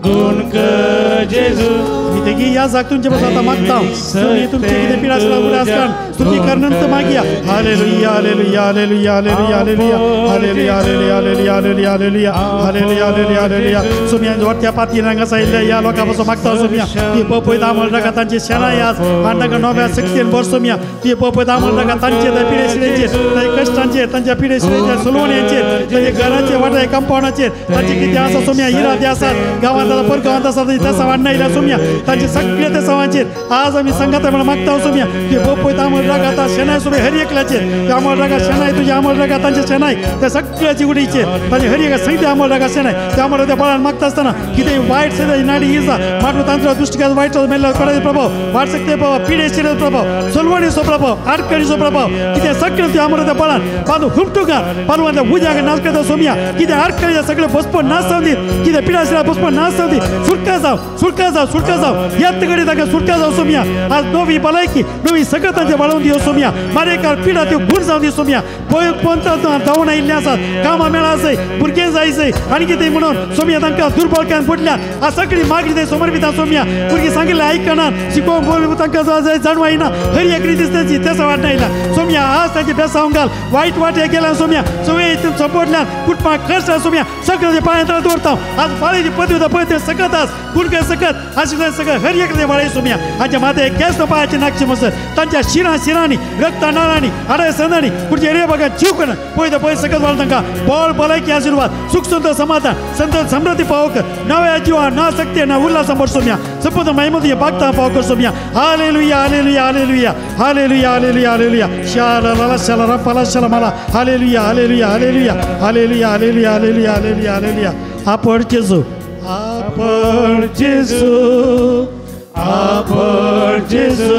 गुण कर जेजू. मी या जाग तुमचे पासून आता मागता तुम्ही तुमचे कितें पिडा आसल्यार उगडास काड स्तुती करनंतर मागया. Hallelujah hallelujah hallelujah hallelujah hallelujah hallelujah hallelujah hallelujah hallelujah hallelujah hallelujah hallelujah. सुम्या वरत्या पाती हांगा आयिल्ल्या ह्या लोकां पासून मागता सुम्या ती पपय दामल राका तांचे शेणाय आज आनी तांकां नव्या शक्तीन भर सुम्या. ती पपय दामल राका तांचे पिडे शिडेचेर, तांच्या कश्टांचेर, तांच्या पिडे शिडेचेर, सलवणेचेर, तांच्या घराचेर, वाट्या कंपाउंडाचेर तांचे कितें आसा सुम्या इरादे आसात गांवांत आसा परगांवांत आसा तसा वाडना आयल्या सुम्या तांचे सगळे ते सवांचेर आज आमी सांगाता म्हणून मागता सोम्या ते बोपय तामळ रागाता शेनाय सोबे हर एकल्याचेर आमळ रागा शेनाय तुझे आमळ रागा तांचे शेनाय त्या सगळ्याची उडीचेर तांचे हर एका सगळे आमळ रागा शेनाय त्या आमळ त्या बळान मागता आसतना कितें वायट सदां नाडी इजा माटू तांत्रा दुश्टिका वायट मेल्ल्या कोणाचो प्रभाव वाट शकते प्रभाव पिडेशीर प्रभाव सोलवणीचो प्रभाव आडखळीचो प्रभाव कितें सगळें ते आमळ त्या बळान पालू हुमटुकार पालवांतल्या उज्याक नाश करता सोम्या कितें आडखळीच्या सगळें बसपण नाश जावं दीत कितें पिडाशिरा बसपण नाश जावं दीत सुटका जावं सुटका जावं सुटका जावं येत कडेन ताका सुटका जावं सोम्या आज नवी भलायकी नवी सगळं तांचे वाळोवन दियो सोम्या मारेकार पिडा त्यो गुण जावं दी सोम्या पळय पंचांत धांवून आयिल्ले आसात कामां मेळा आसय भुरगें जायसय आनी कितें म्हणून सोम्या तांकां दुर्बळकान पडल्या आज सगळी मागणी ते समर्पिता सोम्या भुरगीं सांगिल्लें आयकना शिकोवंक बोल तांकां जाणव येना हर एक रितीच तांची तेसा वाट आयला सोम्या आज तांचे बेसावंक घाल वायट वाटे गेल्या सोम्या सगळे हितून सपोर्टल्यान कुटुंबाक खर्च सोम्या सगळें पांयांत दवरता आज बाळेची पदवी पळय ते सकत आज गुणकर सकत आशिर्वाद सगळं हर एक बाळे सोम्या हाच्या माथे केस पायाचे नागचे मसर तांच्या शिरां शिरांनी रक्ता नाळांनी आडाय संदांनी पुढचे रे बघा जीव करणं पळय तर पळय सकत वाळ तांकां बळ भलायकी आशिर्वाद सुख संत समाधान संत समृद्धी पावकर नव्या जीवा ना सक्ते ना उल्हासा भर सोम्या संपूर्ण महिमती बागता पावकर Saumya hallelujah hallelujah hallelujah hallelujah hallelujah hallelujah शाला लाला शाला रफाला शाला मला hallelujah hallelujah hallelujah hallelujah hallelujah hallelujah hallelujah hallelujah आपण जेजू आपण जेजू आपण जेजू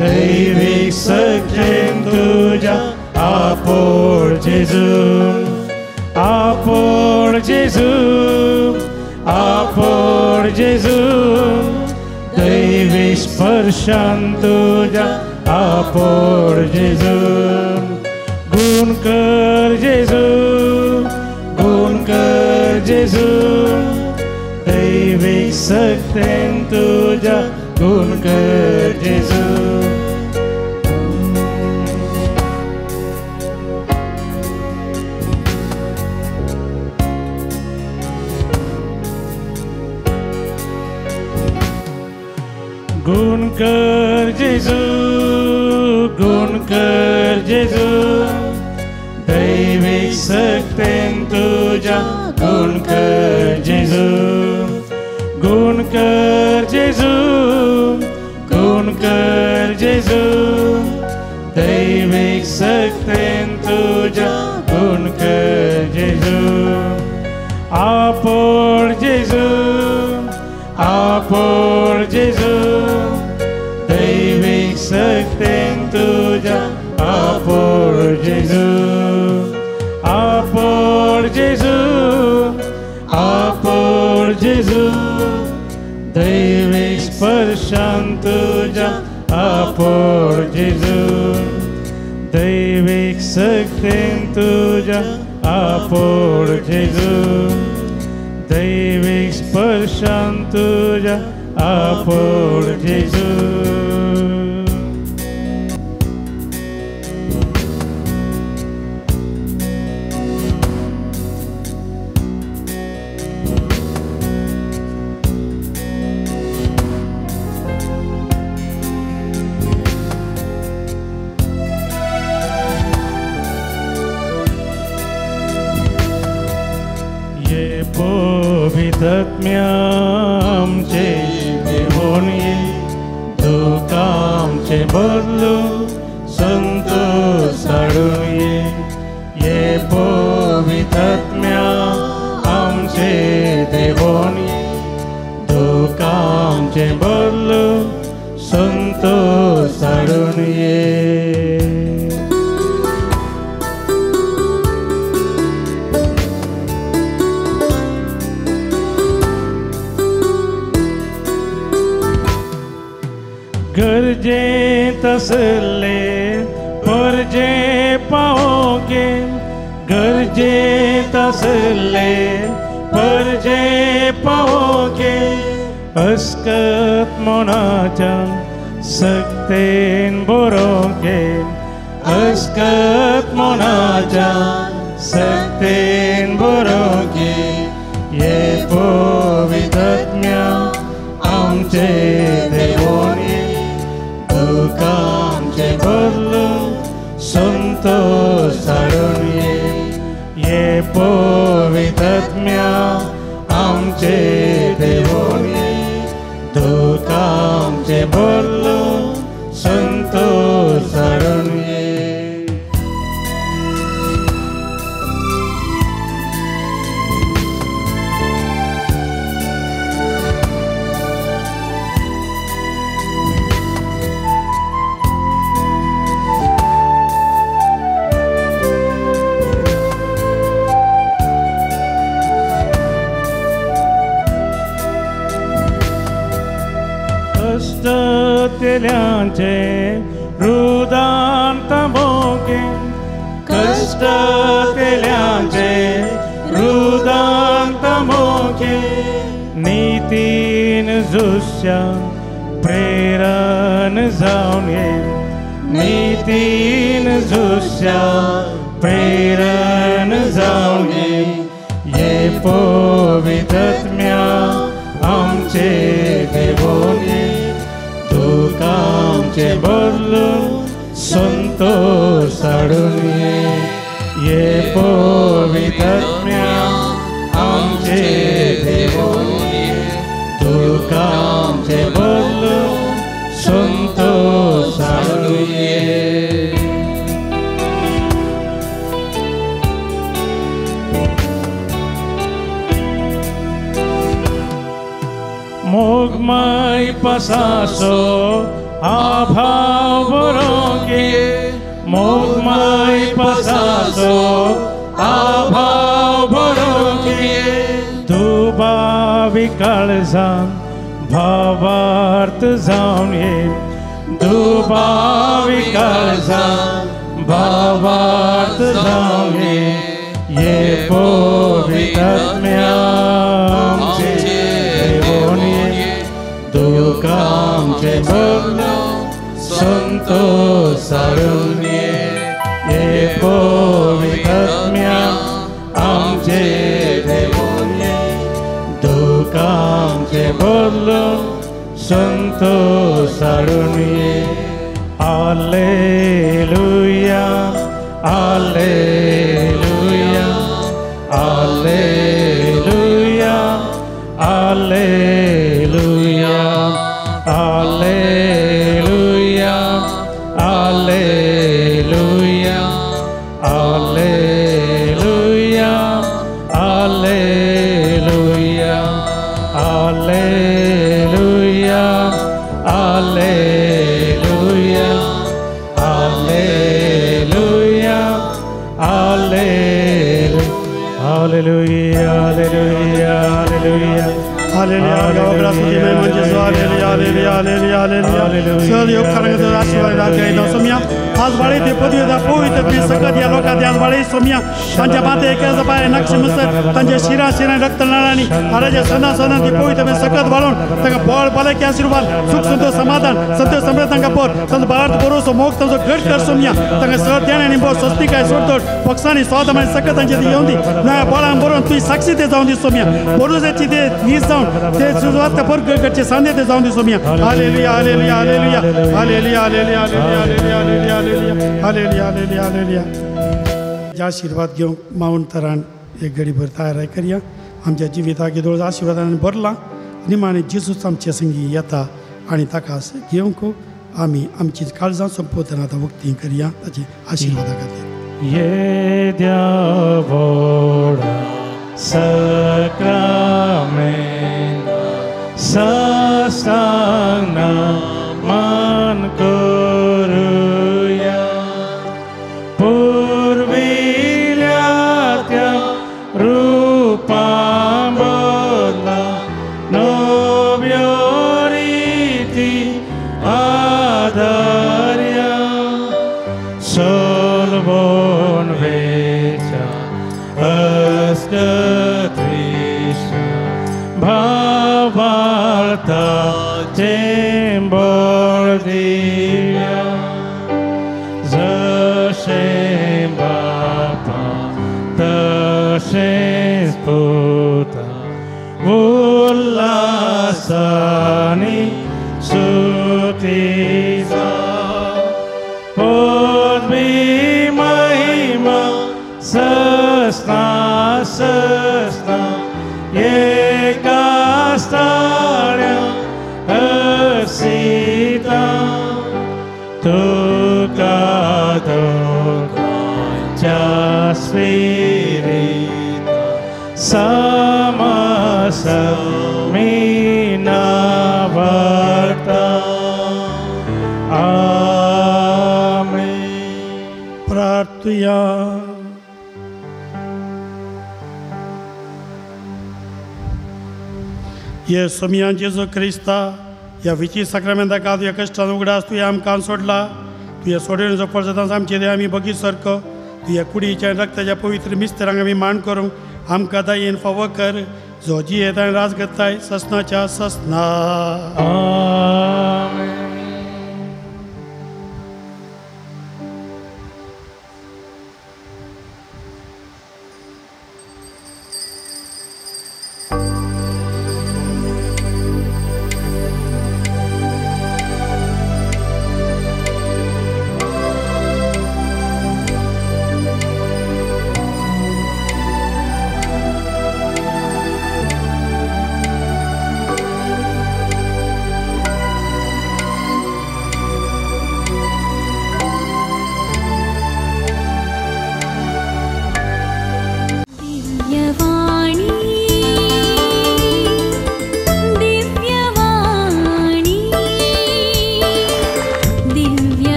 दैविक सख्येन तुझ्या आपण जेजू आपण जेजू आपण जेजू दैविक स्पर्शान तुझ्या आपण जेजू गुण कर जेजू गुण कर जेजू दैविक सक्तेन तुझ्या गुण कर जेजू. गुण कर जेजू गुण कर जेजू दैविक सक्तेन तुझ्या गुण कर जेजू गुण कर जेजू गुण कर जेजू दैविक सक्तेन तुझ्या गुण कर जेजू आपण जेजू आपण जेजू दैविक सक्तेन तुझ्या आपण जेजू आपण जेजू आपण जेजू दैविक स्पर्शान तुझ्या आपण जेजू दैविक सक्तेन तुझ्या आपण जेजू दैविक स्पर्शान तुझ्या आपण जेजू. आमचे घेवन ये दुखांचे बदलू संतोष हाडून ये ये पवित्रात्म्या आमचे देवोन ये दुखांचे बदलू संतोष हाडून ये. गरजे तसले परजे पाओगे गरजे तसले परजे पाओगे अस्कत मनाच्या सक्तेन बरोगे अस्कत मनाच्या सक्तेन बरोगे ये पवित्रात्म्या आमचे देवोनी दुखांचे बदलू संतोष हाडून ये ये पवित्रात्म्या आमचे देवोनी आमचे बदलून संतोष हाडून ये. कश्टतेल्यांचे रुदान तंबोके, कश्टतेल्यांचे रुदान तंबोके, नीतीन झुजच्या प्रेरण जावन ये, नीतीन झुजच्या प्रेरण जावन ये, ये पवित्रत्म्या आमचे देवोनी, तुका आमचे बदलून संतोष हाडून ये, ये पवित्रत्म्या आमचे देवोनी, तुका आमचे बदलून संतोष हाडून ये. मोगमय पसासो आभाव बरोगे, मोगमय पसासो आभाव बरोगे, दुबावी काळजान भावार्थ जावन ये, दुबावी काळजान भावार्थ जावन ये, ये पवित्रत्म्या आमचे देवोनी, तुका आमचे बदलून संतोष हाडून ये, ये पवित्रत्म्या आमचे देवोनी, तुका आमचे बदलून संतोष हाडून ये. Alleluia, alleluia, alleluia, alleluia, alleluia, alleluia, alleluia, alleluia, alleluia, alleluia, alleluia, alleluia, alleluia, alleluia, alleluia. Hallelujah, hallelujah, hallelujah, hallelujah. Sir योग करंग आशीर्वाद दाखय सोम्या आज वाळे ते पदवी दा पवित्र ती सकत या लोकात आज वाळे सोम्या तांच्या माते एकाच पाय नक्ष मुसर तांच्या शिरा शिरा रक्तनाळांनी आराजे सदा सदा ती पवित्र सकत वाळून तांका बळ बलकी आशीर्वाद सुख संतोष समाधान सत्य समृद्ध तांका पोर तांचो भारत भरोसो मोग तांचो घट कर सोम्या तांका सर ध्यान आनी बोर स्वस्तिकाय सोडतोड पक्षांनी स्वाद आनी सकत तांचे ती येवन दी नव्या बळान बरोवन तुजी साक्षी ते जावन दी सोम्या भरोसाची ते नीज जावन ते सुरवात पर घडचे सांदे ते जावन दी Saumya. Hallelujah, hallelujah, hallelujah, hallelujah, hallelujah, hallelujah, hallelujah, hallelujah, hallelujah, hallelujah. ज्या आशीर्वाद घेवंक मावन तरान एक घडी भर तयार करया. आमच्या जिविताक दोळ आशीर्वादान भरला निमाणे जेजूच आमचे संगी येता आनी ताका घेवंक आमी आमची काळजां संपवतना आतां वक्ती करया ताचे आशीर्वादा खातीर. येद्या व्हडा सक्रामेंत साष्टांग मान करुया, पुर्विल्या त्या रुपा बदला नव्यो रिती आधार्या, सोलवून वेच्या अस्कत्रिशा भावार्थाचें बळ दिव्या, जशें बापा तशेंच पुता उल्हासानी सुतीजा, पदवी महिमा सस्ना सस्ना एका स्थाण्या असिया. तुका दोगांच्या स्पिरिता समस मीनावता. आमेन. प्रार्थुया. ये सोमयान जेजू क्रिस्ता ह्या विची साक्रामेंता काल तुज्या कश्टान उगडास तुवें आमकां सोडला. तुज्या सोडणेचो फळ आमचेर आमी बगी सारको तुज्या कुडीच्या आनी रक्ताच्या पवित्र मिस्तरांक आमी मान करूंक आमकां दयेन फावो कर, जो जियेता आनी राज करताय ससनाच्या ससना. आमेन.